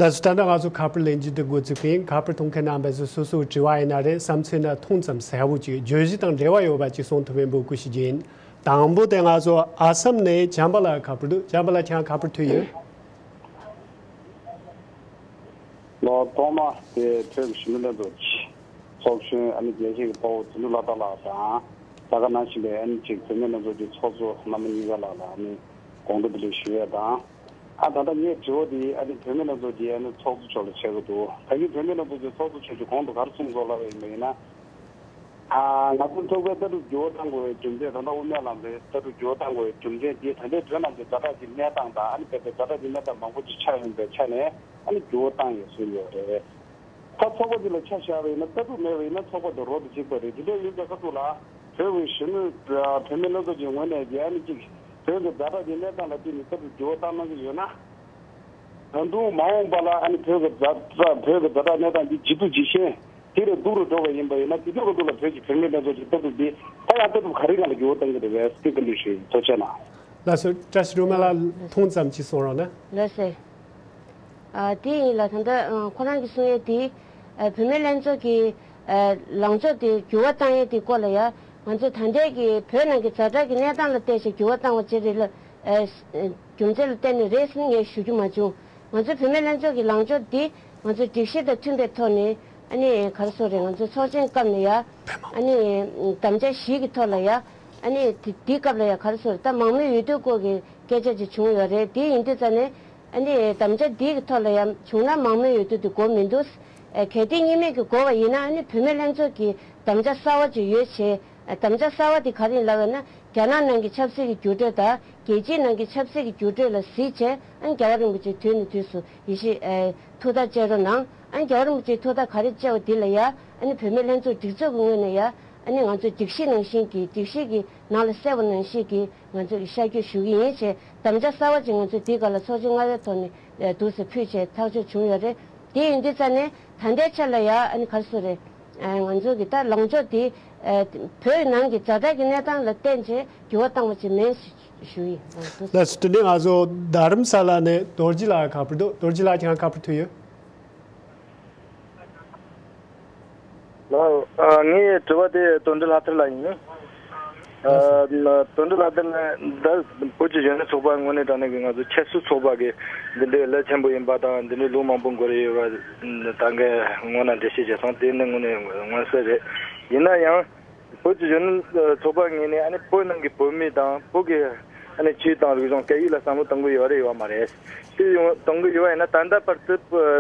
ལགས་སོ། ད་ལྟ་ང་ཚོ་ཁ་པར་ལེན་རྒྱུ་དེ་འགོ་བཙུགས་པ་ཡིན། ཁ་པར་གཏོང་མཁན་རྣམ་པས་སོ་སོའི་དྲི་བ་ཡིན་ན་རེད། བསམ་ཚུལ་ཡིན་ན་ཐུང་ཙམ་གསལ་པོ་ཅིག་བརྗོད་གཞི་དང་འབྲེལ་བ་ཡོད་པ་ཅིག་གསུང་ཐུབ་པའི་འབོད་སྐུལ་ཞུ་རྒྱུ་ཡིན། དང་པོ་དེ་ང་ཚོ་ཨ་སམ་ནས་བྱམས་པ་ལགས་ཁ་པར་འདུག་བྱམས་པ་ལགས་ཁྱེད་རང་ཁ་པར་ཐོན་ཡོད། ལོ་ཐོག་མ་དེ་ཐོས་ཞུ་མི་ལ་འདུག་ཚོགས་གཞོན་ཨ་ནི་རྒྱལ་སྤྱིའི་དཔའ་བོ་དོན་གྲུབ་ལྷ་དར་ལགས་དང་། ད་ག་ནང་བཞིན་པའི་ཨ་ནི་ཅིག་བུད་མེད་རྣམ་ཚོགས་ཀྱི་ཚོགས་གཙོ་རྣམ་པ་གཉིས་ཀ་ལགས་ལ་ཨ་ནི་དགོངས་དག་བདེ་ལེགས་ཞུ་ཡས་དང་། ཨ་ད་ལྟ་ངས་དྲི་བ་འདི་ཨ་ནི་བུད་མེད་ལྷན་ཚོགས་ཀྱི་ཨ་ནི་ཚོགས་གཙོ་མཆོག་ལ་བྱེད་དགོས་འདུག་ད་གིན་བུད་མེད་ལྷན་ཚོགས་ཀྱི་ཚོགས་གཙོ་མཆོག་གིས་གོང་དུ་ག་རེ་གསུངས་སོང་ལབ་པ་ཡིན་པ་ཡིན་ན། ཨ་ང་ཚོ་ཚོགས་པའི་ལྟ་གྲུབ་འགྱུར་བ་གཏང་དགོས་པའི་རྒྱུ་མཚན། ད་ལྟ་དབུ་མའི་ལམ་པའི་ལྟ་གྲུབ་འགྱུར་བ་གཏང་དགོས་པའི་རྒྱུ་མཚན་འདི་ད་ལྟའི་བོད་ནང་གི་ཛ་དྲག་གི་གནས་སྟངས་དང་། ཨ་ནི་བོད་པའི་ཛ་དྲག་གི་གནས་སྟངས་མང་པོ་ཅིག་ཆགས་ཡོང་པའི་ཆ་ནས་ཨ་ནི་འགྱུར་བ་བཏང་ཡོད་གསུངས་ཡོད་རེད། ད་ཚོགས་པ་འདི་ལ་ཆ་བཞག་པ་ཡིན་ན་ལྟ་གྲུབ་མེད་པ་ཡིན་ན་ཚོགས་པ་འདི་རོ་དང་གཅིག་པ་རེད། དེ་འདྲ་ཡིན་ཙང་ཁ་ཐུག་ལ་བོད་ཀྱི་གཞོན་ནུ་བུད་མེད་ལྷན་ཚོགས་ཀྱི་ངོས་ནས་ཀྱི་ཨ་ནི་གཅིག་བོད་ཀྱི་ཛ་དྲག་གི་གནས་སྟངས་ལ་བརྟེན་ནས་ལྟ་གྲུབ་འགྱུར་བ་བཏང་གནང་གི་ཡོད་ན། ད་དུང་མ་འོངས་པ་ལ་ཨ་ནི་བོད་ཀྱི་ཛ་དྲག་བོད་ཀྱི་ཛ་དྲག་གནས་སྟངས་འདི་ཇེ་སྡུག་ཇེ་ཞན་དེ་ལས་སྡུག་རུ་འགྲོ་བ་ཡིན་པ་ཡིན་ན། དེ་དུས་ཀྱི་དུས་ལ་བོད་ཀྱི་བུད་མེད་ལྷན་ཚོགས་ཀྱི་ལྟ་གྲུབ་འདི་ད་ཡང་ལྟ་གྲུབ་ག་རེ་སྒང་ལ་འགྱུར་བ་གཏང་གི་རེད་པས་དེ་བཀའ་འདྲི་ཞུ་ཡིན། ཐུགས་རྗེ་གནང་། ལགས་སོ། བཀྲ་ཤིས་སྒྲོལ་མ་ལགས། ཐུང་ཙམ་ཅིག་གསུང་རོགས་གནང་། ལགས་སོ། ཨ་དེ་ཡིན་ལ་ད་ལྟ་ཨ་ཁོ་རང་གིས་གསུང་ཡས་དེ། ཨ་བུད་མེད་ལྷན་ཚོགས་ཀྱི་ཨ་ལངས་ཕྱོགས་དེ་འགྱུར་བ་བཏང་ཡས་དེ་སྐོར་ལ་ཡ། ང་ཚོ་ད་ལྟའི་གི་བོད་ནང་གི་ཛ་དྲག་གི་གནས་སྟངས་ལ་བལྟས་བྱས་འགྱུར་བ་བཏང་བ་ཅིག་རེད་ལ། ཨ་རྒྱུ་མཚན་ལ་བརྟེན་ནས་རེད་ཟེར་ངས་ཞུ་རྒྱུ་མ་བྱུང་། ང་ཚོ་བུད་མེད་ལྷན་ཚོགས་ཀྱི་ལངས་ཕྱོགས་འདི་ང་ཚོ་སྒྲིག་གཞི་དང་མཐུན་པའི་ཐོག་ནས་ཨ་ནི་ག་རེ་ཟེར་དགོས་རེད། ང་ཚོ་ཚོགས་ཆེན་སྐབས་ནས་ཡ་ཨ་ནི་དམ་བཅའ་བཞི་གི་ཐོག་ལ་ཡ་ཨ་ནི་དེ་དེའི་སྐབས་ལ་ཡ་ག་རེ་ཟེར་དགོས་རེད། ད་མང་མོས་འོས་བསྡུ་སྐོར་གྱི་སྐད་ཆ་ཅིག་བྱུང་ཡོད་རེད། དེ་ཡིན་དུས་ཙ་ནས་ཨ་ནི་དམ་བཅའ་འདི་གི་ཐོག་ལ་ཡ་བྱུང་ན་མང་མོས་འོས་བསྡུ་དེ་དགོས་མི་འདུག་ཨ་གལ་ཏེ་གཉིས་མེད་ཀྱི་དགོས་པ་ཡིན་ན་ཨ་ནི་བུད་མེད་ལྷན་ཚོགས་ཀྱི་དམ་བཅའ་གསར་བ་ཅིག་ཡོད་བྱས། ཨ་དམ་བཅའ་གསར་བ་དེ་ག་རེ་ཡིན་ལབ་ན། རྒྱ་ནག་ནང་གི་ཆབ་སྲིད་ཀྱི་འགྱུར་འགྲོས་དང་རྒྱལ་སྤྱིའི་ནང་གི་ཆབ་སྲིད་ཀྱི་འགྱུར་འགྲོས་ལ་གཟིགས་བྱས་ཨ་ནི་རྒྱལ་བ་རིན་པོ་ཆེ་དུས་ནས་དུས་སུ་ཡེ་ཤེས་ཨ་ཐུགས་ཐག་བཅད་རོགས་གནང་། ཨ་ནི་རྒྱལ་བ་རིན་པོ་ཆེའི་ཐུགས་ཐག་ག་རེ་བཅད་པ་དེ་ལ་ཡ་ཨ་ནི་བུད་མེད་ལྷན་ཚོགས་སྒྲིག་འཛུགས་ཀྱི་ངོས་ནས་ཡ་ཨ་ནི་ང་ཚོ་སྒྲིག་གཞི་ནང་བཞིན་གྱི་སྒྲིག་གཞི་གི་ནང་ལ་གསལ་བ་ནང་བཞིན་གྱི་ང་ཚོ་གི་ཤར་བསྐྱོད་ཞུ་གི་ཡིན་བྱས། དམ་བཅའ་གསར་བ་ཅིག་ང་ཚོས་འདི་ག་ལ་ཚོགས་ཆེན་ལྔ་པའི་ཐོག་ནས་ཨ་འདུག་སེ་ཕུལ་བྱས་ཐག་གཅོད་བྱུང་ཡོད་རེད། དེ་ཡིན་དུས་ཙ་ནས་ད་ལྟའི་ཆ་ལ་ཡ་ཨ་ནི་ག་རེ་ཟེར་དགོས་རེད། ཨ་ང་ཚོ་གི་ད་ལངས་ཕྱོགས་དེ་ཨ་བོད་ནང་གི་ཛ་དྲག་གི་གནས་སྟངས་ལ་བརྟེན་བྱས་འགྱུར་བ་བཏང་བ་ཅིག་མིན་ཞུ་ཡིན། ཨ་འདུག་སེ། ལགས་སོ། དེ་ནས་ང་ཚོ་རྡ་རམ་ས་ལ་ནས་རྡོ་རྗེ་ལགས་ཁ་པར་འདུག་རྡོ་རྗེ་ལགས་ཁྱེད་རང་ཁ་པར་ཐོན་ཡོད། ལགས། ཨ་ངའི་དྲི་བ་དེ་དོན་འགྲུལ་ལྷ་ཐར་ལགས་ཡིན། ཨ་དོན་འགྲུལ་ལྷ་ཐར་ལགས་ད་བོད་ཀྱི་གཞོན་ནུ་ཚོགས་པ་ངོས་ནས་དྲངས་ནས་ཀྱི་ང་ཚོ་ཆབ་སྲིད་ཚོགས་པ་གི་འདི་འདྲའི་ལས་ཆེན་པོ་ཡིན་པ་དང་འདི་འདྲའི་ལུགས་མང་པོ་འགོར་ཡོད་པ་ད་གིན་སྔོན་ན་འགྲེལ་བཤད་བྱས་སོང་། དེ་ནི་དངོས་ནས་མངོན་གསལ་རེད། ཡིན་ན་ཡང་། བོད་ཀྱི་གཞོན་ནུ་ཚོགས་པ་ངོས་ནས་ཨ་ནི་བོད་ནང་གི་བོད་མི་དང་བོད་ཀྱི་ཨ་ནི་ཆོས་དང་རིག་གཞུང་སྐད་ཡིག་ལ་བསམ་བློ་གཏོང་གི་ཡོད་རེད་ཡོད་མ་རེད། དེ་ཡང་གཏོང་གི་ཡོད་པ་ཡིན་ན་ད་ལྟ་བར་དུ་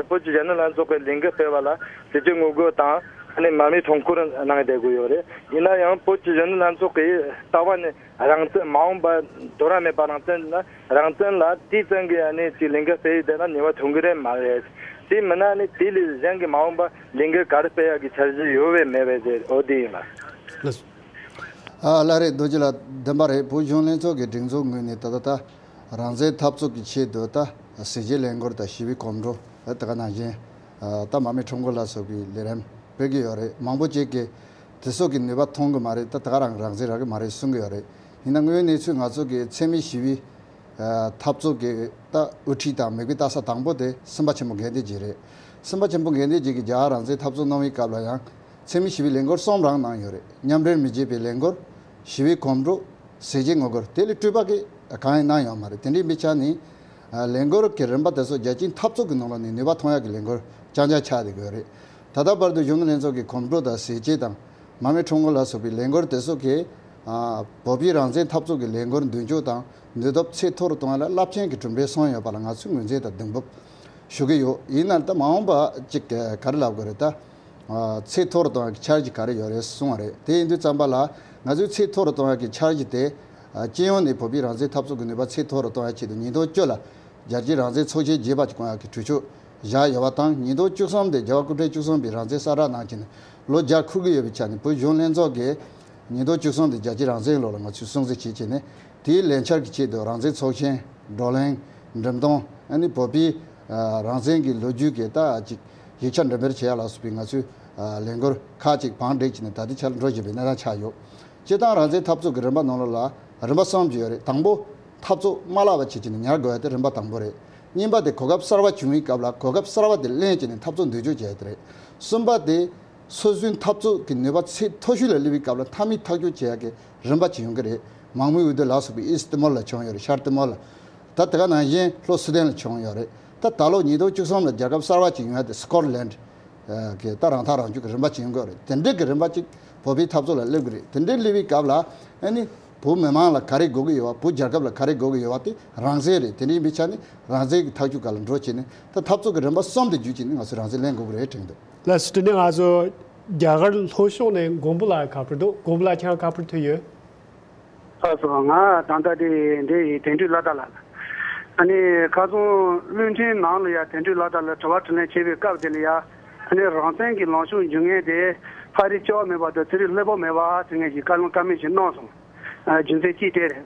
བོད་ཀྱི་གཞོན་ནུ་ལྷན་ཚོགས་ཀྱི་ལས་འགུལ་སྤེལ་བ་ལ་ཟས་བཅད་ངོ་རྒོལ་དང་ཨ་ནི་དམག་མིའི་ཁྲོམ་སྐོར་གནང་བསྡད་ཀྱི་ཡོད་རེད། ཡིན་ན་ཡང་བོད་ཀྱི་གཞོན་ནུ་ལྷན་ཚོགས་ཀྱི་ལྟ་བ་ནི་རང་བཙན་མ་འོངས་པ་དོ་ར་མེད་པ་རང་བཙན་ལ་རང་བཙན་ལ་དེའི་ཙང་གི་ཨ་ནི་ཅིག་ལས་འགུལ་སྤེལ་ཡོད་བསྡད་ན་ནུས་པ་ཐོན་གི་རེད་མ་རེད། དེ་མིན་ན་ཨ་ནི་དེ་ལས་གཞན་གྱི་མ་འོངས་པ་ལས་འགུལ་ག་རེ་སྤེལ་ཡག་གི་འཆར་གཞི་ཡོད་པས་མེད་པས་དེ་འོ་དེ་ཡིན་ལ། ལགས་སོ། ཨ་ལགས་རེད། རྡོ་རྗེ་ལགས་བདེན་པ་རེད། བོད་གཞོན་ལྷན་ཚོགས་ཀྱི་སྒྲིག་འཛུགས་ངོས་ནས་ད་ལྟ་ད་རང་བཙན་འཐབ་རྩོད་ཀྱི་ཆེད་དུ་ད་ཟས་བཅད་ལས་འགུལ་དང་ཞི་བའི་གོམ་བགྲོད་ད་ག་ནང་བཞིན་ད་དམག་མི་ཁྲོམ་སྐོར་ལ་སོགས་པའི་ལས་རིམ་སྤེལ་གྱི་ཡོད་རེད། མང་པོ་ཅིག་གིས་དེ་ཚོ་གི་ནུས་པ་ཐོན་གི་མ་རེད། ད་ད་ག་རང་རང་བཙན་རག་གི་མ་རེད་གསུང་གི་ཡོད་རེད། ཡིན་ན་དངོས་ཡོད་གནས་ཚུལ་ང་ཚོ་གི་འཚེ་མེད་ཞི་བའི་འཐབ་རྩོད་ཀྱི་ད་དབུ་ཁྲིད་དང་མིག་དཔེ་ལྟ་ས་དང་པོ་དེ་སེམས་དཔའ་ཆེན་པོ་དགེ་ལྡན་རྒྱས་རེད། སེམས་དཔའ་ཆེན་པོ་དགེ་ལྡན་རྒྱས་ཀྱིས་རྒྱ་གར་རང་བཙན་འཐབ་རྩོད་གནང་བའི་སྐབས་ལ་ཡང་འཚེ་མེད་ཞི་བའི་ལས་འགུལ་གསུམ་རང་གནང་ཡོད་རེད། མཉམ་འབྲེལ་མི་བྱེད་པའི་ལས་འགུལ། ཞི་བའི་གོམ་བགྲོད། ཟས་བཅད་ངོ་རྒོལ། དེ་ལས་སྤྲོས་པ་གི་གང་ཡང་གནང་ཡོད་མ་རེད། དེ་འདྲའི་མི་ཆ་ནི་ལས་འགུལ་གྱི་རིམ་པ་དེ་ཚོ་རྒྱལ་སྤྱིའི་འཐབ་རྩོད་ཀྱི་ནང་ལོགས་ནས་ནུས་པ་ཐོན་ཡག་གི་ལས་འགུལ་རྐྱང་རྐྱང་ཆགས་བསྡད་ཀྱི་ཡོད་རེད། ད་ལྟ་བར་དུ་གཞོན་ནུ་ལྷན་ཚོགས་ཀྱི་གོམ་བགྲོད་དང་ཟས་བཅད་དང་། མ་མི་ཁྲོམ་སྐོར་ལ་སོགས་པའི་ལས་འགུལ་དེ་ཚོ་གིས་ཨ་བོད་པའི་རང་བཙན་འཐབ་རྩོད་ཀྱི་ལས་འགུལ་མདུན་སྐྱོད་དང་ནུས་སྟོབས་ཚད་མཐོ་རུ་གཏོང་ཡ་ལ་རླབས་ཆེན་གྱི་གྲུབ་འབྲས་སོན་ཡོད་པ་ལ་ང་ཚོས་ངོས་འཛིན་དང་གདེང་སྤོབས་ཞུ་གི་ཡོད། ཡིན་ནའང་ད་མ་འོངས་པ་ཅིག་ག་རེ་ལབ་དགོས་རེད། ད་ཨ་ཚད་མཐོ་རུ་གཏོང་ཡ་གི་འཆར་གཞི་ག་རེ་ཡོད་རེད་གསུངས་པ་རེད། དེ་ཡིན་དུས་ཙམ་པ་ལ་ང་ཚོས་ཚད་མཐོ་རུ་གཏོང་ཡ་གི་འཆར་གཞི་དེ་ཨ་སྤྱི་ཡོངས་ནས་བོད་པའི་རང་བཙན་འཐབ་རྩོད་ཀྱི་ནུས་པ་ཚད་མཐོ་རུ་གཏོང་ཡ་ཆེད་དུ་ཉིས་སྟོང་བཅུ་ལ་རྒྱལ་སྤྱིའི་རང་བཙན་ཚོགས་ཆེན་རྒྱས་པ་ཅིག་བསྐོང་ཡ་གི་གྲོས་ཆོད་བཞག་ཡོད་པ་དང་། ཉིས་སྟོང་བཅུ་གསུམ་དེ་རྒྱལ་བ་སྐུ་ཕྲེང་བཅུ་གསུམ་པའི་རང་བཙན་གསལ་བསྒྲགས་གནང་བྱས་ནས་ལོ་བརྒྱ་འཁོར་གྱི་ཡོད་པའི་ཆ་ནས་བོད་གཞོན་ལྷན་ཚོགས་ཀྱིས་ཉིས་སྟོང་བཅུ་གསུམ་དེ་རྒྱལ་སྤྱིའི་རང་བཙན་ལོ་ལ་ང་ཚོས་སྲུང་བརྩི་བྱེད་བྱས་ནས་དེའི་ལས་འཆར་གྱི་ཆེད་དུ་རང་བཙན་ཚོགས་ཆེན། བགྲོ་གླེང་། འགྲེམས་སྟོན། ཨ་ནི་བོད་པའི་ཨ་རང་བཙན་གྱི་ལོ་རྒྱུས་ཀྱི་ད་ཅིག་ཡིག་ཆ་འགྲེམས་སྤེལ་བྱེད་ཡ་ལ་སོགས་པའི་ང་ཚོས་ཨ་ལས་འགུལ་ཁག་ཅིག་བང་བསྒྲིགས་བྱས་ནས་ད་ལྟའི་ཆར་འགྲོ་བཞིན་པའི་གནས་སྟངས་ཆགས་ཡོད། སྤྱིར་བཏང་རང་བཙན་འཐབ་རྩོད་ཀྱི་རིམ་པ་ནང་ལོགས་ལ་རིམ་པ་གསུམ་ཅིག་ཡོད་རེད། དང་པོ། འཐབ་རྩོད་མ་བརླག་པ་བྱེད་ཀྱི་ནས་ཉར་དགོས་ཡ་དེ་རིམ་པ་དང་པོ་རེད། གཉིས་པ་དེ་གོ་སྐབས་གསར་བ་བྱུང་བའི་སྐབས་ལ་གོ་སྐབས་གསར་བ་དེ་ལེན་བྱས་ནས་འཐབ་རྩོད་མདུན་སྐྱོད་བྱེད་ཡ་དེ་རེད། གསུམ་པ་དེ། སོ་སོའི་འཐབ་རྩོད་ཀྱི་ནུས་པ་ཚད་མཐོ་ཤོས་ལ་སླེབས་པའི་སྐབས་ལ་མཐའ་མའི་ཐག་གཅོད་བྱེད་ཡ་གི་རིམ་པ་ཅིག་ཡོང་གི་རེད། མང་མོས་འོས་བསྡུ་ལ་སོགས་པའི་ཨིསྟ་མོལ་ལ་བྱུང་ཡོད་རེད། ཤར་ཏི་མོར་ལ། ད་དེ་ག་ནང་བཞིན་ལྷོ་སུ་དན་ལ་བྱུང་ཡོད་རེད། ད་ད་ལོ་ཉིས་སྟོང་བཅུ་གསུམ་ལ་རྒྱལ་ཁབ་གསར་བ་ཅིག་ཡོང་ཡ་དེ་སི་ཀོཊ་ལན་གྱི་ད་རང་ཐག་རང་གཅོད་ཀྱི་རིམ་པ་ཅིག་ཡོང་གི་ཡོད་རེད། དེ་འདྲའི་གི་རིམ་པ་ཅིག་བོད་པའི་འཐབ་རྩོད་ལ་སླེབས་ཀྱི་རེད། དེ་འདྲའི་སླེབས་པའི་སྐབས་ལ་ཨ་ནི་ བོད་མི་མང་ལ་ག་རེ་དགོས་ཀྱི་ཡོད་པ། བོད་རྒྱལ་ཁབ་ལ་ག་རེ་དགོས་ཀྱི་ཡོད་པ་དེ་རང་བཙན་རེད། དེ་འདྲ་ཡིན་པའི་ཆ་ནས་རང་བཙན་གྱི་ཐག་གཅོད་སྒང་ལ་འགྲོ་བྱས་ནས། ད་འཐབ་རྩོད་ཀྱི་རིམ་པ་གསུམ་དེ་བརྒྱུད་བྱས་ནས་ང་ཚོས་རང་བཙན་ལེན་དགོས་ཀྱི་རེད་དྲན་འདུག། ལགས་སོ། དེ་ནས་ང་ཚོ་རྒྱ་གར་ལྷོ་ཕྱོགས་ནས་མགོན་པོ་ལགས་ཁ་པར་འདུག། མགོན་པོ་ལགས་ཁྱེད་རང་ཁ་པར་ཐོན་ཡོད། ལགས་སོ། ང་ད་ལྟ་དེ་འདྲ་ཡིན། དོན་གྲུབ་ལྷ་དར་ལགས། ཨ་ནི་ཁ་སང་རླུང་འཕྲིན་ནང་ལ་ཡ་དོན་གྲུབ་ལྷ་དར་ལ་དྲི་བ་དྲིས་ལན་བྱེད་པའི་སྐབས་དེ་ལ་ཡ། ཨ་ནི་རང་བཙན་གྱི་ལངས་ཕྱོགས་འཇུག་མཁན་དེ་ཕ་རི་བཅོ་ལྔ་མེད་པ་དང་ཚེ་རིང་ལྷུན་པོ་མེད་པ་ཟེར་མཁན་ཞིག་བཀའ་བློན་བཀའ་མོལ་ཞིག་གནང་སོང་། ཨ། རྒྱུ་མཚན་གཅིག་དེ་རེད།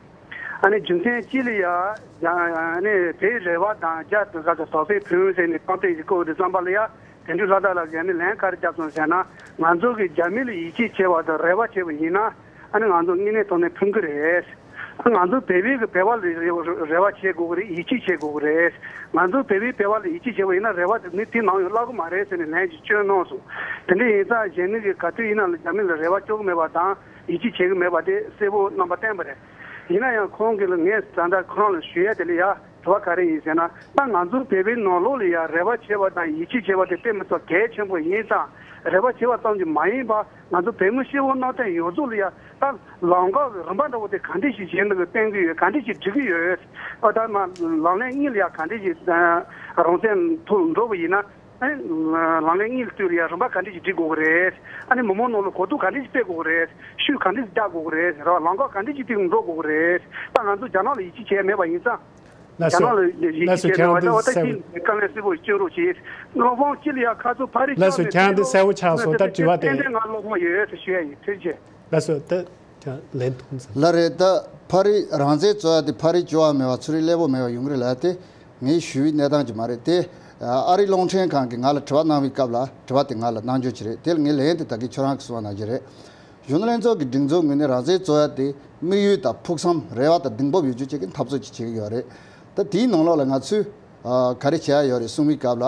ཨ་ནི་རྒྱུ་མཚན་གཅིག་ལ་ཡ། ཨ་ནི་བོད་རེ་བ་དང་རྒྱ་དང་ཁ་ས་དོགས་པའི་ཕུལ་ཟེར་ནས་གཏམ་དཔེ་ཞིག་བཀོད་དུས་ཙམ་པ་ལ་ཡ། དོན་གྲུབ་ལྷ་དར་ལགས་ཀྱིས་ནི་ལན་ག་རེ་བརྒྱབ་སོང་ཟེར་ན། ང་ཚོ་གིས་རྒྱ་མི་ལ་ཡིད་ཆེས་བྱས་པ་དང་རེ་བ་བྱས་པ་ཡིན་ན། ཨ་ནི་ང་ཚོ་དངོས་གནས་ཐོག་ནས་ཕན་གྱི་རེད། ང་ཚོ་བོད་པའི་གི་བོད་པ་ལ་རེ་བ་བྱེད་དགོས་ཀྱི་རེད། ཡིད་ཆེས་བྱེད་དགོས་ཀྱི་རེད། ང་ཚོ་བོད་པའི་བོད་པ་ལ་ཡིད་ཆེས་བྱས་པ་ཡིན་ན་རེ་བ་དེ་མི་དེ་ནམ་ཡང་བརླག་གི་མ་རེད་ཟེར་ནས་ལན་ཅིག་བསྐྱོན་གནང་སོང་། དེ་འདྲ་ཡིན་ཙང་གཞན་མི་གིས་ག་དུས་ཡིན་ན་ལ་རྒྱ་མི་ལ་རེ་བ་བཅོལ་གྱི་མེད་པ་དང་ཡིད་ཆེས་བྱེད་ཀྱི་མེད་པ་དེ་གསལ་པོ་རྣམ་པ་བསྟན་པ་རེད། ཡིན་ན་ཡང་ཁོང་གིས་ལ་ངས་ད་ལྟ་ཁོ་རང་ལ་ཞུ་ཡ་དེ་ལ་ཡ། དྲི་བ་ག་རེ་ཡིན་ཟེར་ན། ད་ང་ཚོ་བོད་པའི་ནང་ལོགས་ལ་ཡ་རེ་བ་བྱེད་པ་དང་ཡིད་ཆེས་བྱེད་པ་དེ་དཔེ་མི་སྲིད་གལ་ཆེན་པོ་ཡིན་ཙང་། རེ་བ་བྱེད་པ་ཙམ་གྱིས་མ་ཡིན་པ། ང་ཚོ་བོད་མི་སྤྱི་བོ་གནམ་བསྟན་ཡོངས་རྫོགས་ལ་ཡ་ད་ལམ་ཁ་གི་རིམ་པ་འདྲ་བོ་དེ་ག་འདྲ་ཞིག་བྱེད་འདུག་གི་བསྟན་གྱི་ཡོད། ག་འདྲ་ཞིག་སྒྲིག་གི་ཡོད། ཨ། ད་མ་ལམ་ལན་གཉིས་ལ་ཡ་ག་འདྲ་ཞིག་ཨ། རང་བཙན་ཐོག་འགྲོ་བ་ཡིན་ན། ཨ་ནི་ལམ་ལན་གཉིས་ལ་ལྟོས་ལ་ཡ་རིམ་པ་ག་འདྲ་ཞིག་སྒྲིག་དགོས་ཀྱི་རེད། ཨ་ནི་མི་མང་ནང་ལ་གོ་རྟོགས་ག་འདྲ་ཞིག་སྤེལ་དགོས་ཀྱི་རེད། ཤུགས་ག་འདྲ་ཞིག་རྒྱག་དགོས་ཀྱི་རེད། རེད་བ། ལམ་ཁ་ག་འདྲ་ཞིག་དེ་འགྲོ་དགོས་ཀྱི་རེད། ད་ང་ཚོ་རྒྱ་ནག་ལ་ཡིད་ཆེས་བྱས་མེད་པ་ཡིན་ཙང་། ལགས་སོ། རྒྱ་ནག་ལ་ཡིད་ལགས་སོ། ཆེས་ཁྱེད་རང་བྱས་འདི་པ་ད་གསལ་ཅི་བཀའ་ལན་གསལ་པོ་སྐྱོན་རོགས་བྱེད། ང་ཕོང་སྤྱི་ལ་ཡ་ཁ་ཚོ་ཕ་རི་ལགས་སོ། ཁྱེད་རང་འདི་གསལ་པོ་ཆགས་སོང་། ད་དྲི་བ་དེ། ཏན་ཏན་ང་སློབ་དཔོན་ཡོད་ཟེར་ཞུ་ཡ་ཡིན། ཐུགས་རྗེ་ཆེ། ལགས་སོ། ད་ཁྱེད་རང་ལན་ཐུང་ཙམ། ལགས་རེད། ད་ཕ་རི་རང་བཙན་རྩོད་ཡ་དེ་ཕ་རི་བཅོ་ལྔ་མེད་པ་ཚུ་རིང་ལྷུན་པོ་མེད་པ་ཡོང་གི་རེད་ལབ་དེ། ངས་ཞུ་བའི་གནས་སྟངས་ཅིག་མ་རེད་དེ། ཨ་རི་རླུང་འཕྲིན་ཁང་གིས་ང་ལ་དྲི་བ་གནང་བའི་སྐབས་ལ་དྲི་བ་དེ་ང་ལ་གནང་རྒྱུ་ཅིག་རེད། དེ་ལ་ངས་ལན་དེ་ད་གིན་ཁྱོད་རང་གིས་གསུངས་པ་ནང་བཞིན་རེད། གཞོན་ནུ་ལྷན་ཚོགས་ཀྱི་སྒྲིག་འཛུགས་ངོས་ནས་རང་བཙན་རྩོད་ཡ་དེ་དམིགས་ཡུལ་དང་ཕུགས་བསམ། རེ་བ་དང་གདེང་སྤོབས་ཡོད་རྒྱུ་བྱས་ཀྱི་འཐབ་རྩོད་ཅིག་བྱེད་ཀྱི་ཡོད་རེད། ད་དེའི་ནང་ལོགས་ལ་ང་ཚོས་ཨ་ག་རེ་བྱེད་ཡ་ཡོད་རེད་གསུང་བའི་སྐབས་ལ།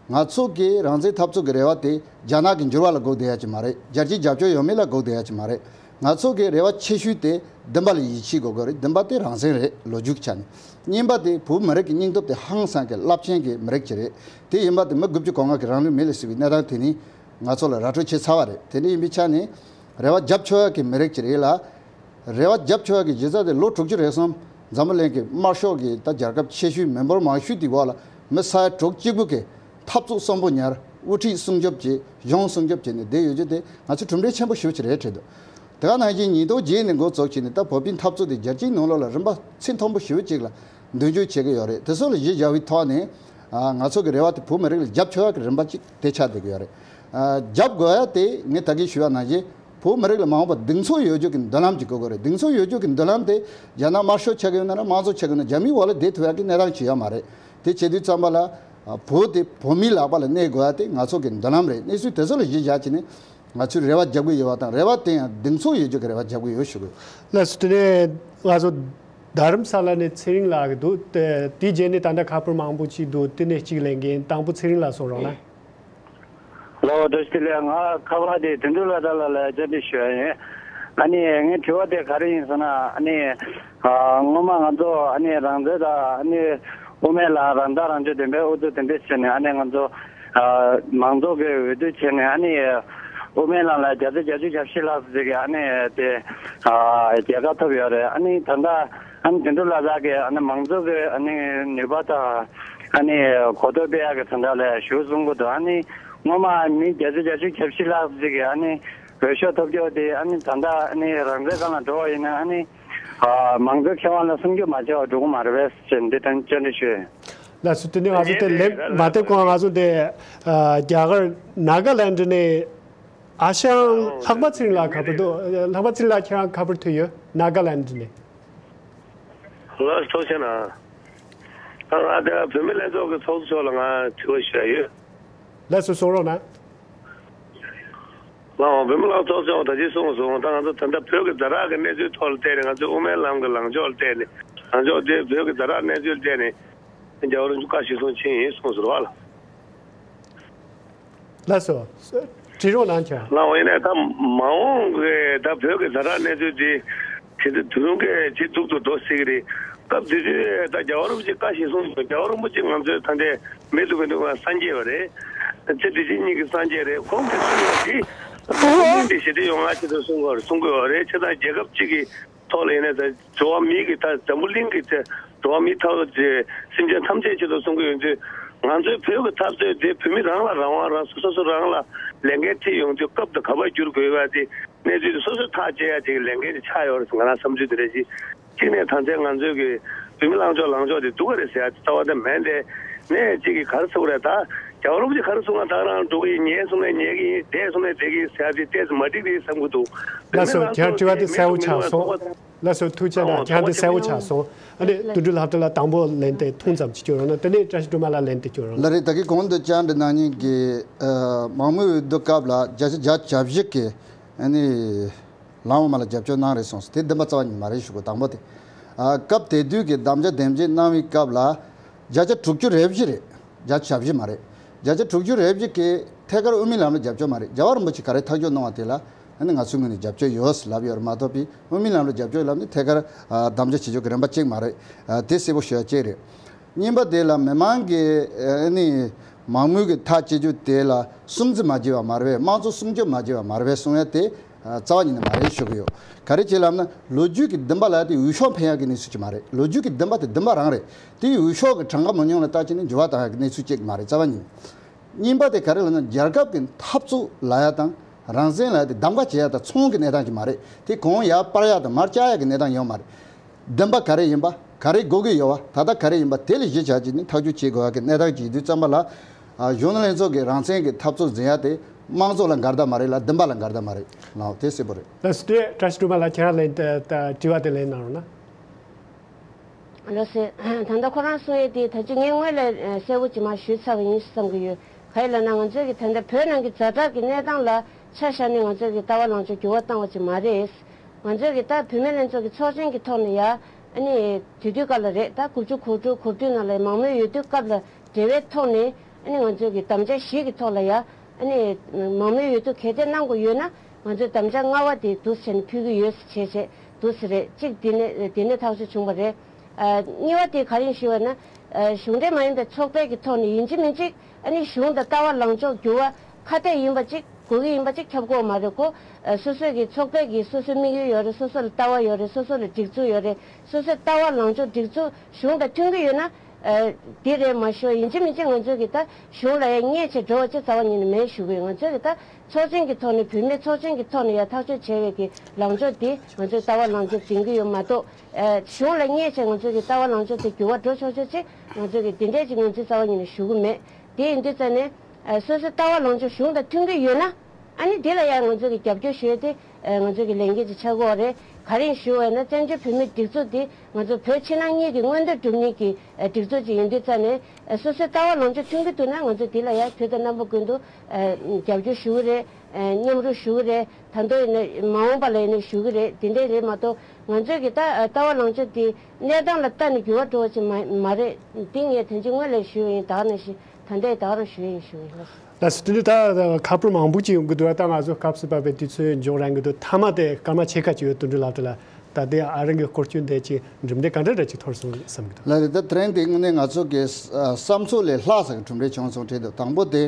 ང་ཚོ་གི་རང་བཙན་འཐབ་རྩོད་ཀྱི་རེ་བ་དེ་རྒྱ་ནག་གི་འགྱུར་བ་ལ་སྒུག་བསྡད་ཡ་ཅིག་མ་རེད། རྒྱལ་སྤྱིའི་རྒྱབ་སྐྱོར་ཡོད་མེད་ལ་སྒུག་བསྡད་ཡ་ཅིག་མ་རེད། ང་ཚོ་གི་རེ་བ་ཆེ་ཤོས་དེ་བདེན་པ་ལ་ཡིད་ཆེས་དགོས་དགོས་རེད། བདེན་པ་དེ་རང་བཙན་རེད། ལོ་རྒྱུས་ཀྱི་ཆ་ནས། གཉིས་པ་དེ་བོད་མི་རིགས་ཀྱི་སྙིང་སྟོབས་དེ་ཧང་སང་གི་རླབས་ཆེན་གྱི་མི་རིགས་ཅིག་རེད། དེ་ཡིན་པ་དེ་མི་དགུ་བཅུ་གོ་ལྔ་གི་རང་ལུས་མེ་ལ་བསྲེགས་པའི་གནས་སྟངས་དེ་ནི་ང་ཚོ་ལ་ར་སྤྲོད་བྱས་ཚར་བ་རེད། དེ་འདྲ་ཡིན་པའི་ཆ་ནས་རེ་བ་རྒྱབ་ཆོག་ཡ་གི་མི་རིགས་ཅིག་རེད་ལ། རེ་བ་རྒྱབ་ཆོག་ཡ་གི་གཞི་རྩ་དེ་ལོ་དྲུག་ཅུ་རེ་གསུམ་འཛམ་བུ་གླིང་གི་དམར་ཤོག་གི་ད་རྒྱལ་ཁབ་ཆེ་ཤོས་མི་འབོར་མང་ཤོས་དེའི་འོག་ལ་མི་ས་ཡ་དྲུག་གཅིག་པུ་གི་འཐབ་རྩོད་གསོན་པོ་ཉར། དབུ་ཁྲིད་སྲུང་སྐྱོབ་བྱེད། གཞུང་སྲུང་སྐྱོབ་བྱས་ནས་བསྡད་ཡོད་རྒྱུ་དེ་ང་ཚོ་གྲུབ་འབྲས་ཆེན་པོ་ཞེ་པོ་ཅིག་རེད་དྲན་འདུག། དེ་ག་ནང་བཞིན་ཉིས་སྟོང་བརྒྱད་ནས་འགོ་བཙུགས་བྱས་ནས་ད་བོད་པའི་འཐབ་རྩོད་དེ་རྒྱལ་སྤྱིའི་ནང་ལོགས་ལ་རིམ་པ་ཚད་མཐོན་པོ་ཞེ་པོ་ཅིག་ལ་མདུན་སྐྱོད་བྱེད་ཀྱི་ཡོད་རེད། དེ་ཚོ་ལ་གཞི་བཞག་པའི་ཐོག་ནས་ང་ཚོ་གི་རེ་བ་དེ་བོད་མི་རིགས་ལ་རྒྱབ་ཆོག་ཡ་གི་རིམ་པ་ཅིག་དེ་ཆགས་བསྡད་ཀྱི་ཡོད་རེད། རྒྱབ་དགོས་ཡ་དེ་ངས་ད་གིན་ཞུས་པ་ནང་བཞིན་བོད་མི་རིགས་ལ་མ་འོངས་པར་གདེང་ཚོད་ཡོད་རྒྱུ་གི་མདུན་ལམ་ཅིག་དགོས་ཀྱི་རེད། གདེང་ཚོད་ཡོད་རྒྱུ་གི་མདུན་ལམ་དེ་རྒྱ་ནག་དམར་ཤོག་ཆགས་ཀྱི་ཡོད་ན་ར་དམངས་གཙོ་ཆགས་ཀྱི་ཡོད་ན་ར་རྒྱ་མིའི་འོག་ལ་བསྡད་ཐུབ་ཡ་གི་གནས་སྟངས་ཅིག་ཡོད་མ་རེད། དེ་བྱེད་དུས་ཙམ་པ་ལ་བོད་དེ་བོད་མིའི་ལག་པ་ལ་གནས་དགོས་ཡ་དེ་ང་ཚོ་གི་མདུན་ལམ་རེད། གནས་ཚུལ་དེ་ཚོ་ལ་གཞི་བཞག་བྱས་ནས་ང་ཚོས་རེ་བ་རྒྱབ་ཀྱི་ཡོད་པ་དང་། རེ་བ་དེ་ཡང་གདེང་ཚོད་ཡོད་རྒྱུ་གི་རེ་བ་རྒྱབ་ཀྱི་ཡོད་ཞུ་དགོས། ལགས་སོ། དེ་ནས་ང་ཚོ་རྡ་རམ་ས་ལ་ནས་ཚེ་རིང་ལགས་ཀྱི་འདུག། དེ་དེའི་རྗེས་ནས་ད་ལྟ་ཁ་པར་མང་པོ་ཅིག་འདུག། དེ་ནས་གཅིག་ལེན་གིན། དང་པོ་ཚེ་རིང་ལགས་གསུང་རོགས་གནང་། ལགས་འོ། བཀྲ་ཤིས་བདེ་ལེགས། ང་ཁ་པར་དེ་དོན་གྲུབ་ལྷ་དར་ལགས་ལ་བཅར་འདྲི་ཞུ་ཡ་ཡིན། ཨ་ནི་ངའི་དྲི་བ་དེ་ག་རེ་ཡིན་ཟེར་ན། ཨ་ནི་ཨ་སྔོན་མ་ང་ཚོ་ཨ་ནི་རང་བཙན་དང་། ཨ་ནི་དབུ་མའི་ལམ་རང་ཐག་རང་གཅོད་བདེན་པའི་དབུ་ཚུགས་དེ་འདྲ་བྱས་ནས། ཨ་ནི་ང་ཚོ་ཨ་མང་ཚོགས་ཀྱི་འོས་བསྡུ་བྱས་ནས། ཨ་ནི་དབུ་མའི་ལམ་ལ་བརྒྱ་ཆ་བརྒྱད་ཅུ་གྱ་བཞི་ལྷག་ཙམ་ཞིག་གིས་ཨ་ནི་དེ་ཨ་རྒྱལ་ཁ་ཐོབ་ཡོད་རེད། ཨ་ནི་ད་ལྟ་ཨ་ནི་དོན་གྲུབ་ལྷ་དར་གྱིས་ཨ་ནི་མང་ཚོགས་ཀྱི་ཨ་ནི་ནུས་པ་དང་ཨ་ནི་གོ་རྟོགས་སྤེལ་ཡག་གི་དོན་དག་ལ་ཞུ་གསུང་གི་འདུག། ཨ་ནི་སྔོན་མ་མི་བརྒྱ་ཆ་བརྒྱད་ཅུ་གྱ་བཞི་ལྷག་ཙམ་ཞིག་གིས་ཨ་ནི་འོས་ཤོག་ཐོབ་རྒྱུ་དེ། ཨ་ནི་ད་ལྟ་ཨ་ནི་རང་བཙན་སྒང་ལ་འགྲོ་བ་ཡིན་ན། ཨ་ནི་ཨ་མང་གཙོའི་ཁེ་དབང་ལ་སྲུང་སྐྱོབ་མ་བྱས་པར་འགྲོ་གི་མ་རེད་པས་ཟེར་འདི་དང་བཅར་འདྲི་ཞུས། ལགས་སོ། དེ་ནས་ང་ཚོ་དེ་ལན་མ་ཐེབས་གོང་ང་ཚོ་དེ་ཨ་རྒྱ་གར་ནཱ་ག་ལེནྡྲ་ནས་ཨ་ཞང་ལྷག་པ་ཚེ་རིང་ལགས་ཁ་པར་འདུག། ལྷག་པ་ཚེ་རིང་ལགས་ཁྱེད་རང་ཁ་པར་ཐོན་ཡོད། ནཱ་ག་ལེནྡྲ་ནས། ལགས་སོ། ཐུགས་རྗེ་གནང་། ད་ང་དེ་བོད་མི་ལྷན་ཚོགས་ཀྱི་ཚོགས་གཙོ་མཆོག་ལ་ང་དྲི་བ་ཞུ་ཡ་ཡོད། ལགས་སོ། གསུང་རོགས་གནང་། ལགས་འོང་། བོད་མི་ལྷན་ཚོགས་གཙོ་མཆོག་ད་ཅི་གསུངས་སོང་། ད་ང་ཚོ་ད་ལྟ་བོད་ཀྱི་ཛ་དྲག་གི་གནས་ཚུལ་ཐོག་ལ་བལྟས་ནས། ང་ཚོའི་དབུ་མའི་ལམ་གྱི་ལངས་ཕྱོགས་ལ་བལྟས་ནས། ལངས་ཕྱོགས་དེ་བོད་ཀྱི་ཛ་དྲག་གནས་ཚུལ་ལ་བལྟས་ནས་རྒྱལ་བ་རིན་པོ་ཆེ་བཀའ་ཞིག་གསུང་ཕྱིན་ཡིན་གསུངས་ཟེར་བ་ལ། ལགས་སོ། དྲི་རོགས་གནང་ཁྱོད། ལགས་འོང་། ཡིན་ནའི་ད་མ་འོངས་ཀྱི་ད་བོད་ཀྱི་ཛ་དྲག་གནས་ཚུལ་དེ་དེ་ཚོ་དུས་རིང་གི་ཇེ་སྡུག་ཏུ་འགྲོ་སྲིད་ཀྱི་རེད། སྐབས་དེ་དུས་ད་རྒྱལ་བ་རིན་པོ་ཆེ་བཀའ་ཞིག་གསུངས་སོང་། རྒྱལ་བ་རིན་པོ་ཆེ་ང་ཚོའི་ད་ལྟའི་མི་འདུག་གི་འདུག་ང་སངས་རྒྱས་པ་རེད། ཚེ་འདི་ཕྱི་གཉིས་ཀྱི་སངས་རྒྱས་རེད། ཁོང་གིས་གསུངས་པ་དེ་ཐུན་མོང་མིན་པའི་ཞི་བདེ་ཡོང་བ་ཆེད་དུ་གསུང་དགོས་རེད། བྱས་ཙང་རྒྱལ་ཁབ་གཅིག་གི་ཐོག་ལ་ཡིན་ན་ད་འགྲོ་བ་མིའི་གི་ད་འཛམ་བུ་གླིང་གི་ད་འགྲོ་བ་མིའི་ཐོག་ལ་ཅེས་སེམས་ཅན་ཐམས་ཅད་ཆེད་དུ་གསུང་གི་ཡོད་དུས། ང་ཚོའི་བོད་ཀྱི་འཐབ་རྩོད་དེ་བོད་མི་རང་ལ་རང་དབང་རང་སོ་སོ་རང་ལ་ལས་འགན་ཁྲིད་ཡོང་དུས་སྐབས་དང་ག་པར་བསྒྱུར་དགོས་པ་དེ་གནས་ཚུལ་དེ་སོ་སོས་ཐག་བཅད་ཡ་དེ་གི་ལས་འགན་དེ་ཆགས་ཡོད་རེད། ང་རང་བསམ་ཚུལ་དེ་རེད་ཅེས། གཅིག་ནས་ད་ལྟའི་ང་ཚོའི་གི་བོད་མི་ལངས་ཕྱོགས་ལངས་ཕྱོགས་དེ་སྡུག་ག་རེད་ཟེར་ཡ་དེ་རྩ་བ་དེ་མེད་དེ། ནས་གཅིག་གི་ག་རེ་ཟེར་དགོས་རེད། ད་རྒྱལ་བ་རིན་པོ་ཆེ་ག་རེ་གསུངས་ན་ད་རང་འགྲོ་གི་ཡིན། ཉན་གསུངས་ན་ཉན་གི་ཡིན། བསྡད་གསུངས་ན་བསྡད་གི་ཡིན་ཟེར་ཡ་དེ་ཏོག་ཙམ་མ་འགྲིག་རེད་བསམ་གི་འདུག། ལགས་སོ། ཁྱེད་རང་དྲི་བ་དེ་གསལ་པོ་ཆགས་སོང་། ལགས་སོ། ཐུགས་རྗེ་གནང་། ཁྱེད་རང་དེ་གསལ་པོ་ཆགས་སོང་། ཨ་ནི་དོན་གྲུབ་ལྷག་རྡོར་ལགས་དང་པོ་ལན་དེ་ཐུང་ཙམ་ཅིག་སྐྱོན་རོགས་གནང་། དེ་ནས་བཀྲ་ཤིས་སྒྲོལ་མ་ལགས་ལན་དེ་སྐྱོན་རོགས་གནང་། ལགས་རེད། ད་གིན་གོང་དུ་བཅར་འདྲི་གནང་མཁན་གྱི་ཨ་མང་མོས་འོས་བསྡུ་སྐབས་ལ་བརྒྱ་ཆ་བརྒྱ་ཆ་བཞི་གི་ཨ་ནི་ལམ་དབུ་མ་ལ་རྒྱབ་སྐྱོར་གནང་རེད་གསུངས་སོང་། དེ་བདེན་པ་རྩ་བ་ཉིད་མ་རེད་ཞུ་དགོས། དང་པོ་དེ། ཨ་སྐབས་དེ་དུས་ཀྱི་དམ་བཅའ་དེབ་འབྱེད་གནང་བའི་སྐབས་ལ་བརྒྱ་ཆ་དྲུག་ཅུ་རེ་བཞི་རེད། བརྒྱ་ཆ་བཞི་མ་རེད། བརྒྱ་ཆ་དྲུག་ཅུ་རེ་བཞི་གིས་ཐད་ཀར་དབུ་མའི་ལམ་ལ་རྒྱབ་སྐྱོར་མ་རེད། རྒྱལ་བ་རིན་པོ་ཆེ་ག་རེ་ཐག་གཅོད་གནང་བ་དེ་ལ་ཨ་ནི་ང་ཚོའི་ངོས་ནས་རྒྱབ་སྐྱོར་ཡོད་ལབ་ཡོད་རེད་མ་གཏོགས་པའི་དབུ་མའི་ལམ་ལ་རྒྱབ་སྐྱོར་ལབ་ནི་ཐད་ཀར་ཨ་དམ་བཅའ་བྱེད་ཕྱོགས་ཀྱི་རིམ་པ་གཅིག་མ་རེད། ཨ་དེ་གསལ་པོ་ཞུ་ཡ་གཅིག་རེད། གཉིས་པ་དེ་ལ་མི་མང་གི་ཨ་ནི་མང་མོས་ཀྱི་ཐག་བཅད་རྒྱུ་དེ་ལ་སྲུང་བརྩི་མ་བྱས་པ་མ་རེད་པས། དམངས་གཙོ་སྲུང་སྐྱོབ་མ་བྱས་པ་མ་རེད་པས་གསུང་ཡ་དེ་ཨ་རྩ་བ་ཉིད་ནས་མ་རེད་ཞུ་གི་ཡོད། ག་རེ་བྱས་ལབ་ན་ལོ་རྒྱུས་ཀྱི་བདེན་པ་ལབ་ཡ་དེ་འོས་ཤོག་འཕེན་ཡ་གི་གནས་ཚུལ་ཅིག་མ་རེད། ལོ་རྒྱུས་ཀྱི་བདེན་པ་དེ་བདེན་པ་རང་རེད། དེ་ཡི་འོས་ཤོག་གི་གྲངས་ཀ་མང་ཉུང་ལ་བལྟས་བྱས་ནས་འགྱུར་བ་བཏང་ཡ་གི་གནས་ཚུལ་ཅིག་མ་རེད། རྩ་བ་ཉིད་ནས། གཉིས་པ་དེ་ག་རེ་ལབ་ན་རྒྱལ་ཁབ་ཀྱི་འཐབ་རྩོད་ལབ་ཡ་དང་རང་བཙན་ལབ་ཡ་དེ་གདམ་ག་བྱེད་ཡ་དང་ཚོང་གི་གནས་སྟངས་ཅིག་མ་རེད། དེ་གང་ཡར་སྤར་ཡ་དང་མར་བཅག་ཡ་གི་གནས་སྟངས་ཡོད་མ་རེད། བདེན་པ་ག་རེ་ཡིན་པ། ག་རེ་དགོས་ཀྱི་ཡོད་པ། ད་ལྟ་ག་རེ་ཡིན་པ་དེ་ལ་གཞི་བཞག་བྱས་ནས་ཐག་གཅོད་བྱེད་དགོས་ཡ་གི་གནས་སྟངས་ཅིག་ཡིན་དུས་ཙམ་པ་ལ། ཨ་གཞོན་ནུ་ལྷན་ཚོགས་ཀྱི་རང་བཙན་གྱི་འཐབ་རྩོད་འཛིན་ཡ་དེ་དམངས་གཙོ་ལ་འགལ་ཟླ་མ་རེད་ལ་བདེན་པ་ལ་འགལ་ཟླ་མ་རེད་ལགས། དེ་གསལ་པོ་རེད། ལགས་སོ། དེ་བཀྲ་ཤིས་སྒྲོལ་མ་ལགས་ཁྱེད་རང་ལན་དེ་དྲི་བ་དེ་ལན་གནང་རོགས་གནང་། ལགས་སེ། ད་ལྟ་ཁོ་རང་གསུང་ཡས་དེ་ད་ཅི་ངས་སྔོན་ལ་གསལ་པོ་ཅིག་མར་ཞུས་ཚར་བ་ཡིན་བསམ་གྱི་ཡོད། ག་རེ་ལབ་ན་ང་ཚོའི་གི་ད་ལྟ་བོད་ནང་གི་ཛ་དྲག་གི་གནས་སྟངས་ལ་ཆ་བཞག་ནས་ང་ཚོའི་གི་ལྟ་བ་ལངས་ཕྱོགས་འགྱུར་བ་བཏང་བ་ཅིག་མ་རེད། ང་ཚོའི་གི་ད་བུད་མེད་ལྷན་ཚོགས་ཀྱི་ཚོགས་ཆེན་གྱི་ཐོག་ནས་ཡ་ཨ་ནི་དེ་དུས་སྐབས་ལ་རེད། ད་དགུ་བཅུ་གོ་དྲུག་གོ་བདུན་ནང་ལ་མང་མོས་འོས་བསྡུ་སྐབས་ལ་འབྲེལ་བའི་ཐོག་ནས་ཨ་ནི་ང་ཚོའི་གི་དམ་བཅའ་བཞི་གི་ཐོག་ལ་ཡ་ཨ་ནི་མང་མོས་འོས་བསྡུ་གལ་ཏེ་གནང་དགོས་ཡོད་ན། ང་ཚོས་དམ་བཅའ་ལྔ་པ་དེ་འདུག་སེ་བྱས་ནས་ཕུལ་གྱི་ཡོད་ཟེར་བྱས་བྱས་འདུག་སེ་རེད། གཅིག་དེ་ནས་དེ་ནས་ཐག་གཅོད་བྱུང་བ་རེད། ཨ་གཉིས་པ་དེ་ག་རེ་ཡིན་ཞུས་པ་ན། ཨ་གཞུང་འབྲེལ་མ་ཡིན་པའི་ཚོགས་པའི་གི་ཐོག་ནས་ཡིན་གཅིག་མིན་གཅིག་ཨ་ནི་གཞུང་དང་ལྟ་བ་ལངས་ཕྱོགས་འགྱུར་བ་ཁ་གཏད་ཡིན་པ་གཅིག་དགོས་ཀྱི་ཡིན་པ་གཅིག་ཁྱབ་དགོས་མ་རེད་གོ། ཨ་སོ་སོའི་གི་ཚོགས་པའི་གི་སོ་སོའི་དམིགས་ཡུལ་ཡོད་རེད། སོ་སོ་ལ་ལྟ་བ་ཡོད་རེད། སོ་སོ་ལ་སྒྲིག་འཛུགས་ཡོད་རེད། སོ་སོའི་ལྟ་བ་ལངས་ཕྱོགས་སྒྲིག་འཛུགས་གཞུང་དང་མཐུན་གྱི་ཡོད་ན། ཨ་འདི་རེད་མ་ཞུ་ཡིན་གཅིག་མིན་གཅིག་ང་ཚོས་གི་ད་གཞུང་ལ་ཡ་བརྙས་བྱས་འགྲོ་བ་ཅིག་རྩ་བ་ཉིད་ནས་མེད་ཞུ་གི་ཡོད། ང་ཚོས་གི་ད་ཚོགས་ཆེན་གྱི་ཐོག་ནས་བུད་མེད་ཚོགས་ཆེན་གྱི་ཐོག་ནས་ཡ་ཐག་གཅོད་བྱས་པའི་གི་ལངས་ཕྱོགས་འདི་ང་ཚོའི་ལྟ་བ་ལངས་ཕྱོགས་འཛིན་གྱི་ཡོད་མ་གཏོགས། ཨ་གཞུང་ལ་བརྙས་བྱས་ང་ཚོས་གི་ལྟ་བ་ལངས་ཕྱོགས་དེ་འགྱུར་བ་འགྲོ་ཆོག་ཆོག་ཅིག་ང་ཚོས་གི་འདི་འདྲས་ཅིག་ང་ཚོས་རྩ་བ་ཉིད་ནས་ཞུ་གི་མེད། དེ་ཡིན་དུས་ཙ་ནས། ཨ་སོ་སོའི་ལྟ་བ་ལངས་ཕྱོགས་གཞུང་དང་མཐུན་གྱི་ཡོད་ན། ཨ་ནི་དེ་ལ་ཡང་ང་ཚོ་གི་རྒྱབ་སྐྱོར་ཞུ་ཡ་དེ་ཨ་ང་ཚོ་གི་ལས་འགན་ཅིག་ཆགས་ཀྱི་ཡོད་རེད། ག་རེ་ཡིན་ཞུ་བ་ཡིན་ན་བཙན་བྱོལ་བོད་མིའི་སྒྲིག་འཛུགས་འདི་ང་ཚོ་བོད་ཕྱི་ནང་གཉིས་ཀྱི་མངོན་འདོད་སྒྲུབ་ནི་གི་ཨ་སྒྲིག་འཛུགས་ཅིག་ཡིན་དུས་ཙ་ནས། ཨ་སོ་སོའི་ལྟ་བ་ལངས་ཕྱོགས་མཐུན་གྱི་འདུག་ན་ང་ཚོ་འདི་ལ་ཡང་དུས་དང་རྣམ་པ་ཀུན་ཏུ་ཨ་རྒྱབ་སྐྱོར་ཞུ་གི་རེད། ཨ་མཉམ་རུབ་ཞུ་གི་རེད། ད་དུང་ཡིན་ན་མ་འོངས་པ་ལ་ཡིན་ན་ཞུ་གི་རེད། དེ་འདྲས་རེད་མ་གཏོགས་ང་ཚོས་གི་ད་ཨ་ལྟ་བ་ལངས་ཕྱོགས་དེ་གནས་སྟངས་ལ་ལྟ་ནས་འགྱུར་བ་འགྲོ་བ་ཅིག་མ་མ་རེད། འདི་ངས་དོན་ཆེན་སྔོན་ལ་ཞུས་པ་ཡིན། ད་ག་ནང་བཞིན། ད་ལྟའི་ད་རང་ཞུ་ཡིན་ཞུ་ཡིན། ལགས་སོ། དེ་ནི་ད་ཁ་པར་མང་པོ་ཅིག་ཡོང་གི་འདུག་ད་ང་ཚོ་སྐབས་སུ་བབས་པའི་དུས་ཚོད་འཇོག་རན་གི་འདུག་མཐའ་མ་དེ་སྐར་མ་ཕྱེད་ཀ་ཅིག་ཡོད། དོན་གྲུབ་ལགས་དེ་ལ་ད་ལྟའི་ཨ་རང་གི་སྐོར་སྐྱོད་འདི་ཅིག་གྲུབ་འབྲས་ག་འདྲ་འདྲ་ཅིག་ཐོན་སོང་བསམ་གི་འདུག་ལགས་རེད། ད་དེ་རིང་དེ་དངོས་གནས་ང་ཚོ་གི་བསམ་ཚུལ་ལས་ལྷག་ས་གི་གྲུབ་འབྲས་བྱུང་སོང་དྲན་འདུག་དང་པོ་དེ་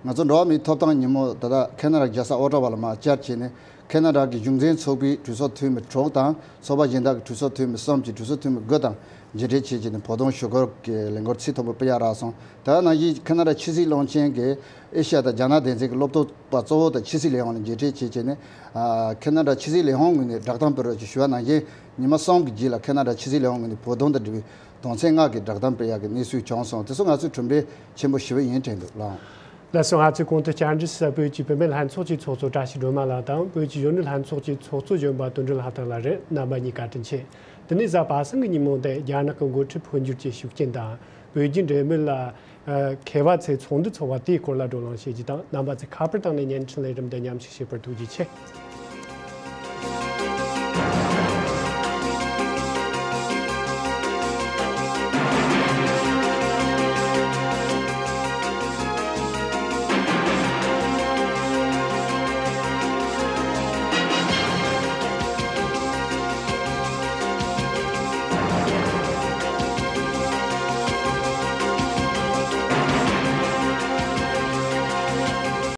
ང་ཚོ་འགྲོ་བ་མིའི་ཐོབ་ཐང་ཉིན་མོ་ད་ལྟ་ཁེ་ན་ཌ་རྒྱལ་ས་ཨོ་ཊ་ཝ་ལ་མར་བཅར་བྱས་ནས། ཁེ་ན་ཌ་གི་གཞུང་འཛིན་ཚོགས་པའི་གྲོས་ཚོགས་འཐུས་མི་དྲུག་དང་ཚོགས་པ་གཞན་དག་གི་གྲོས་ཚོགས་འཐུས་མི་གསུམ་གྱིས་གྲོས་ཚོགས་འཐུས་མི་དགུ་དང་མཇལ་འཕྲད་བྱས་རྗེས་ནས་བོད་དོན་ཞུ་སྐུལ་གྱི་ལས་འགུལ་ཚིག་ཐོག་པ་སྤེལ་ཡག་རག་སོང་། དེ་ནང་བཞིན་ཁེ་ན་ཌ་ཕྱི་སྲིད་བློན་ཆེན་གྱིས་ཨེ་ཤ་ཡ་དང་རྒྱ་ནག་སྡེ་ཚན་གྱི་སློབ་སྟོན་པ་གཙོ་བོ་དང་ཕྱི་སྲིད་ལས་ཁུངས་ལ་མཇལ་འཕྲད་བྱས་རྗེས་ནས་ཁེ་ན་ཌ་ཕྱི་སྲིད་ལས་ཁུངས་ངོས་ནས་བསྒྲགས་གཏམ་སྤེལ་རོགས་ཞེས་ཞུ་བ་ནང་བཞིན་ཉི་མ་གསུམ་གྱི་རྗེས་ལ་ཁེ་ན་ཌ་ཕྱི་སྲིད་ལས་ཁུངས་ངོས་ནས་བོད་དོན་དང་འབྲེལ་བའི་དོན་ཚན་ལྔ་གི་བསྒྲགས་གཏམ་སྤེལ་ཡག་གི་གནས་ཚུལ་བྱུང་སོང་། དེ་ཚོ་ང་ཚོའི་གྲུབ་འབྲས་ཆེན་པོ་ཞེ་པོ་ཡིན་དྲན་འདུག་ལགས། ལགས་སོ། ང་ཚོའི་གོང་དུ་བཅར་འདྲི་ཞུས་པ་བོད་ཀྱི་བུད་མེད་ལྷན་ཚོགས་ཀྱི་ཚོགས་གཙོ་བཀྲ་ཤིས་སྒྲོལ་མ་ལགས་དང་བོད་ཀྱི་གཞོན་ནུ་ལྷན་ཚོགས་ཀྱི་ཚོགས་གཙོ་གཞོན་པ་དོན་གྲུབ་ལྷ་དར་ལགས་རེད། རྣམ་པ་གཉིས་བཀའ་དྲིན་ཆེ། དེ་ནས་གཟའ་པ་སངས་ཀྱི་ཉིན་མོ་འདིར་རྒྱ་ནག་གི་འགོ་ཁྲིད་འཕོ་འགྱུར་གྱི་ཤུགས་རྐྱེན་དང་བོད་བརྒྱུད་འབྲེལ་མོལ་ལ་མཁས་པ་ཚོའི་ཚོགས་འདུ་ཚོགས་པ་དེའི་སྐོར་ལ་བགྲོ་གླེང་བྱེད་རྒྱུ་དང་། རྣམ་པ་ཚོས་ཁ་པར་བཏང་ནས་བརྙན་འཕྲིན་ལས་རིམ་འདི་མཉམ་ཞུགས་བྱས་པར་ཐུགས་རྗེ་ཆེ།